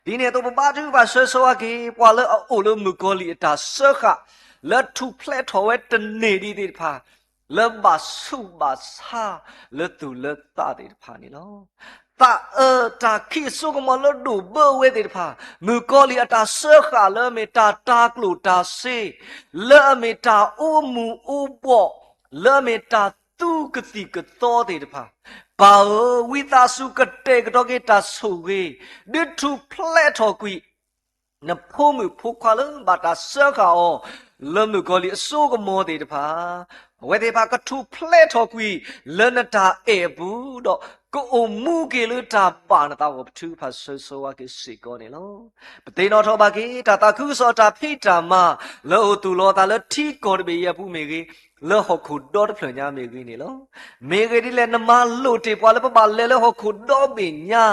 ဒ်န့ၣ်အသိးပဘါထုကဖၣ်ဆၢဂ့ၤဆၢဝါက့ၤ ပှၤလၢအအိၣ်လၢမုၣ်ကီၤလံၢ်အတၢ်စၢဃာ် လၢထူၣ်ဖျဲးထီၣ်ဝဲတန့ၢ်ဒံးသ့ၣ်တဖၣ်, လၢဘၣ်ဆူးဘၣ်ဆါ လၢသူၣ်လၢသးသ့ၣ်တဖၣ်န့ၣ်လီၤ. သးအၢတၢ်ခံးအစိကမီၤလၢဒိၣ်ဘၢဝဲသ့ၣ်တဖၣ်, မုၣ်ကီၤလံၢ်အတၢ်စၢဃာ်လၢအမ့ၢ်တၢ်တၤကျိၣ်တၤစ့, လၢအမ့ၢ်တၢ်အိၣ်မူအိၣ်ဘှီၣ်, လၢအမ့ၢ်တၢ်သူကသံၣ်ကသီသ့ၣ်တဖၣ်, ပၢ်ဧၢ, ဝံသးစူၤကတဲာ်ကတီၤက့ၤတၢ်ဆိၣ်ဂ့ၤ, ဒုးထူၣ်ဖျဲးထီၣ်ကွံာ် နဖိမုၣ်ဖိခွါလၢဘၣ်တၢ်စၢဃာ်အီၤ လၢမုၣ်ကီၤလံၢ်အစိကမီၤသ့ၣ်တဖၣ်, အဝဲသ့ၣ်တဖၣ်ကထူၣ်ဖျဲးထီၣ်ကွံာ် လၢနတၢ်အဲၣ်အပူၤဒီး ကအိၣ်မူက့ၤလၢတၢ်ဘၣ်နသးအဂီၢ် ပထုကဖၣ်ဆၢဂ့ၤဆၢဝါက့ၤစ့ၢ်ကီးန့ၣ်လီၤ. ပသ့ၣ်နီၣ်ထီၣ်ဘၣ်က့ၤ တၢ်သးခုကစီၣ်တၢ်ဖံးတၢ်မၤ လၢအအိၣ်သူၣ်လီၤအသးလၢထံကီၢ်တဘ့ၣ်အံၤအပူၤမ့ၢ်ဂ့ၤ, လၢဟီၣ်ခိၣ်ဒီတဖျၢၣ်ညါမ့ၢ်ဂ့ၤန့ၣ်လီၤ. မ့ၢ်ဂ့ၤဒ်လဲၣ် နမၤလိၣ်တ့ၢ်ပှၤလၢပဘၣ်လဲၤလၢဟီၣ်ခိၣ်ဒီဘ့ၣ်ညါ,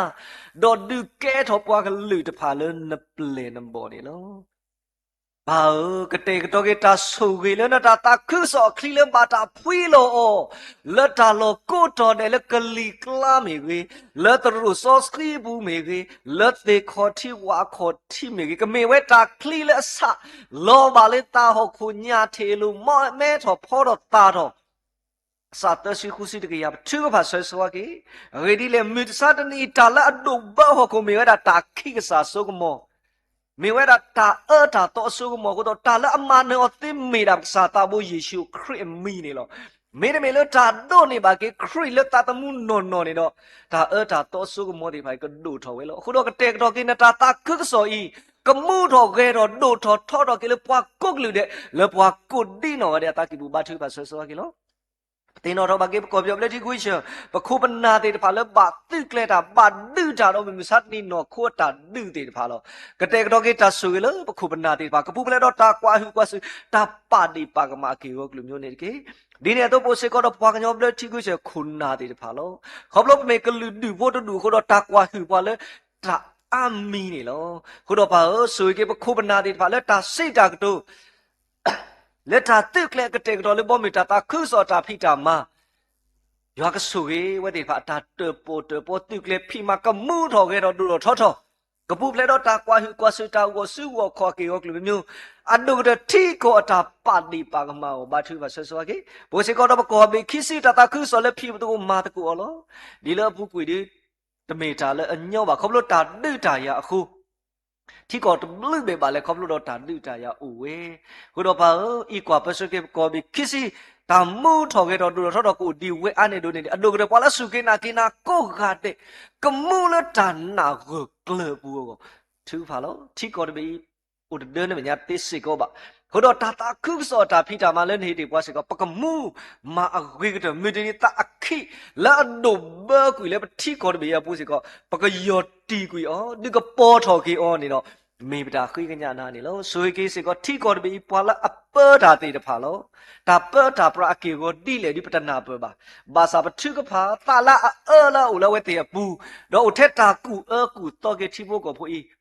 ဒီးဒုးကဲထီၣ်ပှၤကလုာ်တဖၣ်လၢနပျဲၢ်နဘီၣ်န့ၣ်လီၤ. ပၢ်ဧၢ, ကတဲာ်ကတီၤက့ၤတၢ်ဆိၣ်ဂ့ၤလၢနတၢ်သးခုကစီၣ်အချံလၢဘၣ်တၢ်ဖှံလီၤအီၤ, လၢတၢ်လီၢ်ကိးတီၤဒဲးလၢကလံၤကျါမ့ၢ်ဂ့ၤ, လၢသရိာ်စီဆှံအပူၤမ့ၢ်ဂ့ၤ, လၢသ့ၣ်ခီၣ်ထံးဝၣ်ခီၣ်ထံးမ့ၢ်ဂ့ၤ, ကမ့ၢ်ဝဲတၢ်ချံလၢအဆးလီၤဘၣ်လၢသးဟီၣ်ခိၣ်ညၣ်ထံးအလိၤ မီၢ်မဲထီၣ်ဖီထီၣ်သၣ်ထီၣ် အစးသၢဆံဃုဆံတကယၤ ပထုကဖၣ်ဆၢဂ့ၤဆၢဝါက့ၤ, အဂ့ၢ်ဒ်လဲၣ် မုၢ်မဆါတနံၤအံၤ တၢ်လၢအဒိၣ်ဘၢဟီၣ်ခိၣ်မ့ၢ်ဝဲဒၣ်တၢ်ခံးကစၢ်အစိကမီၤ, မ့ၢ်ဝဲဒၣ်တၢ်အၢတၢ်သီအစိကမီၤအဃိဒီး တၢ်လၢအမၤနၢၤအီၤသ့မ့ၢ်ဒၣ်ပကစၢ်သးဘိယ့ၣ်ၡူးခရံာ်အမံၤန့ၣ်လီၤ. မ့တမ့ၢ်လၢတၢ်ဒိးန့ၢ်ဘၣ်က့ၤခရံာ်လၢသးသမူနီၢ်နီၢ်န့ၣ်ဒီး တၢ်အၢတၢ်သီအစိကမီၤသ့ၣ်တဖၣ်အံၤ ကဒိၣ်ထီၣ်ဝဲလီၤ. အဃိဒီးကတဲာ်ကတီၤက့ၤနတၢ်သးခုကစီၣ်အံၤ ကမူထီၣ်ဂဲၤထီၣ် ဒိၣ်ထီၣ်ထီထီၣ်က့ၤလၢပှၤကိးကလုာ်ဒဲး လၢပှၤကိးဒံနီၢ်ဂၤဒဲးအသးကံၢ်ပူၤ ဘါထုကဖၣ်ဆၢဂ့ၤဆၢဝါက့ၤလီၤ. ပသ့ၣ်နီၣ်ထီၣ်ဘၣ်က့ၤ ပကီၢ်ပယီၤဘျၢထံခဝ့ၡၢၣ် ပခိၣ်ပနၢ်သ့ၣ်တဖၣ်လၢဘၣ်သုးကျဲၤတၢ် ဘၣ်ဒုးတၢ်ဒီး မုၢ်မဆါတနံၤနီၢ်ခိအတၢ်ဒုးသ့ၣ်တဖၣ်လီၤ. ကတဲာ်ကတီၤက့ၤတၢ်ဆိၣ်ဂ့ၤလၢပခိၣ်ပနၢ်သ့ၣ်တဖၣ် ကပူၤဖျဲးဒီးတၢ်ကွၢ်ဟုၣ်ကွၢ်စူၣ် တၢ်ပာ်ဒ့ၣ်ပာ်ကမၣ်အက့ၢ်အဂီၤကလုာ်မၠိန့ၣ်တက့ၢ်. ဒ်န့ၣ်အသိး ပအိၣ်စ့ၢ်ကီးဒီးပှၤကညီဘျၢထံခဝ့ၡၢၣ်ခိၣ်နၢ်သ့ၣ်တဖၣ်လီၤ. ခီဖျိပမ့ၢ်ကလုာ်ဒူၣ်ဖိတဒူၣ်အဃိဒီး တၢ်ကွၢ်ဟုၣ်ပှၤလၢတၢ်အါမံၤန့ၣ်လီၤ. အဃိဒီးပၢ်ဧၢ ဆိၣ်ဂ့ၤက့ၤပခိၣ်ပနၢ်သ့ၣ်တဖၣ်လၢတၢ်စံးတၢ်ကတိၤ လၢတၢ်သုးကျဲၤကတဲာ်ကတီၤလၢဘီမုၢ်တၢ်သးခုကစီၣ်တၢ်ဖံးတၢ်မၤ ယွၤကဆိၣ်ဂ့ၤဝဲသ့ၣ်တဖၣ် အတၢ်တၢၣ်ပီၣ်တၢၣ်ပီသုးကျဲၤဖံးမၤ ကမူထီၣ်ဂဲၤထီၣ်ဒိၣ်ထီၣ်ထီထီၣ်, ကပူၤဖျဲးဒီးတၢ်ကွၢ်ဟုၣ်ကွၢ်စူၣ် တၢ်ဂီၤစုဂီၤခီၣ် အက့ၢ်အဂီၤကလုာ်မ့ၢ်မ့ၢ်, အဒိၣ်ကတၢၢ်ထံကီၢ်အတၢ်ပာ်ဒ့ၣ်ပာ်ကမၣ်အဂီၢ် ဘါထုကဖၣ်ဆၢဂ့ၤဆၢဝါက့ၤ. ပအိၣ်စ့ၢ်ကီးဒီးပကီၢ်ဘ့ၣ်ခံဆံ တၢ်သးခုကစီၣ်လၢဖံးသကိးမၤသကိးအီၤလီၤ. ဒ်လၢအပူၤကွံာ်ဒီး တမ့ၢ်တၢ်လၢအညီဘၣ် ခီဖျိတၢ်ဒုးတၢ်ယၤအဃိ ထံကီၢ်တဘျုးဘဲၣ်ဘၣ်လဲၣ် ခီဖျိဒီးတၢ်ဒုးတၢ်ယၤအိၣ်ဝဲ. အဃိဒီးပၢ်ဧၢ, အံၤကွၢ်ပၢဆှၢက့ၤပကီၢ်ဘ့ၣ်ခံဆံ တၢ်မူထီၣ်ဂဲၤထီၣ်ဒိၣ်ထီၣ်ထီထီၣ် ကအိၣ်ဒံးဝဲအါန့ၢ်ဒိးန့ၢ်ဒံး အဒိၣ်ကတၢၢ်ပှၤလၢအစူၢ်က့ၤနာ်က့ၤနၤကိးဂၤဒဲး ကမူလၢတၢ်နာ်ဂၢၢ်ကျၢၤအပူၤအဂီၢ် ထုကဖၣ်လီၤ. ထံကီၢ်တဘ့ၣ်အံၤ အိၣ်တဒၢနမဲာ်ညါသ့စ့ၢ်ကီးဘၣ်. အဃိဒီးတၢ်သးခုကစီၣ်အတၢ်ဖံးတၢ်မၤလၢနဟ့ၣ်တ့ၢ်ပှၤစ့ၢ်ကီး ပကမူမၤအဂ့ၤကတၢၢ် မုၢ်တနံၤသးအခံး လၢအဒိၣ်ဘၢကွံာ်လၢပထံကီၢ်တဘ့ၣ်အံၤအပူၤစ့ၢ်ကီး ပကယီၢ်တံၢ်ကွံာ်အီၤ ဒုးကပီၤထီၣ်က့ၤအီၤန့ၣ်ဒီး မ့ၢ်ပတၢ်ဃ့ကညးနၤန့ၣ်လီၤ. ဆိၣ်ဂ့ၤက့ၤစ့ၢ်ကီးထံကီၢ်တဘ့ၣ်အံၤ ပှၤလၢအပၢတၢ်သ့ၣ်တဖၣ်လီၤ. တၢ်ပၢတၢ်ပြးအက့ၢ်အဂီၤဒ်လဲၣ်ဒ်ပတနၢ်ပၢၢ်ဘၣ်. ဘၣ်ဆၣ်ပထုကဖၣ်သးလၢအအၢလၢအအိၣ်လၢအဝဲသ့ၣ်အပူၤ, ဒီးအိၣ်ထဲတၢ်ကူၣ်အၢကူၣ်သီက့ၤထံဖိကီၢ်ဖိအံၤ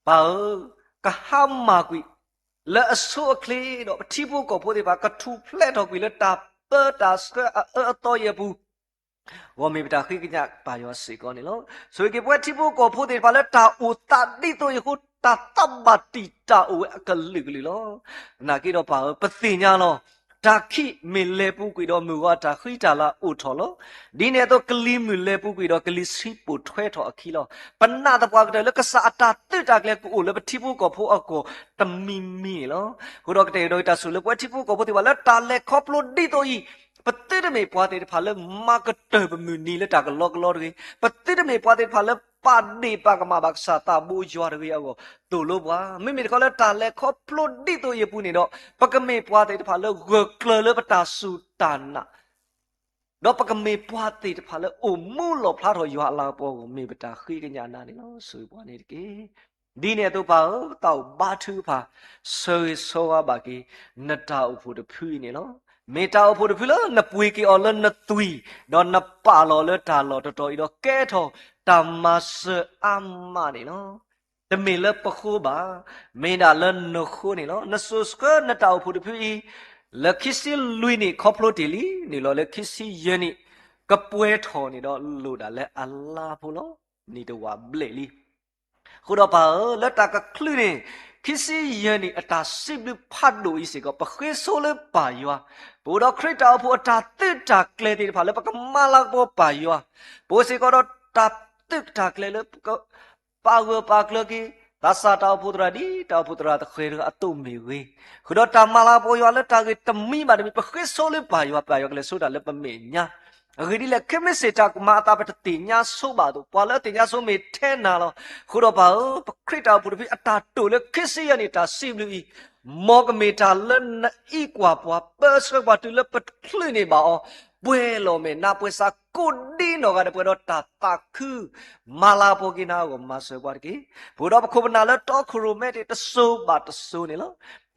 ပၢ်ဧၢ, ကဟါမၢ်ကွံာ် လၢအဆိအချ့ဒီး ပထံဖိကီၢ်ဖိသ့ၣ်တဖၣ် ကထူၣ်ဖျဲးထီၣ်ကွံာ်လၢတၢ်ပၢတၢ်ဆှၢအအၢအသီအံၤအပူၤ ဂီၢ်မ့ၢ်ပတၢ်ဃ့ကညးပၢ်ယွၤစ့ၢ်ကီးန့ၣ်လီၤ. ဆိၣ်ဂ့ၤက့ၤပဝဲထံဖိကီၢ်ဖိသ့ၣ်တဖၣ်လၢတၢ်အိၣ်သးဒ်သိးအံၤအဃိ တၢ်သးဘၣ်တံာ်တာ်အိၣ်ဝဲအကလုာ်ကလုာ်လီၤ. သနာ်က့ဒီးပၢ်ဧၢ, ပသ့ၣ်ညါလီၤ. တၢ်ခံးမ့ၢ်လဲၤပူၤကွံာ်ဒီး မုၢ်ဂီၤအတၢ်ဃံတၢ်လၤအိၣ်ထီၣ်လီၤ. ဒ်န့ၣ်အသိးကလံၤမုၢ်လဲၤပူၤကွံာ်ဒီး ကလံၤဆံးပိာ်ထွဲထီၣ်အခံလီၤ. ပနာ်သပှၢ်ကတၢၢ်လၢကစၢ်အတၢ်သုးတၢ်ကျဲၤကအိၣ်လၢပထံဖိကီၢ်ဖိအဂီၢ်တမံၤမံၤန့ၣ်လီၤ. အဃိဒီးကတဲာ်ကတီၤက့ၤတၢ်ဆိၣ်ဂ့ၤလၢပဝဲထံဖိကီၢ်ဖိသ့ၣ်တဖၣ်လၢတၢ်လဲၤခီဖျိဒ်သိးအံၤ, ပသုတမ့ၢ်ပှၤသ့ၣ်တဖၣ်လၢမၤကတၢၢ်ပမုၢ်နံၤလၢတၢ်ကလီကလီတဂ့ၤ. ပသုတမ့ၢ်ပှၤသ့ၣ်တဖၣ်လၢပာ်ဒ့ၣ်ပာ်ကမၣ်ဘၣ်ကစၢ်သးဘိယွၤတဂ့ၤအဂီၢ် သိၣ်လိပှၤ. မ့မ့ၢ်တခီလၢတၢ်လဲၤခီဖျိဒ်သိးအံၤအပူၤန့ၣ်ဒီး ပကမ့ၢ်ပှၤသ့ၣ်တဖၣ်လၢဂၢၢ်ကျၢၤလၢပတၢ်စူၢ်တၢ်နာ် ဒီးပကမ့ၢ်ပှၤသ့ၣ်တဖၣ်လၢအိၣ်မူလီၣ်ဖျါထီၣ်ယွၤအလၤကပီၤအဂီၢ် မ့ၢ်ပတၢ်ဃ့ကညးနၤန့ၣ်လီၤ. ဆိၣ်ဂ့ၤပှၤန့ၣ်တက့ၢ်. ဒ်န့ၣ်အသိးပၢ်ဧၢ, သးအိၣ်ဘါထုကဖၣ် ဆၢဂ့ၤဆၢဝါဘၣ်က့ၤ နတၢ်အိၣ်ဖှိၣ်တဖုအံၤန့ၣ်လီၤ. မ့ၢ်တၢ်အိၣ်ဖှိၣ်တဖုလၢနပှ့ၤက့ၤအီၤလၢနသွံၣ်, ဒီးနပာ်လီၤလၢတၢ်လီၢ်တတီၤအံၤဒီး ကဲထီၣ်တၢ်မၤစၢၤအါမးန့ၣ်လီၤ. တမ့ၢ်လၢပဃိဘၣ်, မ့ၢ်ဒၣ်လၢနဃိန့ၣ်လီၤ. နစိၤဆှၢနတၢ်အိၣ်ဖှိၣ်တဖုအံၤ လၢခံဆံလွံၢ်နံၣ်ခီဖျိတ့ၢ်လံ, နုာ်လီၤလၢခံဆံယဲၢ်နံၣ် ကပှဲၤထီၣ်န့ၣ်ဒီးလိၣ်ဒၣ်လၢအလါဖိလီၤ. နံၣ်တဝာ်ဘျဲၣ်လံ. အဃိဒီးပၢ်ဧၢ, လၢတၢ်ကချုးန့ၣ် ခံဆံယဲၢ်နံၣ်အတၢ်စံးဘျုးဖးဒိၣ်အံၤစ့ၢ်ကီး ပဃ့ဆိလၢပၢ်ယွၤ, ပအိၣ်ဒီးခရံာ်တၢ်အိၣ်ဖှိၣ်အတၢ်သုးတၢ်ကျဲၤသ့ၣ်တဖၣ်လၢပကမၤလၤကပီၤပၢ်ယွၤ, ပအိၣ်စ့ၢ်ကီးဒီးတၢ်သုးတၢ်ကျဲၤလၢပက ပာ်ဂၢၢ်ပာ်ကျၢၤက့ၤ သးစၢ်တၢ်အိၣ်ဖှိၣ်သရၣ်ဒ်တၢ်အိၣ်ဖှိၣ်သရၣ်သဃဲၤတဂၤအသိးမ့ၢ်ဂ့ၤ, ဃုာ်ဒီးတၢ်မၤလၤကပီၤယွၤလၢတၢ်ဂ့ၢ်တမံၤဘၣ်တမံၤ ပဃ့ဆိလၢပၢ်ယွၤ, ပၢ်ယွၤကလဲၤဆိတၢ်လၢပမဲာ်ညါ, အဂ့ၢ်ဒ်လဲၣ် ခဲမုၢ်ဆ့ၣ်တၢ်ကမၤအသးပတသ့ၣ်ညါဆိဘၣ်အသိး ပှၤလၢအသ့ၣ်ညါဆိမ့ၢ်ထဲနၤလီၤ. အဃိဒီးပၢ်ဧၢ, ပခရံာ်တၢ်အိၣ်ဖှိၣ်တဖုအတၢ်တိာ်လၢခံဆံယဲၢ်နံၣ်တၢ်စံးဘျုးအံၤ မ်ကမ့ၢ်တၢ်လၢနအံးကွၢ်ပှၤ ပၢဆှၢပှၤတုၤလၢပချုးန့ၢ်ဘၣ်အီၤ, ပှဲၤလီၤမဲာ်နါပှဲၤစးကိးဒ်နီၢ်ဂၤဒဲး ပှဲၤဒီးတၢ်သးခု မၤလၤကပီၤက့ၤနၤအဂီၢ် မၤစၢၤပှၤတက့ၢ်. ပအိၣ်ဒီးပခိၣ်ပနၢ်လၢတီခိၣ်ရိၣ်မဲသ့ၣ်တစိၤဘၣ်တစိၤန့ၣ်လီၤ.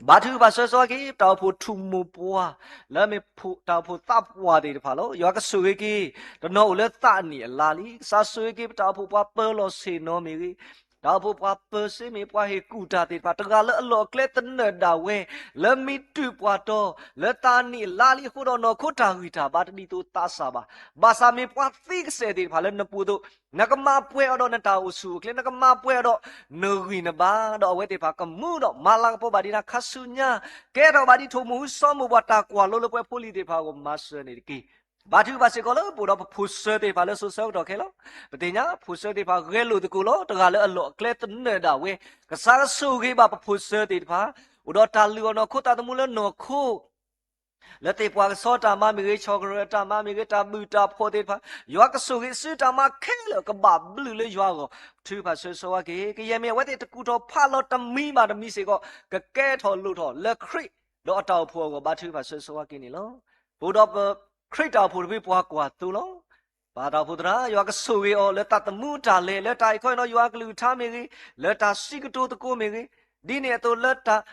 ဘါထုကဖၣ်ဆၢဂ့ၤဆၢဝါက့ၤ ပတၢ်အိၣ်ဖှိၣ်ထူၣ်မိၢ်ပှၢ် လၢမ့ၢ်တၢ်အိၣ်ဖှိၣ်သးပှၢ်သ့ၣ်တဖၣ်လီၤ. ယွၤကဆိၣ်ဂ့ၤက့ၤ တနီၤအိၣ်လၢသးနံၣ်အလါလံ. ကစၢ်ဆိၣ်ဂ့ၤက့ၤ ပတၢ်အိၣ်ဖှိၣ်ပှၤပၢၤလီၢ်ဆ့ၣ်နီၤမ့ၢ်ဂ့ၤ, တၢ်အိၣ်ဖှိၣ်ပှၤပၢၤစ့မ့ၢ် ပှၤဟ့ၣ်ကူၣ်တၢ်သ့ၣ်တဖၣ် တဂၤလၢအလီၢ်အကျဲသနၢၣ်ဒၣ်ဝဲ လၢမံတုၢ်ပှၢ်တီၤ လၢသးနံၣ်အလါလံအဃိဒီး နီၢ်ခိတၢ်ဂံၢ်တၢ်ဘါတဒ်သိးသးစၢ်ဘၣ်. ဘၣ်ဆၣ်မ့ၢ်ပှၤသံကစဲးသ့ၣ်တဖၣ်လၢနပူၤအသိး, နကမၤပှဲၤအီၤဒီးနတၢ်အိၣ်ဆူၣ်အိၣ်ချ့, နကမၤပှဲၤအီၤဒီးနဂံၢ်နဘါ, ဒီးအဝဲသ့ၣ်တဖၣ်ကမူဒီးမၤလၤကပီၤဘၣ်ဒံးနၤခါဆူညါ, ကဲထီၣ်ဘၣ်ဒ်ထိၣ်မူဟူစီၤမိၢ်ပှၢ်တၢ်ကွၢ်လိလၢပှဲၤဖိလံၤသ့ၣ်တဖၣ်အဂီၢ် မၤစၢၤန့ၣ်တက့ၢ်. ဘါထုကဖၣ်စ့ၢ်ကီးလၢပအိၣ်ဒီးပဖိၣ်စၢၤသ့ၣ်တဖၣ်လၢစိၤဆၢကတီၢ်ခဲလီၤ. ပသ့ၣ်ညါ ဖိၣ်စၢၤသ့ၣ်တဖၣ်ဂဲၤလိာ်သကိးလီၤ. တဂၤလၢအလီၢ်အကျဲသနၢၣ်ဒၣ်ဝဲ, ကစၢ်ကဆိၣ်ဂ့ၤဘၣ်ပဖိၣ်စၢၤသ့ၣ်တဖၣ်, အိၣ်ဒီးတၢ်လုၢ်အီၣ်နီၢ်ခိသးသမူလၢနီၢ်ခိ လၢသ့ၣ်ပှၢ်ကဆီတၢ်မၤမ့ၢ်ဂ့ၤ, ဆီၣ်ကရၢၢ်တၢ်မၤမ့ၢ်ဂ့ၤ, တၢ်ဘုၣ်တၢ်ဖှီၣ်သ့ၣ်တဖၣ်, ယွၤကဆိၣ်ဂ့ၤစုတၢ်မၤခဲလၢာ် ကဘၣ်ဘျုးလၢယွၤအဂီၢ်, ထုကဖၣ်ဆၢဂ့ၤဆၢဝါက့ၤ, ကယဲၢ်မ့ၢ်အဝဲသ့ၣ်တကူၣ်ထီၣ်ဖးလီၤတမံၤဘၣ်တမံၤစ့ၢ်ကီး, ကကဲထီၣ်လိၣ်ထီၣ်လၢခရံာ်ဒီးအတၢ်အိၣ်ဖှိၣ်အဂီၢ် ဘါထုကဖၣ်ဆၢဂ့ၤဆၢဝါက့ၤန့ၣ်လီၤ. ပအိၣ်ဒီးပခရံာ်တၢ်အိၣ်ဖှိၣ်တဖုပှၤကွၢ်သိလီၤ. ပၢ်တၢ်အိၣ်ဖှိၣ်သရၣ် ယွၤကဆိၣ်ဂ့ၤအီၤလၢတၢ်သမူတၢ်လဲၤ, လၢတၢ်အံးခီအံးနီၤယွၤအကလုၢ်ကထါမ့ၢ်ဂ့ၤ, လၢတၢ်စံးကတိၤသကိးမ့ၢ်ဂ့ၤ, ဒ်န့ၣ်အသိးလၢတၢ်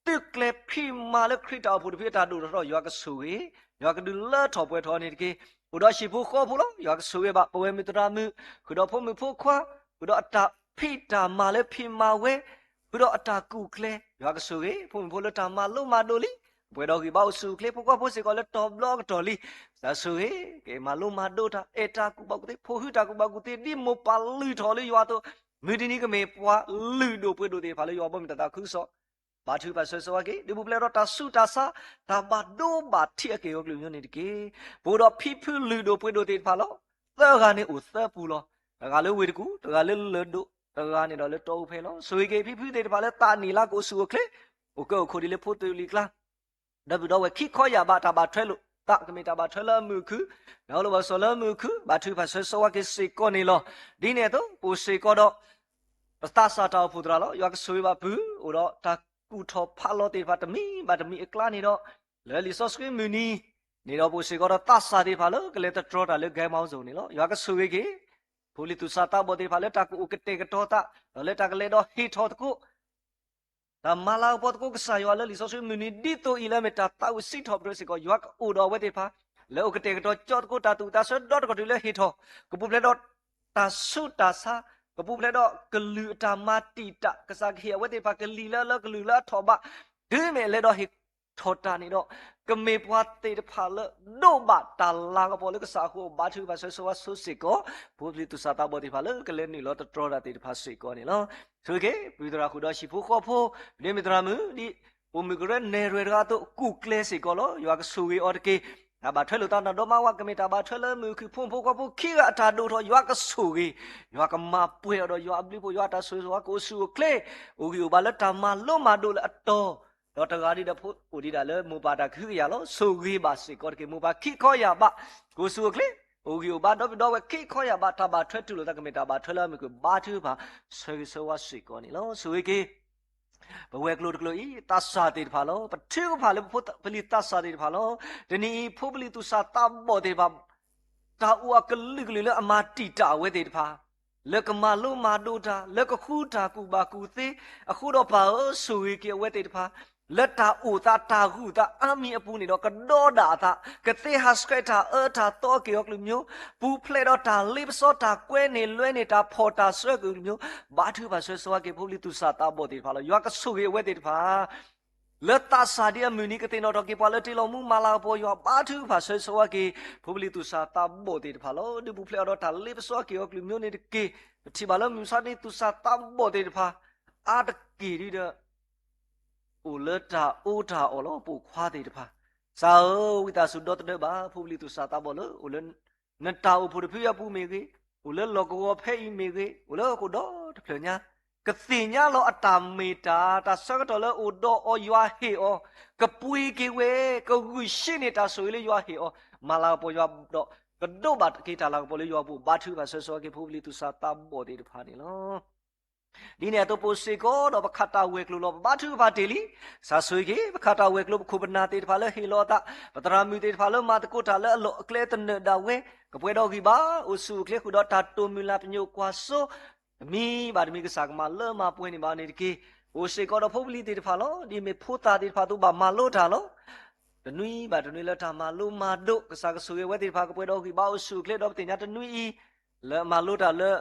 သုးကျဲၤဖံးမၤလၢခရံာ်တၢ်အိၣ်ဖှိၣ်တဖုအတၢ်ဒိၣ်ထီၣ်ထီထီၣ် ယွၤကဆိၣ်ဂ့ၤ, ယွၤကဒုးလၢထီၣ်ပှဲၤထီၣ်န့ၣ်တက့ၢ်. အိၣ်ဒီးဟံၣ်ဖိဃီဖိလီၤ. ယွၤကဆိၣ်ဂ့ၤဘၣ်ပဝဲမုၢ်သရၣ်မုၣ်, ဃုာ်ဒီးဖိမုၣ်ဖိခွါ, ဃုာ်ဒီးအတၢ်ဖံးတၢ်မၤလၢဖံးမၤဝဲ, ဃုာ်ဒီးအတၢ်ကူၣ်ကျဲ, ယွၤကဆိၣ်ဂ့ၤ ဖိမုၣ်ဖိလၢတၢ်မၤလိမၤဒိးလံ. ပှဲၤဒီးဂံၢ်ဘါအိၣ်ဆူၣ်အိၣ်ချ့ ဖိခွါဖိစ့ၢ်ကီးလၢတီၤဘျီကတီၢ်လံ, သးဆိၣ်ဂ့ၤက့ၤ မၤလိမၤဒိးတၢ် အဲၣ်တၢ်ကူၣ်ဘၣ်ကူၣ်သ့ ဖိးဟုတၢ်ကူၣ်ဘၣ်ကူၣ်သ့ ဒ်မိၢ်ပၢ်လုၢ်ထီၣ်လၢယွၤအသိး, မုၢ်တနံၤကမ့ၢ်ပှၤလုၢ်ဒိၣ်ပှ့ၤဒိၣ်သ့ၣ်တဖၣ်လၢယွၤဘီမုၢ်တၢ်သးခုကစီၣ် ဘါထုကဖၣ်ဆၢဂ့ၤဆၢဝါက့ၤ ဒုးပူၤဖျဲးဒီးတၢ်ဆူးတၢ်ဆါ တၢ်ဘၣ်ဒိဘၣ်ထံးအက့ၢ်အဂီၤကလုာ်ကညီန့ၣ်တက့ၢ်. ပအိၣ်ဒီးဖံဖုလုၢ်ဒိၣ်ပှ့ၤဒိၣ်သ့ၣ်တဖၣ်လီၤ. သၢဂၤန့ၣ်အိၣ်သၢပူၤလီၤ. တဂၤလၢဝ့ၢ်တကူၣ်, တဂၤလၢလၢၢ်ဒိၣ်, တဂၤန့ၣ်ဒီးလၢတီအူဖဲလီၤ. ဆိၣ်ဂ့ၤက့ၤဖံဖုသ့ၣ်တဖၣ်လၢသးနံၣ်လါကအိၣ်ဆူၣ်အိၣ်ချ့, အိၣ်ကၢအိၣ်ခိးဒ်လၢဖိသၣ်လံၤကျါ ဒီပုၢ်ဒီဝဲၢ်ခံခီယၢ်ဘး တၢ်ဘၣ်ထွဲလိာ်သး ကမ့ၢ်တၢ်ဘၣ်ထွဲလၢအမုာ်ခုၣ်, ဒီးလိၣ်ဘၣ်စီၤလၢအမုာ်ခုၣ် ဘါထုကဖၣ်ဆၢဂ့ၤဆၢဝါက့ၤစ့ၢ်ကီးန့ၣ်လီၤ. ဒ်န့ၣ်အသိး ပအိၣ်စ့ၢ်ကီးဒီး ပသးစၢ်တၢ်အိၣ်ဖှိၣ်သရၣ်လီၤ. ယွၤကဆိၣ်ဂ့ၤဘၣ်ပုၢ် အိၣ်ဒီးတၢ်ကူၣ်ထီၣ်ဖးလီၤသ့ၣ်တဖၣ်တမံၤဘၣ်တမံၤအကျါန့ၣ်ဒီး လၢလံာ်စီဆှံမုၢ်နံၤန့ၣ်ဒီး ပအိၣ်စ့ၢ်ကီးဒီးသးစၢ်သ့ၣ်တဖၣ်လၢကလဲၤသတြီတၢ်လၢ ကဲမီစိၤ န့ၣ်လီၤ. ယွၤကဆိၣ်ဂ့ၤက့ၤ ဖိလံၤသူၣ်စၢ်သးဘီၣ်သ့ၣ်တဖၣ်လၢတၢ်ကအိၣ်ကတဲာ်ကတီၤသး ဒီးလၢတၢ်ကလဲၤဒီးဟ့ၣ်ထီၣ်သကိး တၢ်မၤလၤကပီၤသကိးကစၢ်ယွၤလၢလံာ်စီဆှံမုၢ်နံၤ ဒ်သိးအံၤလၢအမ့ၢ်တၢ်သးဝံၣ်စံးထီၣ်ပတြၢၤစ့ၢ်ကီး ယွၤကအိၣ်ဒီးအဝဲသ့ၣ်တဖၣ် လၢအအိၣ်ကတဲာ်ကတီၤကၠီသကိးတၢ်သူၣ်ဝံၣ်သးဆၢ ဒီတကတီၢ်တုၤလၢဟ့ၣ်ထီၣ် ကပူၤဖျဲးဒီးတၢ်ဆူးတၢ်ဆါ, ကပူၤဖျဲးဒီးကလုာ်အတၢ်မၤတံာ်တာ် ကစၢ်ကဟ့ၣ်အဝဲသ့ၣ်တဖၣ်ကလံၤလၢအလၢ ကလုာ်လၢအထီၣ်ဘး တုၤမ့ၢ်အလဲၤဒီးဟ့ၣ်ထီၣ်တၢ်န့ၣ်ဒီး ကမ့ၢ်ပှၤသ့ၣ်တဖၣ်လၢဒိးဘၣ်တၢ်လၤကပီၤလၢကစၢ်အဃိ ဘါထုကဖၣ်ဆၢဂ့ၤဆၢဝါဆိစ့ၢ်ကီး ဖိလံၤသူၣ်စၢ်သးဘီၣ်သ့ၣ်တဖၣ်လၢကလဲၤနုာ်လီၤသတြီတၢ်သ့ၣ်တဖၣ်စ့ၢ်ကီးန့ၣ်လီၤ. ဆိၣ်ဂ့ၤက့ၤ ပုၢ်သရၣ်ဃုာ်ဒီးဟံၣ်ဖိဃီဖိ ဒ်မ့ၢ်သရၣ်မုၣ် ဒ်ပိာ်မုၣ်ကရၢနဲၣ်ရွဲၣ်တဂၤအသိး ကူၣ်ကျဲစ့ၢ်ကီးလီၤ. ယွၤကဆိၣ်ဂ့ၤအီၤတက့ၢ်. တၢ်ဘၣ်ထွဲလိာ်သးနီၢ်ဒီမါဝၤ ကမ့ၢ်တၢ်ဘၣ်ထွဲလၢမုာ်ခုၣ် ဖိမုၣ်ဖိခွါဖိခံဂၤအတၢ်ဒိၣ်ထီၣ် ယွၤကဆိၣ်ဂ့ၤ, ယွၤကမၤပှဲၤအီၤဒီးယွၤအဘျုးအဖှိၣ် ယွၤတၢ်ဆိၣ်ဂ့ၤဆိၣ်ဝါကအိၣ်ဆူၣ်အိၣ်ချ့, အိၣ်ဂံၢ်အိၣ်ဘါလၢတၢ်မၤလိမၤဒိးလၢအတီၤ ဒီးတဂၤဒ်ဒီးဖိအိၣ်ဒံးဒၣ်လၢမိၢ်ပၢ်တၢ်ကဟုကယာ်လီၤ. ဆိၣ်ဂ့ၤဘၣ်စ့ၢ်ကီးတက့ၢ်. မိၢ်ပၢ်ခံခီယၢ်ဘး ကအိၣ်ဆူၣ်အိၣ်ချ့, အိၣ်ဂံၢ်အိၣ်ဘါ ဒီပုၢ်ဒီဝဲၢ်ခံခီယၢ်ဘး တၢ်ဘၣ်ထွဲတူၢ်လိာ်သး ကမ့ၢ်တၢ်ဘၣ်ထွဲလၢအမုာ်ခုၣ် ဘါထုကဖၣ်ဆၢဂ့ၤဆၢဝါစ့ၢ်ကီးန့ၣ်လီၤ. ဆိၣ်ဂ့ၤက့ၤ ပဝဲၤကျိၤတကျိၤအံၤ သးစၢ်သ့ၣ်တဖၣ်လီၤ. ပထုကဖၣ်လၢပဖိပလံၤသးစၢ်သ့ၣ်တဖၣ်လီၤ. တနံၤအံၤ ဖိပလံၤသူၣ်စၢ်သးဘီၣ်သ့ၣ်တဖၣ် တၢ်အိၣ်အကလုာ်ကလုာ်လၢအမၤတံာ်တာ်အဝဲသ့ၣ်တဖၣ် လၢကမၤလိမၤဒိးတၢ် လၢကဃုတၢ်ကူၣ်ဘၣ်ကူၣ်သ့ အဃိဒီးပၢ်ဧၢ ဆိၣ်ဂ့ၤက့ၤအဝဲသ့ၣ်တဖၣ် လၢတၢ်အိၣ်သးတၢ်ဂုာ်သးအါမံၤအပူၤန့ၣ်ဒီး ကဒီဒၣ်အသး ကသ့ဟးဆှဲးတၢ်အၢတၢ်သီက့ၤအီၤကလုာ်ကလုာ်, ပူၤဖျဲးဒီးတၢ်လ့ပစီ တၢ်ကွဲန့ၢ်လွဲန့ၢ် တၢ်ဖီၣ်တၢ်စၢကလုာ်ကလုာ်, ဘါထုကဖၣ်ဆၢဂ့ၤဆၢဝါက့ၤ ဖိပလံၤသူၣ်စၢ်သးဘီၣ်သ့ၣ်တဖၣ်လီၤ. ယွၤကဆိၣ်ဂ့ၤအဝဲသ့ၣ်တဖၣ် လၢသးစၢ်ဒ်အမုၢ်နံၤ ကသ့ၣ်နီၣ်ထီၣ်က့ၤပှၤလၢတ့လီၤမူမၤလၤကပီၤယွၤ ဘါထုကဖၣ်ဆၢဂ့ၤဆၢဝါက့ၤ ဖိပလံၤသူၣ်စၢ်သးဘီၣ်သ့ၣ်တဖၣ်လီၤ. ဒုးပူၤဖျဲးအီၤဒီးတၢ်လ့ပစီက့ၤအီၤကလုာ်ကလုာ်န့ၣ်တက့ၢ်. ပထံၣ်ဘၣ်လၢမုၢ်မဆါတနံၤသူၣ်စၢ်သးဘီၣ်သ့ၣ်တဖၣ် အါတက့ၢ်ဒ်ဒီး အိၣ်လၢတၢ်အီတၢ်အီလီၤ ပိာ်ခွါသ့ၣ်တဖၣ်. ကစၢ်ဧၢ, ဝံသးစူၤဒီသဒၢဘၣ် ဖိပလံၤသူၣ်စၢ်သးဘီၣ်လၢအိၣ်လၢ နတၢ်အိၣ်ဖှိၣ်တဖုအပူၤမ့ၢ်ဂ့ၤ, အိၣ်လၢလီၢ်ကဝီၤဖဲအံၤမ့ၢ်ဂ့ၤ, အိၣ်လၢဟီၣ်ခိၣ်ဒီတဖျၢၣ်ညါ, ကသ့ၣ်ညါလီၤအတၢ်မ့ၢ်တၢ် တၢ်ဆၢကတီၢ်လၢအိၣ်ဒီးအီၤယွၤဟ့ၣ်အီၤ, ကပှ့ၤက့ၤဝဲ, ကဂုာ်ဆံးန့ၢ်တၢ်ဆိၣ်ဂ့ၤလၢယွၤဟ့ၣ်အီၤ, မၤလၤကပီၤယွၤဒီး ကဒိးဘၣ်က့ၤတၢ်လၤကပီၤလၢယွၤအပူၤ ဘါထုကဖၣ်ဆၢဂ့ၤဆၢဝါက့ၤ ဖိပလံၤသူၣ်စၢ်သးဘီၣ်သ့ၣ်တဖၣ်န့ၣ်လီၤ. ဒ်န့ၣ်အသိး ပအိၣ်စ့ၢ်ကီးဒီးပခးတၢ်ဝဲၤကျိၤလီၤ ပဘါထုကဖၣ်တ့ၢ်လံ. ကစၢ်ဆိၣ်ဂ့ၤက့ၤ ပခးတၢ်ဝဲၤကျိၤ ပခိၣ်ပနၢ်သ့ၣ်တဖၣ်လၢဟ့ၣ်လီၤအသး, ပသရၣ်မုၣ်သ့ၣ်တဖၣ်လၢမၤသကိးတၢ်လၢအလီၢ်အကျဲသနၢၣ်ဒၣ်ဝဲ, ကပှဲၤဒီးဂံၢ်ဘါ အိၣ်ဆူၣ်အိၣ်ချ့ဃုာ်ဒီးတၢ်တိာ်မုၢ်လၢ်ပညိၣ်ကွၢ်စိ တမံၤဘၣ်တမံၤကစၢ်ကမၤလၢမၤပှဲၤန့ၢ်ဘၣ်န့ၣ်တက့ၢ်. ပအိၣ်စ့ၢ်ကီးဒီးဖိပလံၤသ့ၣ်တဖၣ်လီၤ. ဒ်မ့ၢ်ဖိသၣ်သ့ၣ်တဖၣ်သိးဘၣ်မၤလိတၢ်လီၤ. တနွံဘၣ်တနွံလၢတၢ်မၤလိမၤဒိး ကစၢ်ကဆိၣ်ဂ့ၤအဝဲသ့ၣ်တဖၣ် ကပှဲၤဒီးဂံၢ်ဘါအိၣ်ဆူၣ်အိၣ်ချ့ဒီးပသ့ၣ်ညါတနွံအံၤ လၢအမၤလိတၢ်လၢ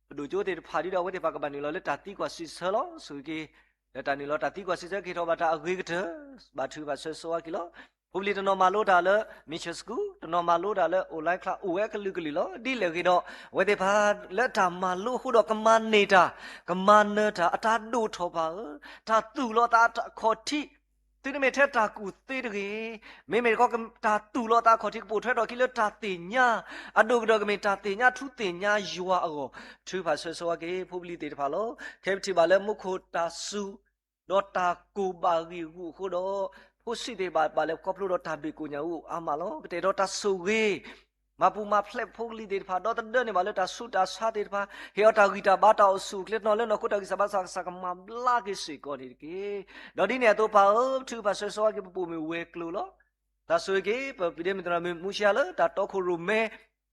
ပဒိၣ်ကၠိသ့ၣ်တဖၣ်ဒ်ဒီး အဝဲသ့ၣ်တဖၣ်ကဘၣ်နုာ်လီၤလၢတၢ်သံကွၢ်စံးဆၢလီၤ. ဆိၣ်ဂ့ၤက့ၤ လၢတၢ်နုာ်လီၤတၢ်သံကွၢ်စံးဆၢကဟ့ၣ်ထီၣ်ဘၣ်တၢ်အဂ့ၤကတၢၢ် ဘါထုကဖၣ်ဆၢဂ့ၤဆၢဝါက့ၤလီၤ. ဖိပလံၤတနီၤမၤလိတၢ်လၢ Mission School, တနီၤမၤလိတၢ်လၢ online class အိၣ်ဝဲကလုာ်ကလုာ်လီၤ. ဒ်လဲၣ်ဂ့ၤဒီး အဝဲသ့ၣ်တဖၣ်လၢတၢ်မၤလိအဃိဒီးကမၤန့ၢ်တၢ် ကမၤနၢၤတၢ် အတၢ်ဒိၣ်ထီၣ်ဘၣ်ဧၢ, တၢ်သူၣ်လီၤသးအခီၣ်ထံး သုတမ့ၢ်ထဲတၢ်ကူၣ်သ့တဂ့ၤ, မ့မ့ၢ်တခီ တၢ်သူၣ်လီၤသးအခီၣ်ထံးကပိာ်ထွဲထီၣ်အခံလၢတၢ်သ့ၣ်ညါ, အဒိၣ်ကတၢၢ်ကမ့ၢ်တၢ်သ့ၣ်ညါထူသ့ၣ်ညါယွၤအဂီၢ်, ထုကဖၣ်ဆၢဂ့ၤဆၢဝါက့ၤဖိပလံၤသ့ၣ်တဖၣ်လီၤ. ခဲပထံၣ်ဘၣ်လၢမူခိၣ်တၢ်စူၤ ဒီးတၢ်ကိၢ်ဘၣ်ဂံၢ်ဂူာ်အဃိဒီး ဖိဆံးသ့ၣ်တဖၣ်ဘၣ်လဲၤခီဖျိဒီးတၢ်ဘၣ်ကိၣ်ညါအူအါမးလီၤ. ကတဲာ်ဒီးတၢ်ဆိၣ်ဂ့ၤ မၤပူၤမၤဖျဲးဖိပလံၤသ့ၣ်တဖၣ် ဒီသဒၢန့ၢ်ဘၣ်လၢတၢ်ဆူးတၢ်ဆါသ့ၣ်တဖၣ်, ဟ့ၣ်အီၤတၢ်ဂံၢ်တၢ်ဘါတၢ်အိၣ်ဆူၣ်အိၣ်ချ့ တနီၤလၢနီၢ်ခိတၢ်ဂံၢ်စၢ်ဘါစၢ် ကစၢ်ကမၤဘျါက့ၤစ့ၢ်ကီးန့ၣ်တက့ၢ်. ဒီးဒ်န့ၣ်အသိးပၢ်ဧၢ, ပထုကဖၣ်ဆၢဂ့ၤဆၢဝါက့ၤ ပပိာ်မုၣ်ဝဲၤကျိၤလီၤ. တၢ်ဆိၣ်ဂ့ၤက့ၤ ပပဒဲမုၣ်သရၣ်မုၣ်မူရှါလၢတၢ်တီခိၣ်ရိၣ်မဲ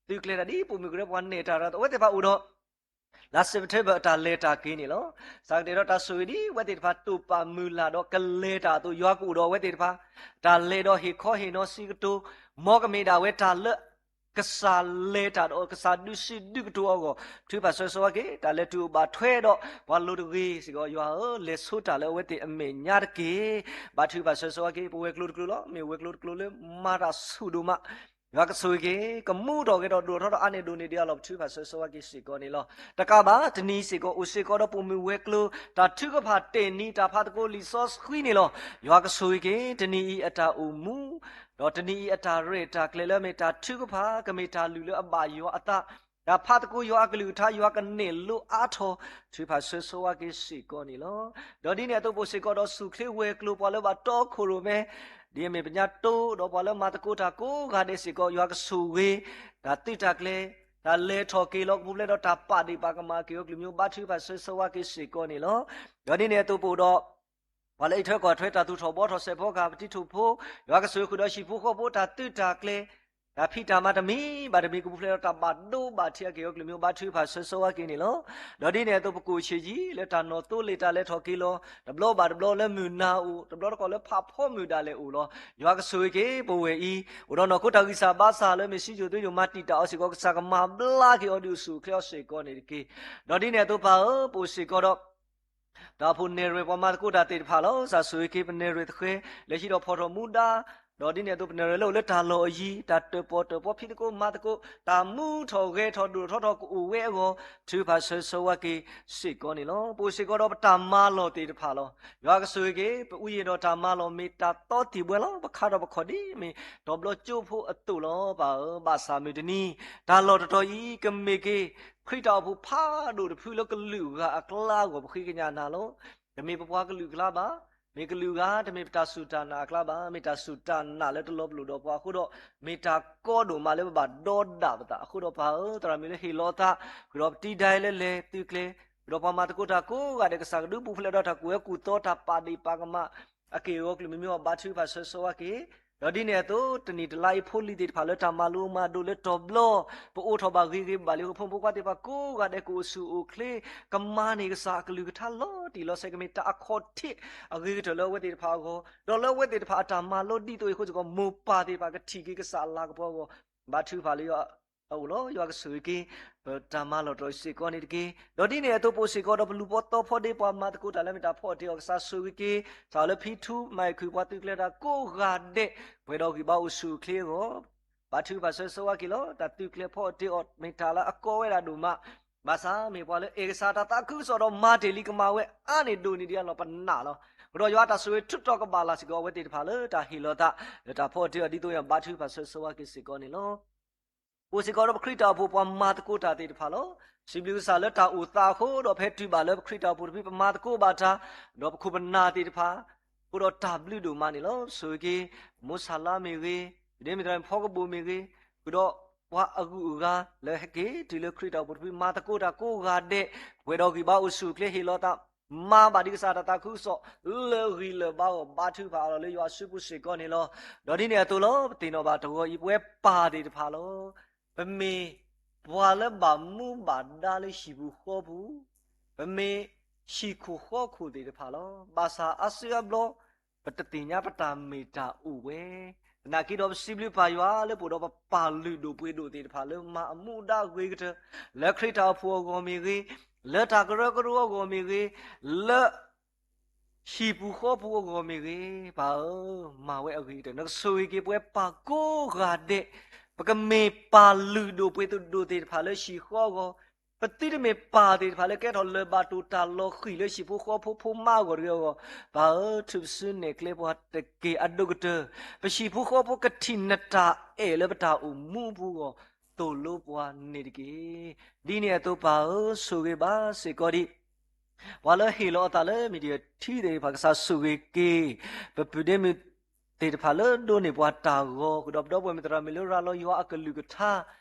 သုးကျဲၤတၢ်ဒ်ပိာ်မုၣ်ကရၢပှၤနဲၣ်တၢ်ရၢ အဝဲသ့ၣ်တဖၣ်အိၣ်ဒီး လါ September အတၢ်လဲၤတၢ်က့ၤန့ၣ်လီၤ. စးကတဲာ်ဒီးတၢ်ဆိၣ်ဂ့ၤဒ်အဝဲသ့ၣ်တဖၣ်တိာ်ပာ်မုၢ်လၢ်ဒီးကလဲၤတၢ်အသိး ယွၤကအိၣ်ဒီးအဝဲသ့ၣ်တဖၣ် တၢ်လဲၤဒီးဟ့ၣ်ခီဟ့ၣ်နီၤစံးကတိၤ မ်ကမ့ၢ်ဒၣ်ဝဲတၢ်လၢ ကစၢ်လဲၤတၢ်ဒီး ကစၢ်ဒုးစံးဒုးကတိၤအဂီၢ်, ထုကဖၣ်ဆၢဂ့ၤဆၢဝါက့ၤ တၢ်လဲၤတုၤအိၣ်ဘၣ်ထွဲဒီး ပှၤလိၤတဂ့ၤစ့ၢ်ကီး ယွၤဧၢ, လဲၤဆိတၢ်လၢအဝဲသ့ၣ်အမဲာ်ညါတက့ၢ်. ဘါထုကဖၣ်ဆၢဂ့ၤဆၢဝါက့ၤ ပဝဲၤကျိၤတကျိၤလီၤ. မ့ၢ်ဝဲၤကျိၤတကျိၤလၢမၤတၢ်ဆူၣ်ဒိၣ်မး ယွၤကဆိၣ်ဂ့ၤက့ၤ ကမူထီၣ်ဂဲၤထီၣ်ဒိၣ်ထီၣ်ထီၣ်အါန့ၢ်ဒိၣ်န့ၢ်ဒံးအလီၢ် ပထုကဖၣ်ဆၢဂ့ၤဆၢဝါက့ၤစ့ၢ်ကီးန့ၣ်လီၤ. တကးဘၣ် တနံၤစ့ၢ်ကီး အိၣ်စ့ၢ်ကီးဒီးပိာ်မုၣ်ဝဲၤကျိၤ တၢ်ထုကဖၣ်တ့ၢ်နံၤ တၢ်ဖးသကိးလံာ်စီဆှံန့ၣ်လီၤ. ယွၤကဆိၣ်ဂ့ၤက့ၤ တနံၤအံၤအတၢ်အိၣ်မူ ဒီးတနံၤအံၤအတၢ်ရဲၣ်တၢ်ကျဲၤလၢအမ့ၢ်တၢ်ထုကဖၣ် ကမ့ၢ်တၢ်လုၢ်လၢအဘၣ်ယွၤအသး, တၢ်ဖးသကိးယွၤအကလုၢ်ကထါ ယွၤကနဲၣ်လိအါထီၣ် ထုကဖၣ်ဆၢဂ့ၤဆၢဝါက့ၤစ့ၢ်ကီးန့ၣ်လီၤ. ဒီးဒ်န့ၣ်အသိး ပအိၣ်စ့ၢ်ကီးဒီးဆူၣ်ချ့ဝဲၤကျိၤ ပှၤလၢဘၣ်တီခိၣ်ရိၣ်မဲ ဒ်အမ့ၢ်ပညါတိ ဒီးပှၤလၢမၤသကိးတၢ်ကိးဂၤဒဲးစ့ၢ်ကီး ယွၤကဆိၣ်ဂ့ၤ တၢ်သုးတၢ်ကျဲၤ တၢ်လဲၤထီၣ်က့ၤလီၤ ကပူၤဖျဲးဒီးတၢ်ပာ်ဒ့ၣ်ပာ်ကမၣ်က့ၤအီၤကလုာ်မံၤ ဘါထုကဖၣ်ဆၢဂ့ၤဆၢဝါက့ၤစ့ၢ်ကီးန့ၣ်လီၤ. ဒီးဒ်န့ၣ်အသိးပအိၣ်ဒီး ပှၤလၢအံးထွဲကွၢ်ထွဲ တၢ်သူၣ်ထီၣ်ဘှီထီၣ် စဲးဖီကဟၣ် ပတံၤထီၣ်ဖိ, ယွၤကဆိၣ်ဂ့ၤဃုာ်ဒီးဟံၣ်ဖိဃီဖိ တၢ်သုးတၢ်ကျဲၤ တၢ်ဖံးတၢ်မၤတမံၤဘၣ်တမံၤ ကပူၤဖျဲးဒီးတၢ်ဘၣ်ဒိဘၣ်ထံးအက့ၤအီၤကလုာ်မံၤ ဘါထုကဖၣ်ဆၢဂ့ၤဆၢဝါက့ၤန့ၣ်လီၤ. ဒီးဒ်န့ၣ်အသိး ပကအိၣ်ဆံးယံာ်လၢတၢ်နီၣ်သိလ့ၣ် တၢ်လဲၤထီၣ်က့ၤလီၤ တဘျီဘၣ်တဘျီလၢမုၢ်နၤအိၣ်, တဘျီတခီၣ်လၢဖးဖီမုၢ်ဒၣ်လဲာ်အိၣ်လီၤ. ယွၤကဆိၣ်ဂ့ၤက့ၤပဝဲၢ်အံၤ အိၣ်ဒီးနီၢ်ခိတၢ်ဂံၢ်စၢ်ဘါစၢ်လၢမ့ၢ်စံယိၣ်သွ့ယိၣ် မၤတံာ်တာ်အီၤစ့ၢ်ကီး ကစၢ်ကမၤဘျါက့ၤအီၤ ဒုးအိၣ်ဆူၣ်အိၣ်ချ့အီၤစ့ၢ်ကီးန့ၣ်တက့ၢ်. ဒီးဒ်န့ၣ်အသိးပၢ်ဧၢ, ပအိၣ်စ့ၢ်ကီးဒီး တၢ်အိၣ်ဖှိၣ်နဲၣ်ရွဲၣ်ပှၤမၤသကိးတၢ်သ့ၣ်တဖၣ်လီၤ. ကစၢ်ဆိၣ်ဂ့ၤက့ၤပနဲၣ်ရွဲၣ်သဃဲၤ လဲၤဟံးဒီးဖီၣ်ထီၣ်မူဒါ, ဒီးဒ်န့ၣ်အသိး ပနဲၣ်ရွဲၣ်လၢအိၣ်လၢတၢ်လီၢ်အယံၤ တၢ်တၢၣ်ပီၣ်တၢၣ်ပီ ဖံးသကိးမၤသကိး တၢ်မူထီၣ်ဂဲၤထီၣ်ဒိၣ်ထီၣ်ထီထီၣ်ကအိၣ်ဝဲအဂီၢ် ထုကဖၣ်ဆၢဂ့ၤဆၢဝါက့ၤစ့ၢ်ကီးန့ၣ်လီၤ. ပအိၣ်စ့ၢ်ကီးဒီးပတၢ်မၤလီၢ်သ့ၣ်တဖၣ်လီၤ. ယွၤကဆိၣ်ဂ့ၤက့ၤ ပအုၣ်ယံၤဒီးတၢ်မၤလီၢ် မ့ၢ်တၢ်သီတံၢ်ဘှဲလီၤ. ပခါထီၣ်ပခီၣ်ဒ်မ့ၢ်တီၤဘျီကၠိဖိအသိးလီၤ. ပၢ်ဧၢ, ဘၣ်ဆၣ်မုၢ်တနံၤ တၢ်လီၢ်တတီၤအံၤ ကမ့ၢ်က့ၤ ခရံာ်တၢ်အိၣ်ဖှိၣ်ဖးဒိၣ်တဖုလၢကလုာ်ဂၤအကျါအဂီၢ် ပဃ့ကညးနၤလီၤ. တမ့ၢ်ပပှၤကလုာ်အကျါဘၣ်, မ့ၢ်ကလုာ်ဂၤ, တမ့ၢ်ပတၢ်စူၢ်တၢ်နာ်အကျါဘၣ်, မ့ၢ်တၢ်စူၢ်တၢ်နာ်လၢတလီၤပလိာ်ဒီးပှၤအဃိဒီး မ့ၢ်တၢ်ကီဒိၣ်မးလၢပဘၣ်ဒီဒၣ်ပသးအဃိဒီး ပၢ်ဧၢ, သရၣ်မုၣ်လၢဟ့ၣ်လီၤအသး ဃုာ်ဒီးပတံၤဒၣ်လဲာ်လဲၤသုးကျဲၤ, ဃုာ်ဒီးပှၤမၤသကိးတၢ်ကိးဂၤဒဲး ကစၢ်ကဒုးပူၤဖျဲးဒီးတၢ်ကူၣ်ဝဲကူၣ်သီ တၢ်ပာ်ဒ့ၣ်ပာ်ကမၣ် အက့ၢ်အဂီၤကလုာ်မံၤမံၤ ဘါထုကဖၣ်ဆၢဂ့ၤဆၢဝါက့ၤ. ဒီးဒ်န့ၣ်အသိး တနံၣ်တလါအံၤ ဖိလံၤသ့ၣ်တဖၣ်လၢတၢ်မၤလိမၤဒိးလၢတီၤဘျီ ပအိးထီၣ်ဘၣ်ဂ့ၤဂ့ၤဘၣ်လံအဃိ ဖိမုၣ်ဖိခွါသ့ၣ်တဖၣ်ကိးဂၤဒဲး ကအိၣ်ဆူၣ်အိၣ်ချ့ ကမၤန့ၢ်ကစၢ်အကလုၢ်ကထါလီၤတံၢ်လီၤဆဲး ကမ့ၢ်တၢ်အခီၣ်ထံးအဂ့ၤကတၢၢ်လၢအဝဲသ့ၣ်တဖၣ်အဂီၢ်, ဒီးလၢအဝဲသ့ၣ်တဖၣ်အတၢ်မၤလိဒ်သိးအံၤအဃိစ့ၢ်ကီး မိၢ်ပၢ်သ့ၣ်တဖၣ်ကထံၣ်က့ၤကစၢ်အလၤကပီၤအဂီၢ် ဘါထုကဖၣ်လၢယွၤအအိၣ်လီၤ. ယွၤကဆိၣ်ဂ့ၤက့ၤ ပတၢ်မၤလီၢ်တတီၤစ့ၢ်ကီးန့ၣ်တက့ၢ်. ဒီးဒ်န့ၣ်အသိး ပအိၣ်စ့ၢ်ကီးဒီးပလူၤပိာ်သီဖိဒ့ ပှၤမၤသကိးတၢ်လၢမ့ၢ်တၢ်ဖီအီၣ်တ့ၢ်အီၤ ကစၢ်ဆိၣ်ဂ့ၤက့ၤ စးထီၣ်လၢဖံထူ မၤအ့ၣ်ခုၣ် ပှၤသုးကျဲၤတၢ်ကိးဂၤဒဲး ပှဲၤဒီးဂံၢ်ဘါအိၣ်ဆူၣ်အိၣ်ချ့အဂီၢ် ဘါထုကဖၣ်ဆၢဂ့ၤဆၢဝါက့ၤလီၤ. တၢ်သုးကျဲၤဖီအီၣ်တ့ၢ်အီၤ မ့ၢ်တၢ်လၢအကီဝဲဒၣ်ဒိၣ်မး, ဘၣ်ဆၣ်မ့ၢ်ပှၤလၢအဲၣ်ကစၢ်တၢ်သးခုကစီၣ်ဒီးမၤတ့ၢ်လံ ကမၤဝဲအါန့ၢ်ဒိၣ်န့ၢ်ဒံးအလီၢ် ပနာ်လီၤ. ဃုာ်ဒီးယွၤတၢ်ဆိၣ်ဂ့ၤထုးထီၣ်ကဘၣ်လၢ်စ့ၢ်ကီးအဝဲသ့ၣ်တဖၣ်လၢတၢ်ဟ့ၣ်လီၤသး လၢတၢ်ဖီအီၣ်တ့ၢ်အီၤ ဒ်သိးယွၤဘါထုကဖၣ်ဆၢဂ့ၤဆၢဝါက့ၤစ့ၢ်ကီးန့ၣ်လီၤ. ပအိၣ်စ့ၢ်ကီးဒီးပခရံာ်တၢ်အိၣ်ဖှိၣ်ပှၤမၤသကိးတၢ်သ့ၣ်တဖၣ်လီၤ. စံးဘျုးကစၢ်လၢတၢ်အိၣ်သးအဃိဒီး ဖဲတုၤဘၣ်လၢပခရံာ်တၢ်အိၣ်ဖှိၣ်တဖု ပမၤသကိးဘၣ်တၢ် ဒီးပခိၣ်ပနၢ်သ့ၣ်တဖၣ် အဃိဒီးတၢ်ဘျုးဒိၣ်မးန့ၣ်လီၤ. ဆိၣ်ဂ့ၤက့ၤ မိၢ်ဆၣ်လါမ့ၢ်ဂ့ၤ, ဒ်မ့ၢ်သရၣ်မုၣ်ဖီကဘိၣ်မ့ၢ်ဂ့ၤ, ဃုာ်ဒီးပှၤအဂုၤအဂၤလၢဟဲက့ၤတုၤလၢခရံာ်တၢ်အိၣ်ဖှိၣ်တဖု မၤသကိးတၢ်ကိးဂၤဒဲး ပှဲၤဒီးဂံၢ်ဘါအိၣ်ဆူၣ်အိၣ်ချ့ဟ့ၣ်လီၤသး မၤဘၣ်ဒံးကစၢ်တၢ်သးခုကစီၣ် လၢဂံၢ်လၢဘါအဂီၢ် ဘါထုကဖၣ်အါထီၣ်လၢယွၤအစုပူၤစ့ၢ်ကီးန့ၣ်လီၤ. ဒီးဒ်န့ၣ်အသိးလီၤ ပသ့ၣ်နီၣ်ဘၣ်တဂီၤအံၤ ပဝဲပၢ်သ့ၣ်တဖၣ်လီၤ. ပမ့ၢ်ပှၤလၢဘၣ်မူဘၣ်ဒါလၢဟံၣ်ပူၤဃီပူၤ, ပမ့ၢ်ဟံၣ်ခိၣ်ဃီခိၣ်သ့ၣ်တဖၣ်လီၤ. ဘၣ်ဆၣ်အါစုအါဘျီ ပတသ့ၣ်ညါပတၢ်မ့ၢ်တၢ်အိၣ်ဝဲ, သနာ်က့ဒီးပစံးဘျုးပၢ်ယွၤလၢပအိၣ်ဒီးပပၢ်လုၢ်ဒိၣ်ပှ့ၤဒိၣ်သ့ၣ်တဖၣ်လၢမၤအမူဒါအဂ့ၤကတၢၢ် လၢခရံာ်တၢ်အိၣ်ဖှိၣ်အဂီၢ်မ့ၢ်ဂ့ၤ, လၢတၢ်ကရၢကရိအဂီၢ်မ့ၢ်ဂ့ၤ, လၢ ဟံၣ်ပူၤဃီပူၤအဂီၢ်မ့ၢ်ဂ့ၤ, ပၢ်ဧၢ, မၤဝဲအဂ့ၤကတၢၢ် နကဆိၣ်ဂ့ၤက့ၤပဝဲပၢ်ကိးဂၤဒဲး, ပကမ့ၢ်ပၢ်လုၢ်ဒိၣ်ပှ့ၤဒိၣ်သ့ၣ်တဖၣ်လၢဟံၣ်ဃီအဂီၢ်, ပသုတမ့ၢ်ပၢ်သ့ၣ်တဖၣ်လၢကဲထီၣ်လၢၤဘၣ်တိၢ်တၢ်လီၤဃံၤလၢဟံၣ်ဖိဃီဖိဖိမါအဂီၢ်တဂ့ၤအဂီၢ်, ပၢ်ဧၢ, ထုးပစုနဲၣ်ကျဲပှၤတက့ၢ်အဒိၣ်ကတၢၢ်, ပဟံၣ်ဖိဃီဖိကထံၣ်နတၢ်အဲၣ်လၢပတၢ်အိၣ်မူအပူၤအဂီၢ်, သိၣ်လိပှၤန့ၣ်တက့ၢ်. ဒ်န့ၣ်အသိးပၢ်ဧၢ, ဆိၣ်ဂ့ၤဘၣ်စ့ၢ်ကီးဒံး ပှၤလၢဟ့ၣ်လီၤအသးလၢ media ထံသ့ၣ်တဖၣ် ကစၢ်ဆိၣ်ဂ့ၤက့ၤ ပပုၢ်ဒ့မုၣ်သ့ၣ်တဖၣ်လၢဒိးန့ၢ်ပှၤတၢ်ဂီၤ, ဃုာ်ဒီးပဒီပုၢ်ဝဲၢ်မုၣ်သရၣ်မုၣ်လၢရၤလီၤယွၤအကလုၢ်ကထါ,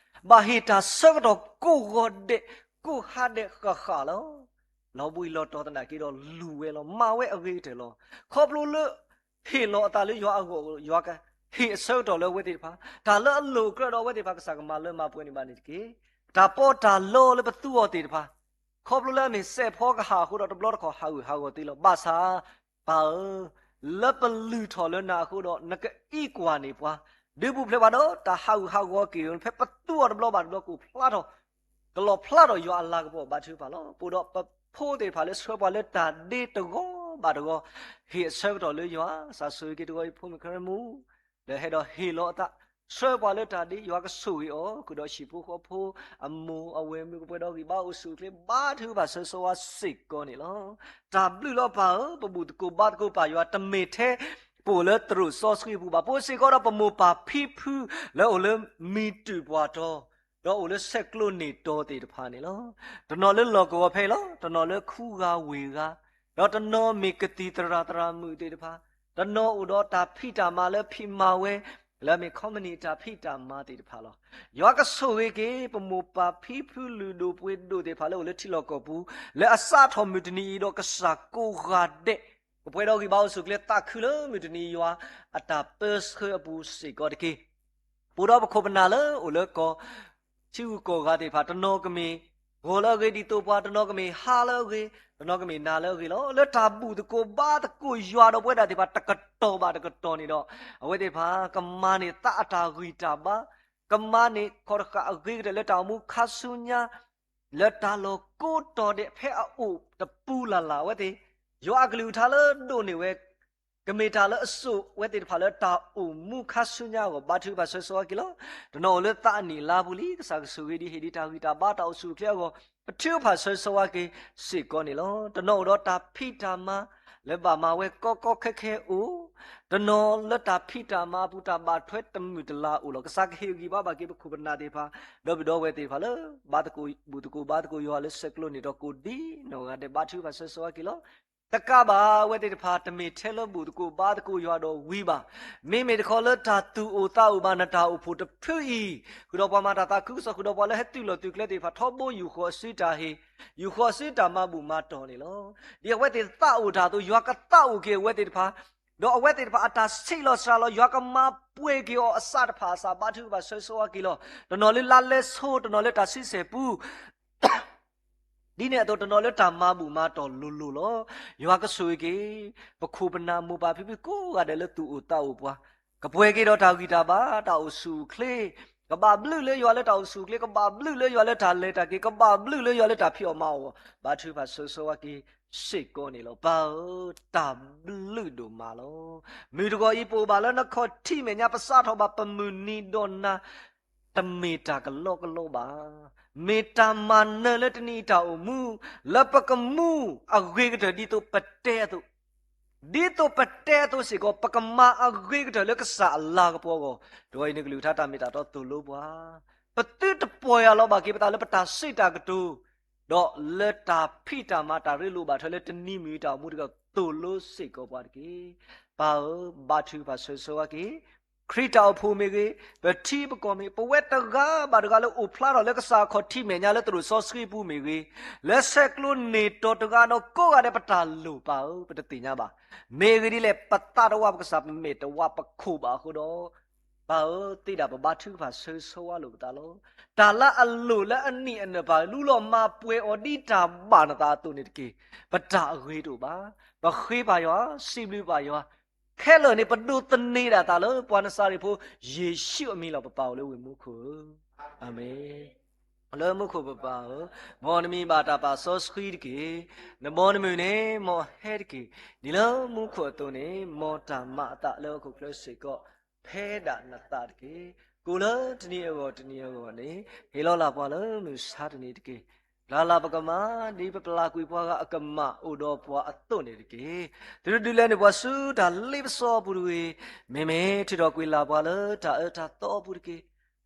ဘၣ်ဟ့ၣ်တၢ်ဆၢကတီၢ်ကိးဂီၤဒဲး, ကိးဟါဒဲးဃၣ်ဃၣ်လီၤ. လီၤဘှံးလီၤတီၤသနာ်က့ဒီးလူၤဝဲလီၤ. မၤဝဲအဂ့ၤကတၢၢ်လီၤ. ခီဖျိလၢ ဟ့ၣ်လီၤအသးလၢယွၤအဂီၢ်, ယွၤကဟ့ၣ်အဆၢကတီၢ်လၢအဝဲသ့ၣ်တဖၣ်, တၢ်လၢအလိၣ်အကြၢးဒီးအဝဲသ့ၣ်တဖၣ် ကစၢ်ကမၤလၢမၤပှဲၤန့ၢ်ဘၣ်န့ၣ်တက့ၢ်. တၢ်ပီးတၢ်လီလၢပသူအီၤသ့ၣ်တဖၣ်, ခီဖျိလၢအမ့ၢ်စဲးဖီကဟၣ်အဃိဒီး တဘျီတခီၣ်ဟးဂူာ်ဟးဂီၤသ့လီၤ. ဘၣ်ဆၣ် ပၢ်ဧၢ, လၢပလုၢ်ထီၣ်လၢနၤအဃိဒီး နကအံးကွၢ်န့ၢ်ပှၤ, ဒုးပူၤဖျဲးပှၤဒီးတၢ်ဟးဂူာ်ဟးဂီၤက့ၤ ဖဲပသူအီၤတဘျီဘၣ်တဘျီ ကအိၣ်ဖျါထီၣ် ကလီၣ်ဖျါထီၣ်ယွၤအလၤကပီၤ ဘါထုကဖၣ်လီၤ. ပအိၣ်ဒီးပဖိသ့ၣ်တဖၣ်လၢ ဆှၢပှၤလၢတၢ်ဒ့တဂီၤဘၣ်တဂီၤ, ဟ့ၣ်အဆၢကတီၢ်လၢယွၤ စၢ်ဆိၣ်ဂ့ၤက့ၤတဂီၤအံၤ ဖိမုၣ်ကရၢမိၢ် လၢဟဲဒီးဟ့ၣ်လီၤအသး ဆှၢပှၤလၢတၢ်ဒ့ ယွၤကဆိၣ်ဂ့ၤအီၤ ဃုာ်ဒီးဟံၣ်ဖိဃီဖိ အမိၢ်အဝဲၢ်မုၣ် ကပှဲၤဒီးဂံၢ်ဘါအိၣ်ဆူၣ်အိၣ်ချ့ ဘါထုကဖၣ်ဆၢဂ့ၤဆၢဝါစ့ၢ်ကီးန့ၣ်လီၤ. တၢ်ဘျုးလီၤပၢ်ဧၢ, ပဘူၣ်သကိးဘါသကိးပၢ်ယွၤ တမ့ၢ်ထဲပအိၣ်လၢသရိာ်စီဆှံအပူၤဘၣ်, ပအိၣ်စ့ၢ်ကီးဒီးပမိၢ်ပၢ်ဖံဖု လၢအိၣ်လၢမံၤတုၤပှၢ်တီၤ ဒီးအိၣ်လၢဆဲးကျိးန့ၢ်တီၤသ့ၣ်တဖၣ်န့ၣ်လီၤ. တနီၤလၢလီၢ်ကဝီၤဖဲအံၤလီၤ, တနီၤလၢခူဂၤဝ့ၢ်ဂၤ, ဒီးတနီၤမ့ၢ်ကသံၣ်သရၣ်သရၣ်မုၣ်သ့ၣ်တဖၣ်, တနီၤအိၣ်ဒီးတၢ်ဖံးတၢ်မၤလၢဖံးမၤဝဲ လၢအမ့ၢ် company တၢ်ဖံးတၢ်မၤသ့ၣ်တဖၣ်လီၤ. ယွၤကဆိၣ်ဂ့ၤက့ၤ ပမိၢ်ပၢ်ဖံဖုလုၢ်ဒိၣ်ပှ့ၤဒိၣ်သ့ၣ်တဖၣ်လၢအိၣ်လၢထံလီၢ်ကီၢ်ပူၤ လၢအစးထီၣ်မုၢ်တနံၤအံၤဒီးကစၢ်ကိးဂၤဒဲး ကပှဲၤဒီးဂံၢ်ဘါအိၣ်ဆူၣ်အိၣ်ချ့ သးခုလၢမုၢ်တနံၤ ယွၤအတၢ်ပၢဆှၢအပူၤစ့ၢ်ကီးတက့ၢ်. ပအိၣ်ဒီးပခိၣ်ပနၢ်လၢအိၣ်လၢကီၢ် ထံဂုၤကီၢ်ဂၤသ့ၣ်တဖၣ် တနီၤကမ့ၢ်ဂီၤလၢအဂ့ၤဒ်သိးပှၤ, တနီၤကမ့ၢ်ဟါလၢအဂ့ၤ, တနီၤကမ့ၢ်နၤလၢအဂ့ၤလီၤ. လၢတၢ်ဘူၣ်သကိးဘါသကိးယွၤဒီးပဝဲဒၣ်သ့ၣ်တဖၣ် တကတီၢ်ဘၣ်တကတီၢ်န့ၣ်ဒီး အဝဲသ့ၣ်တဖၣ် ကမၤန့ၢ်သးအတၢ်ဂံၢ်တၢ်ဘါ, ကမၤန့ၢ်ခီၣ်တဃာ်အဂ့ၤကတၢၢ်လၢတၢ်အိၣ်မူခါဆူညါ လၢတၢ်လီၢ်ကိးတီၤဒဲး ဖဲအအိၣ်တပူၤလၢ်လၢ် အဝဲသ့ၣ် ယွၤအကလုၢ်ကထါလၢဒိးန့ၢ်ဝဲ ကမ့ၢ်တၢ်လၢအစိာ်ဝဲသ့ၣ်တဖၣ်လၢတၢ်အိၣ်မူခါဆူညါအဂီၢ် ဘါထုကဖၣ်ဆၢဂ့ၤဆၢဝါက့ၤလီၤ. တနီၤအိၣ်လၢသးအနံၣ်အလါပူၤလံ ကစၢ်ကဆိၣ်ဂ့ၤဒ်ဟ့ၣ်ဒံးတၢ်ဂံၢ်တၢ်ဘါတၢ်အိၣ်ဆူၣ်အိၣ်ချ့အဂီၢ် ပထုကဖၣ်ဆၢဂ့ၤဆၢဝါက့ၤစ့ၢ်ကီးန့ၣ်လီၤ. တနီၤအိၣ်ဒီးတၢ်ဖံးတၢ်မၤ လၢဘၣ်မၤဝဲကီကီခဲခဲအိၣ်, တနီၤလၢတၢ်ဖံးတၢ်မၤအပူၤ တၢ်ဘၣ်ထွဲတမုာ်တလၤအိၣ်လီၤ. ကစၢ်ကဟ့ၣ်ဂံၢ်ဘါဘၣ်က့ၤပခိၣ်ပနၢ်သ့ၣ်တဖၣ် ဒီပုၢ်ဒီဝဲၢ်သ့ၣ်တဖၣ်လၢ ဘါသကိးဘူၣ်သကိးဘါသကိးယွၤလၢဆဲးကျိးန့ၢ်တီၤကိးဒ်နီၢ်ဂၤဒဲး ဘါထုကဖၣ်ဆၢဂ့ၤဆၢဝါက့ၤလီၤ. တကးဘၣ် အဝဲသ့ၣ်တဖၣ် တမ့ၢ်ထဲလၢဘူၣ်သကိးဘါသကိးယွၤဒီးဝံၤဘၣ်. မ့မ့ၢ်တခီလၢတၢ်သူၣ်အိၣ်သးအိၣ်ဘၣ် နတၢ်အိၣ်ဖှိၣ်တဖုအံၤ ဃုာ်ဒီးပှၤမၤတၢ်သးခုကစီၣ် ဃုာ်ဒီးပှၤလၢဟဲသုးလီၢ်သုးကျဲသ့ၣ်တဖၣ် ထီဘိယူၢ်ဃီၤအစုတၢ်ဟ့ၣ် ယူၢ်ဃီၤအစုတၢ်မၤဘူၣ်မၤတီၢ်န့ၣ်လီၤ. ဒ်အဝဲသ့ၣ်သးအိၣ်တၢ်အသိး ယွၤကသးအိၣ်က့ၤအဝဲသ့ၣ်တဖၣ် ဒီးအဝဲသ့ၣ်တဖၣ်အတၢ်ဆံးလီၤစှၤလီၤ ယွၤကမၤပှဲၤက့ၤအီၤအစးတဖၣ်အစး ဘါထုကဖၣ်ဆၢဂ့ၤဆၢဝါက့ၤလီၤ. တနီၤလၢလါလဲဆိ တနီၤလၢတၢ်ဆံဆဲၣ်ပူ ဒ်န့ၣ်အသိး တနီၤလၢတၢ်မၤဘူၣ်မၤတီၢ်လိၤလိၤလီၤ. ယွၤကဆိၣ်ဂ့ၤက့ၤ ပခိၣ်ပနၢ်မိၢ်ပၢ်ဖံဖုကိးဂၤဒဲးလၢသူၣ်အိၣ်သးအိၣ်ပှၤ ကပှဲၤက့ၤဒီးတၢ်ဂံၢ်တၢ်ဘါ တၢ်အိၣ်ဆူၣ်အိၣ်ချ့ ကဘၣ်ဘျုးလၢယွၤလၢတၢ်အိၣ်ဆူၣ်အိၣ်ချ့ ကဘၣ်ဘျုးလၢယွၤလၢတၢ်လဲၤတၢ်က့ၤ ကဘၣ်ဘျုးလၢယွၤလၢတၢ်ဖံးအီၣ်မၤအီၣ် ဘါထုကဖၣ်ဆၢဂ့ၤဆၢဝါက့ၤစ့ၢ်ကီးန့ၣ်လီၤ. ပၢ်ဧၢ, တၢ်ဘျုးဒိၣ်မးလီၤ. မုၢ်တဂီၤအံၤ ပအိၣ်ဘၣ်လၢနခီၣ်ထံးမဲာ်ညါ ပစးထီၣ်ဘၣ်ပမုၢ်နံၤဒီးနၤ တမ့ၢ်တၢ်ကလီကလီဘၣ်. မ့ၢ်တၢ်မၤနၢၤလၢတနံၤအံၤတၢ်အိၣ်မူ လၢပကမူအဂ့ၤကတၢၢ်ဒ်သိးပတဲအသိး, ဒ်သိးပတဲအသိးစ့ၢ်ကီး ပကမၤအဂ့ၤကတၢၢ်လၢကစၢ်အလၤကပီၤအဂီၢ်, တဂီၤအံၤနကလုၢ်ကထါတၢ်မ့ၢ်တၢ်တီသိၣ်လိပှၤ, ပသုတပီၢ်ယၢ်လီၤဘၣ်က့ၤပသးလၢပတၢ်စံးတၢ်ကတိၤ ဒီးလၢတၢ်ဖံးတၢ်မၤတၢ်ရ့လိာ်ဘၣ်ထွဲလၢတနံၤမုၢ်တၢ်အိၣ်မူတက့ၢ် သိၣ်လိစ့ၢ်ကီးပှၤတက့ၢ်. ပၢ်ဧၢ, ဘါထုကဖၣ်ဆၢဂ့ၤဆၢဝါက့ၤ ခရံာ်တၢ်အိၣ်ဖှိၣ်မ့ၢ်ဂ့ၤ, ပထံပကီၢ်မ့ၢ်ဂ့ၤ, ပဝဲတဂၤဘၣ်တဂၤလၢအိၣ်ဖျါထီၣ်လၢကစၢ်အခီၣ်ထံးမဲာ်ညါလၢသရိာ်စီဆှံပူၤမ့ၢ်ဂ့ၤ, လၢဆဲးကျိးန့ၢ်တီၤတဂၤဒီးကိးဂၤဒဲး ပတၢ်လိၣ်ပၢ်ဧၢ, ပတသ့ၣ်ညါဘၣ်. မ့ၢ်အဂ့ၢ်ဒ်လဲၣ် ပသးတဝးပကစၢ် ပမဲာ်တဝးပခိၣ်ဘၣ်အဃိဒီး ပၢ်ဧၢ, သ့ဒၣ်ပဘါထုကဖၣ်ဆၢဂ့ၤဆၢဝါလိာ်ပသးလီၤ. တၢ်လၢအလိၣ်လၢအနံၣ်အနၢၣ်ပၢ် လူလီၤမၤပှဲၤအီၤဒ်တၢ်ဘၣ်နသးအသိးန့ၣ်တက့ၢ်. ပတၢ်အဂ့ၤတအိၣ်ဘၣ်. ပဃ့ပၢ်ယွၤ, စံးဘျုးပၢ်ယွၤ, ခဲလၢာ်န့ၣ် ပဒိးသန့ၤဒၣ်သးလၢပှၤနစၤရ့းဖိ ယ့ၣ်ၡူးအမံၤလီၤ ပပၢ်အိၣ်လၢဝ့ၢ်မူခိၣ်ဧၢ, အၤမ့ၣ်. လၢမူခိၣ်ပပၢ်ဧၢ, မ်နမံၤဘၣ်တၢ်ပာ်စီဆှံတက့ၢ်. နဘီနမုၢ်န့ၣ် မ်ဟဲတက့ၢ်. ဒ်လၢမူခိၣ်အသိးန့ၣ် မ်တၢ်မၤအသးလၢဟီၣ်ခိၣ်ချၢစ့ၢ်ကီး ဖဲဒၣ်နသးတက့ၢ်. ကိးလၢတနံၤအဂီၢ်တနံၤအဂီၢ်န့ၣ် ဟ့ၣ်လီၤလၢ်ပှၤလၢမုၢ်ဆါတနံၤတက့ၢ်. တၢ်လၢပကမၤ ဒ်ပပျၢ်ကွံာ်ပှၤဂၤအကမၣ်အိၣ်ဒီးပှၤအသိးန့ၣ်တက့ၢ်. တုၤဒုးလဲန့ၣ်ပှၤဆူတၢ်လ့ပစီအပူၤတဂ့ၤ. မ့မ့ၢ်ထုးထီၣ်ကွံာ်လၢ်ပှၤလၢတၢ်အၢတၢ်သီအပူၤတက့ၢ်.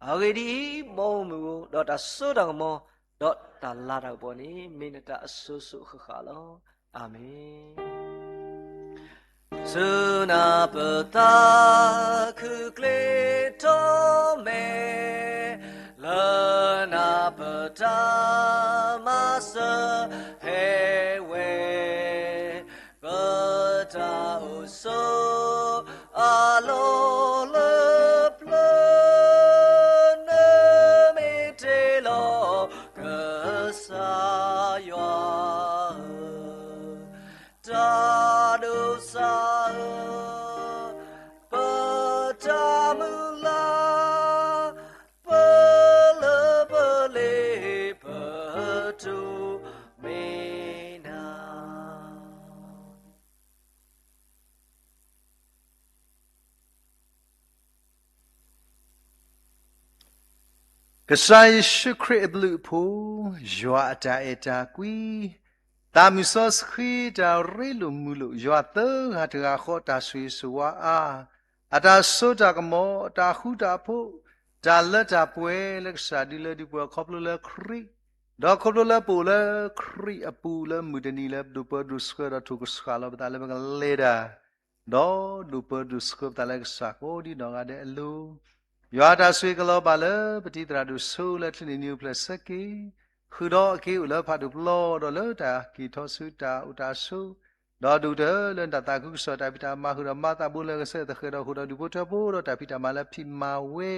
အဂ့ၢ်ဒ်အံၤ, ဘီမုၢ်ဧိၤ, ဒီးတၢ်စိတၢ်ကမီၤ, ဒီးတၢ်လၤတၢ်ကပီၤန့ၣ် မ့ၢ်နတၢ်အစိၤစိၤဃၣ်ဃၣ်လီၤ. အၤမ့ၣ်. ဆူနၤပတၢ်ခုၣ်ကျ့ထီၣ်မဲာ်, လၢနၤပတၢ်မၤစၢၤဟဲဝဲ, ပတၢ်အိၣ်ဆိးအလီၢ်လၢပျၢၤ, နမ့ၢ်တ့လီၤ ကစၢ်ယွၤဧၢ, တၢ်ဒိးစၢ်ဧၢ, ကစၢ်ယ့ၣ်ၡူးခရံာ်အဘျုးအဖှိၣ်, ယွၤအတၢ်အဲၣ်တၢ်ကွံ, သးမုၢ်စီဆှံတၢ်ရ့လိာ်မုာ်လိာ်, ယွၤသၢဂၤတဂၤဃီတၢ်ဆိၣ်ဂ့ၤဆိၣ်ဝါအါ, အတၢ်စိတၢ်ကမီၤ, တၢ်ဃူတၢ်ဖိး, တၢ်လၢတၢ်ပှဲၤလၢကစၢ်ဒုးလၢဒုးပှဲၤခီဖျိလၢခရံာ်, ဒီးခီဖျိလၢပအိၣ်လၢခရံာ်အပူၤလၢမုၢ်တနံၤလၢဒိၣ်ပၢဒိၣ်ဆှၢဒီးထိၣ်ကဆှၣ်လီၤပသးလၢပကလဲၤတၢ် ဒီးဒိၣ်ပၢဒိၣ်ဆှၢပသးလၢကစၢ်ကိးဒ်နီၢ်ဂၤဒဲးအလိၤ, ယွၤတၢ်ဆိၣ်ဂ့ၤကလီၤဘၣ်လၢပတံၤသရၣ်ဒိၣ်စိလၢချံးန့ၢ်နံၤအိၣ်ဖျဲၣ်ဆၢက့ၤ, ဃုာ်ဒီးအက့ၤအိၣ်လၢဖးဒိၣ်ပျီဒီးလၢတၢ်က့ၤထီၣ်ဆူတၢ်အိၣ်တၢ်ဆိး, ဒီးဒိၣ်ကတၢၢ်လၢနတၢ်သးခုကစီၣ်တၢ်ဖံးတၢ်မၤ ဃုာ်ဒီးမၤသးဘိလၢကစၢၢ်သဃဲၤဒီးဃုာ်ဒီးဒူၣ်ဖိထၢဖိဒီးတၢ်ဖံးတၢ်မၤလၢဖံးမၤဝဲ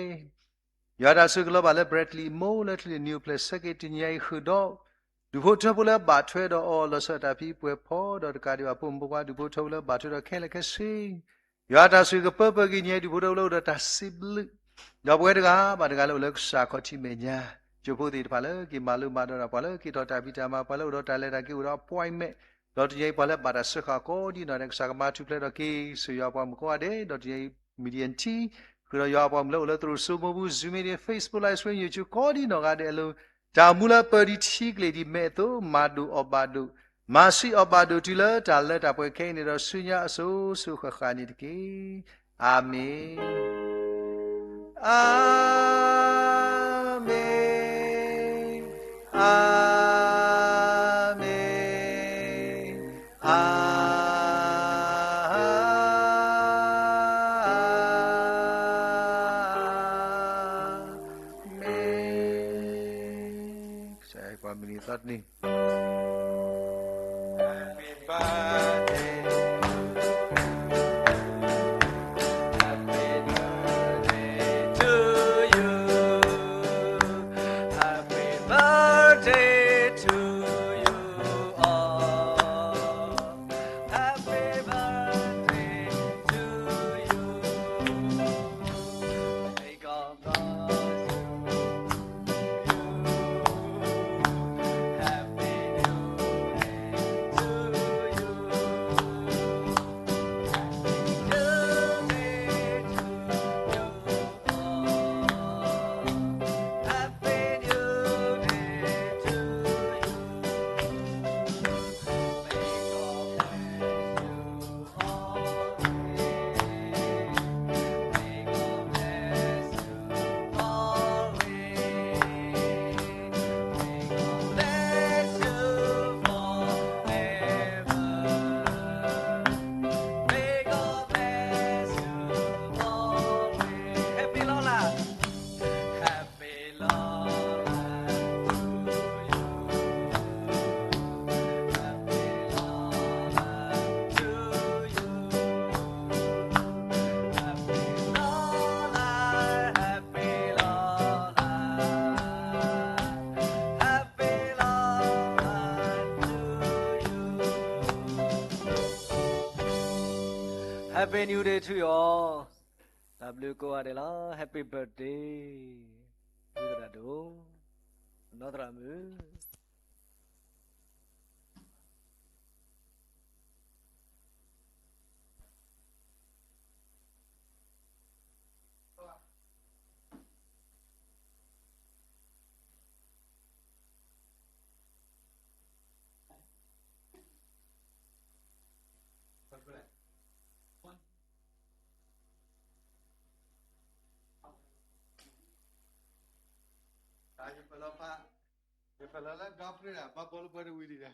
ယွၤတၢ်ဆိၣ်ဂ့ၤကလီၤဘၣ်လၢ Bradley အမိၢ်လၢချံးန့ၢ်နံၤအိၣ်ဖျဲၣ်ဆၢက့ၤတနံၤအံၤဃုာ်ဒီး ဒူၣ်ဖိထၢဖိလၢဘၣ်ထွဲဒီးအီၤလီၤဆီဒၣ်တၢ်ဖံးပှဲၤဖီဒီးတကးဒံးဘၣ်ဖိမုၣ်ဖိခွါဒူၣ်ဖိထၢဖိလၢဘၣ်ထွဲဒီးခဲလၢာ်ခဲဆ့ ယွၤတၢ်ဆိၣ်ဂ့ၤကပၢပှဲၤက့ၤညါ ဒူၣ်ဖိထၢဖိလၢအိၣ်ဒီးတၢ်စံးဘျုး ဒီးပဝဲတဂၤဘၣ်တဂၤလၢအိၣ်လၢကစၢ်ခီၣ်ထံးမဲာ်ညါ ကၠိဖိသ့ၣ်တဖၣ်လၢက့ၤမၤလိမၤဒိးတၢ် ပှၤလၢက့ၤထီၣ်တၢ်ဖံးတၢ်မၤ ပှၤလၢအိၣ်ဒီးတၢ်လဲၤတၢ်က့ၤအိၣ်ဒီး appointment ဒီးတနံၤအံၤပှၤလၢဘၣ်တၢ်စၢဃာ်ကိးဒ်နီၢ်ဂၤဒဲး ကစၢ်ကမၤထူၣ်ဖျဲးဒီးက့ၤ ဆူယွၤအပှၤမုၣ်ကိးဂၤဒဲး ဒီးတနံၤအံၤ Media Team ဃုာ်ဒီးယွၤအပှၤမုၣ်လၢအိၣ်လၢသရိာ်စိမိပူၤ Zoom Media, Facebook Live Stream, YouTube ကိးဒ်နီၢ်ဂၤဒဲးအလိၤ တၢ်မူလၢပၢၤဒံးထံကျိၤဒံးမဲာ်အသိး မၤဒိၣ်အီၣ်ဘၣ်ဒိၣ်, မၤဆံးအီၣ်ဘၣ်ဒိၣ်တုၤလၢတၢ်လၢတၢ်ပှဲၤခဲအံၤန့ၣ်ဒီး ဆူညါအစိၤစိၤဃၣ်ဃၣ်န့ၣ်တက့ၢ်. အၤမ့ၣ်, အၤမ့ၣ်, အၤမ့ၣ်, အၤမ့ၣ်. ကစၢ်ယွၤပှၤမုၢ်နံၤသီတနံၤ Happy birthday to you. Happy birthday to you. Happy birthday to you all. Happy birthday to you. May God bless you. Happy New Year to you. Happy New Year to you all. Happy New Year to you. May God bless you. Happy long life to you. Happy long life to you. Happy long life, happy long life. Happy long life to you. Happy New Year to you all. တၢ်ဘျုးကိးဂၤဒဲးလီၤ. Happy birthday ဒုၣ်ဒါဒိၣ်, နီၢ်သရၣ်မုၣ်. ယဖးလီၤလၢဒီဖျၢၣ် ဘၣ်ဘီလၢပှဲၤတဝံၤဒံး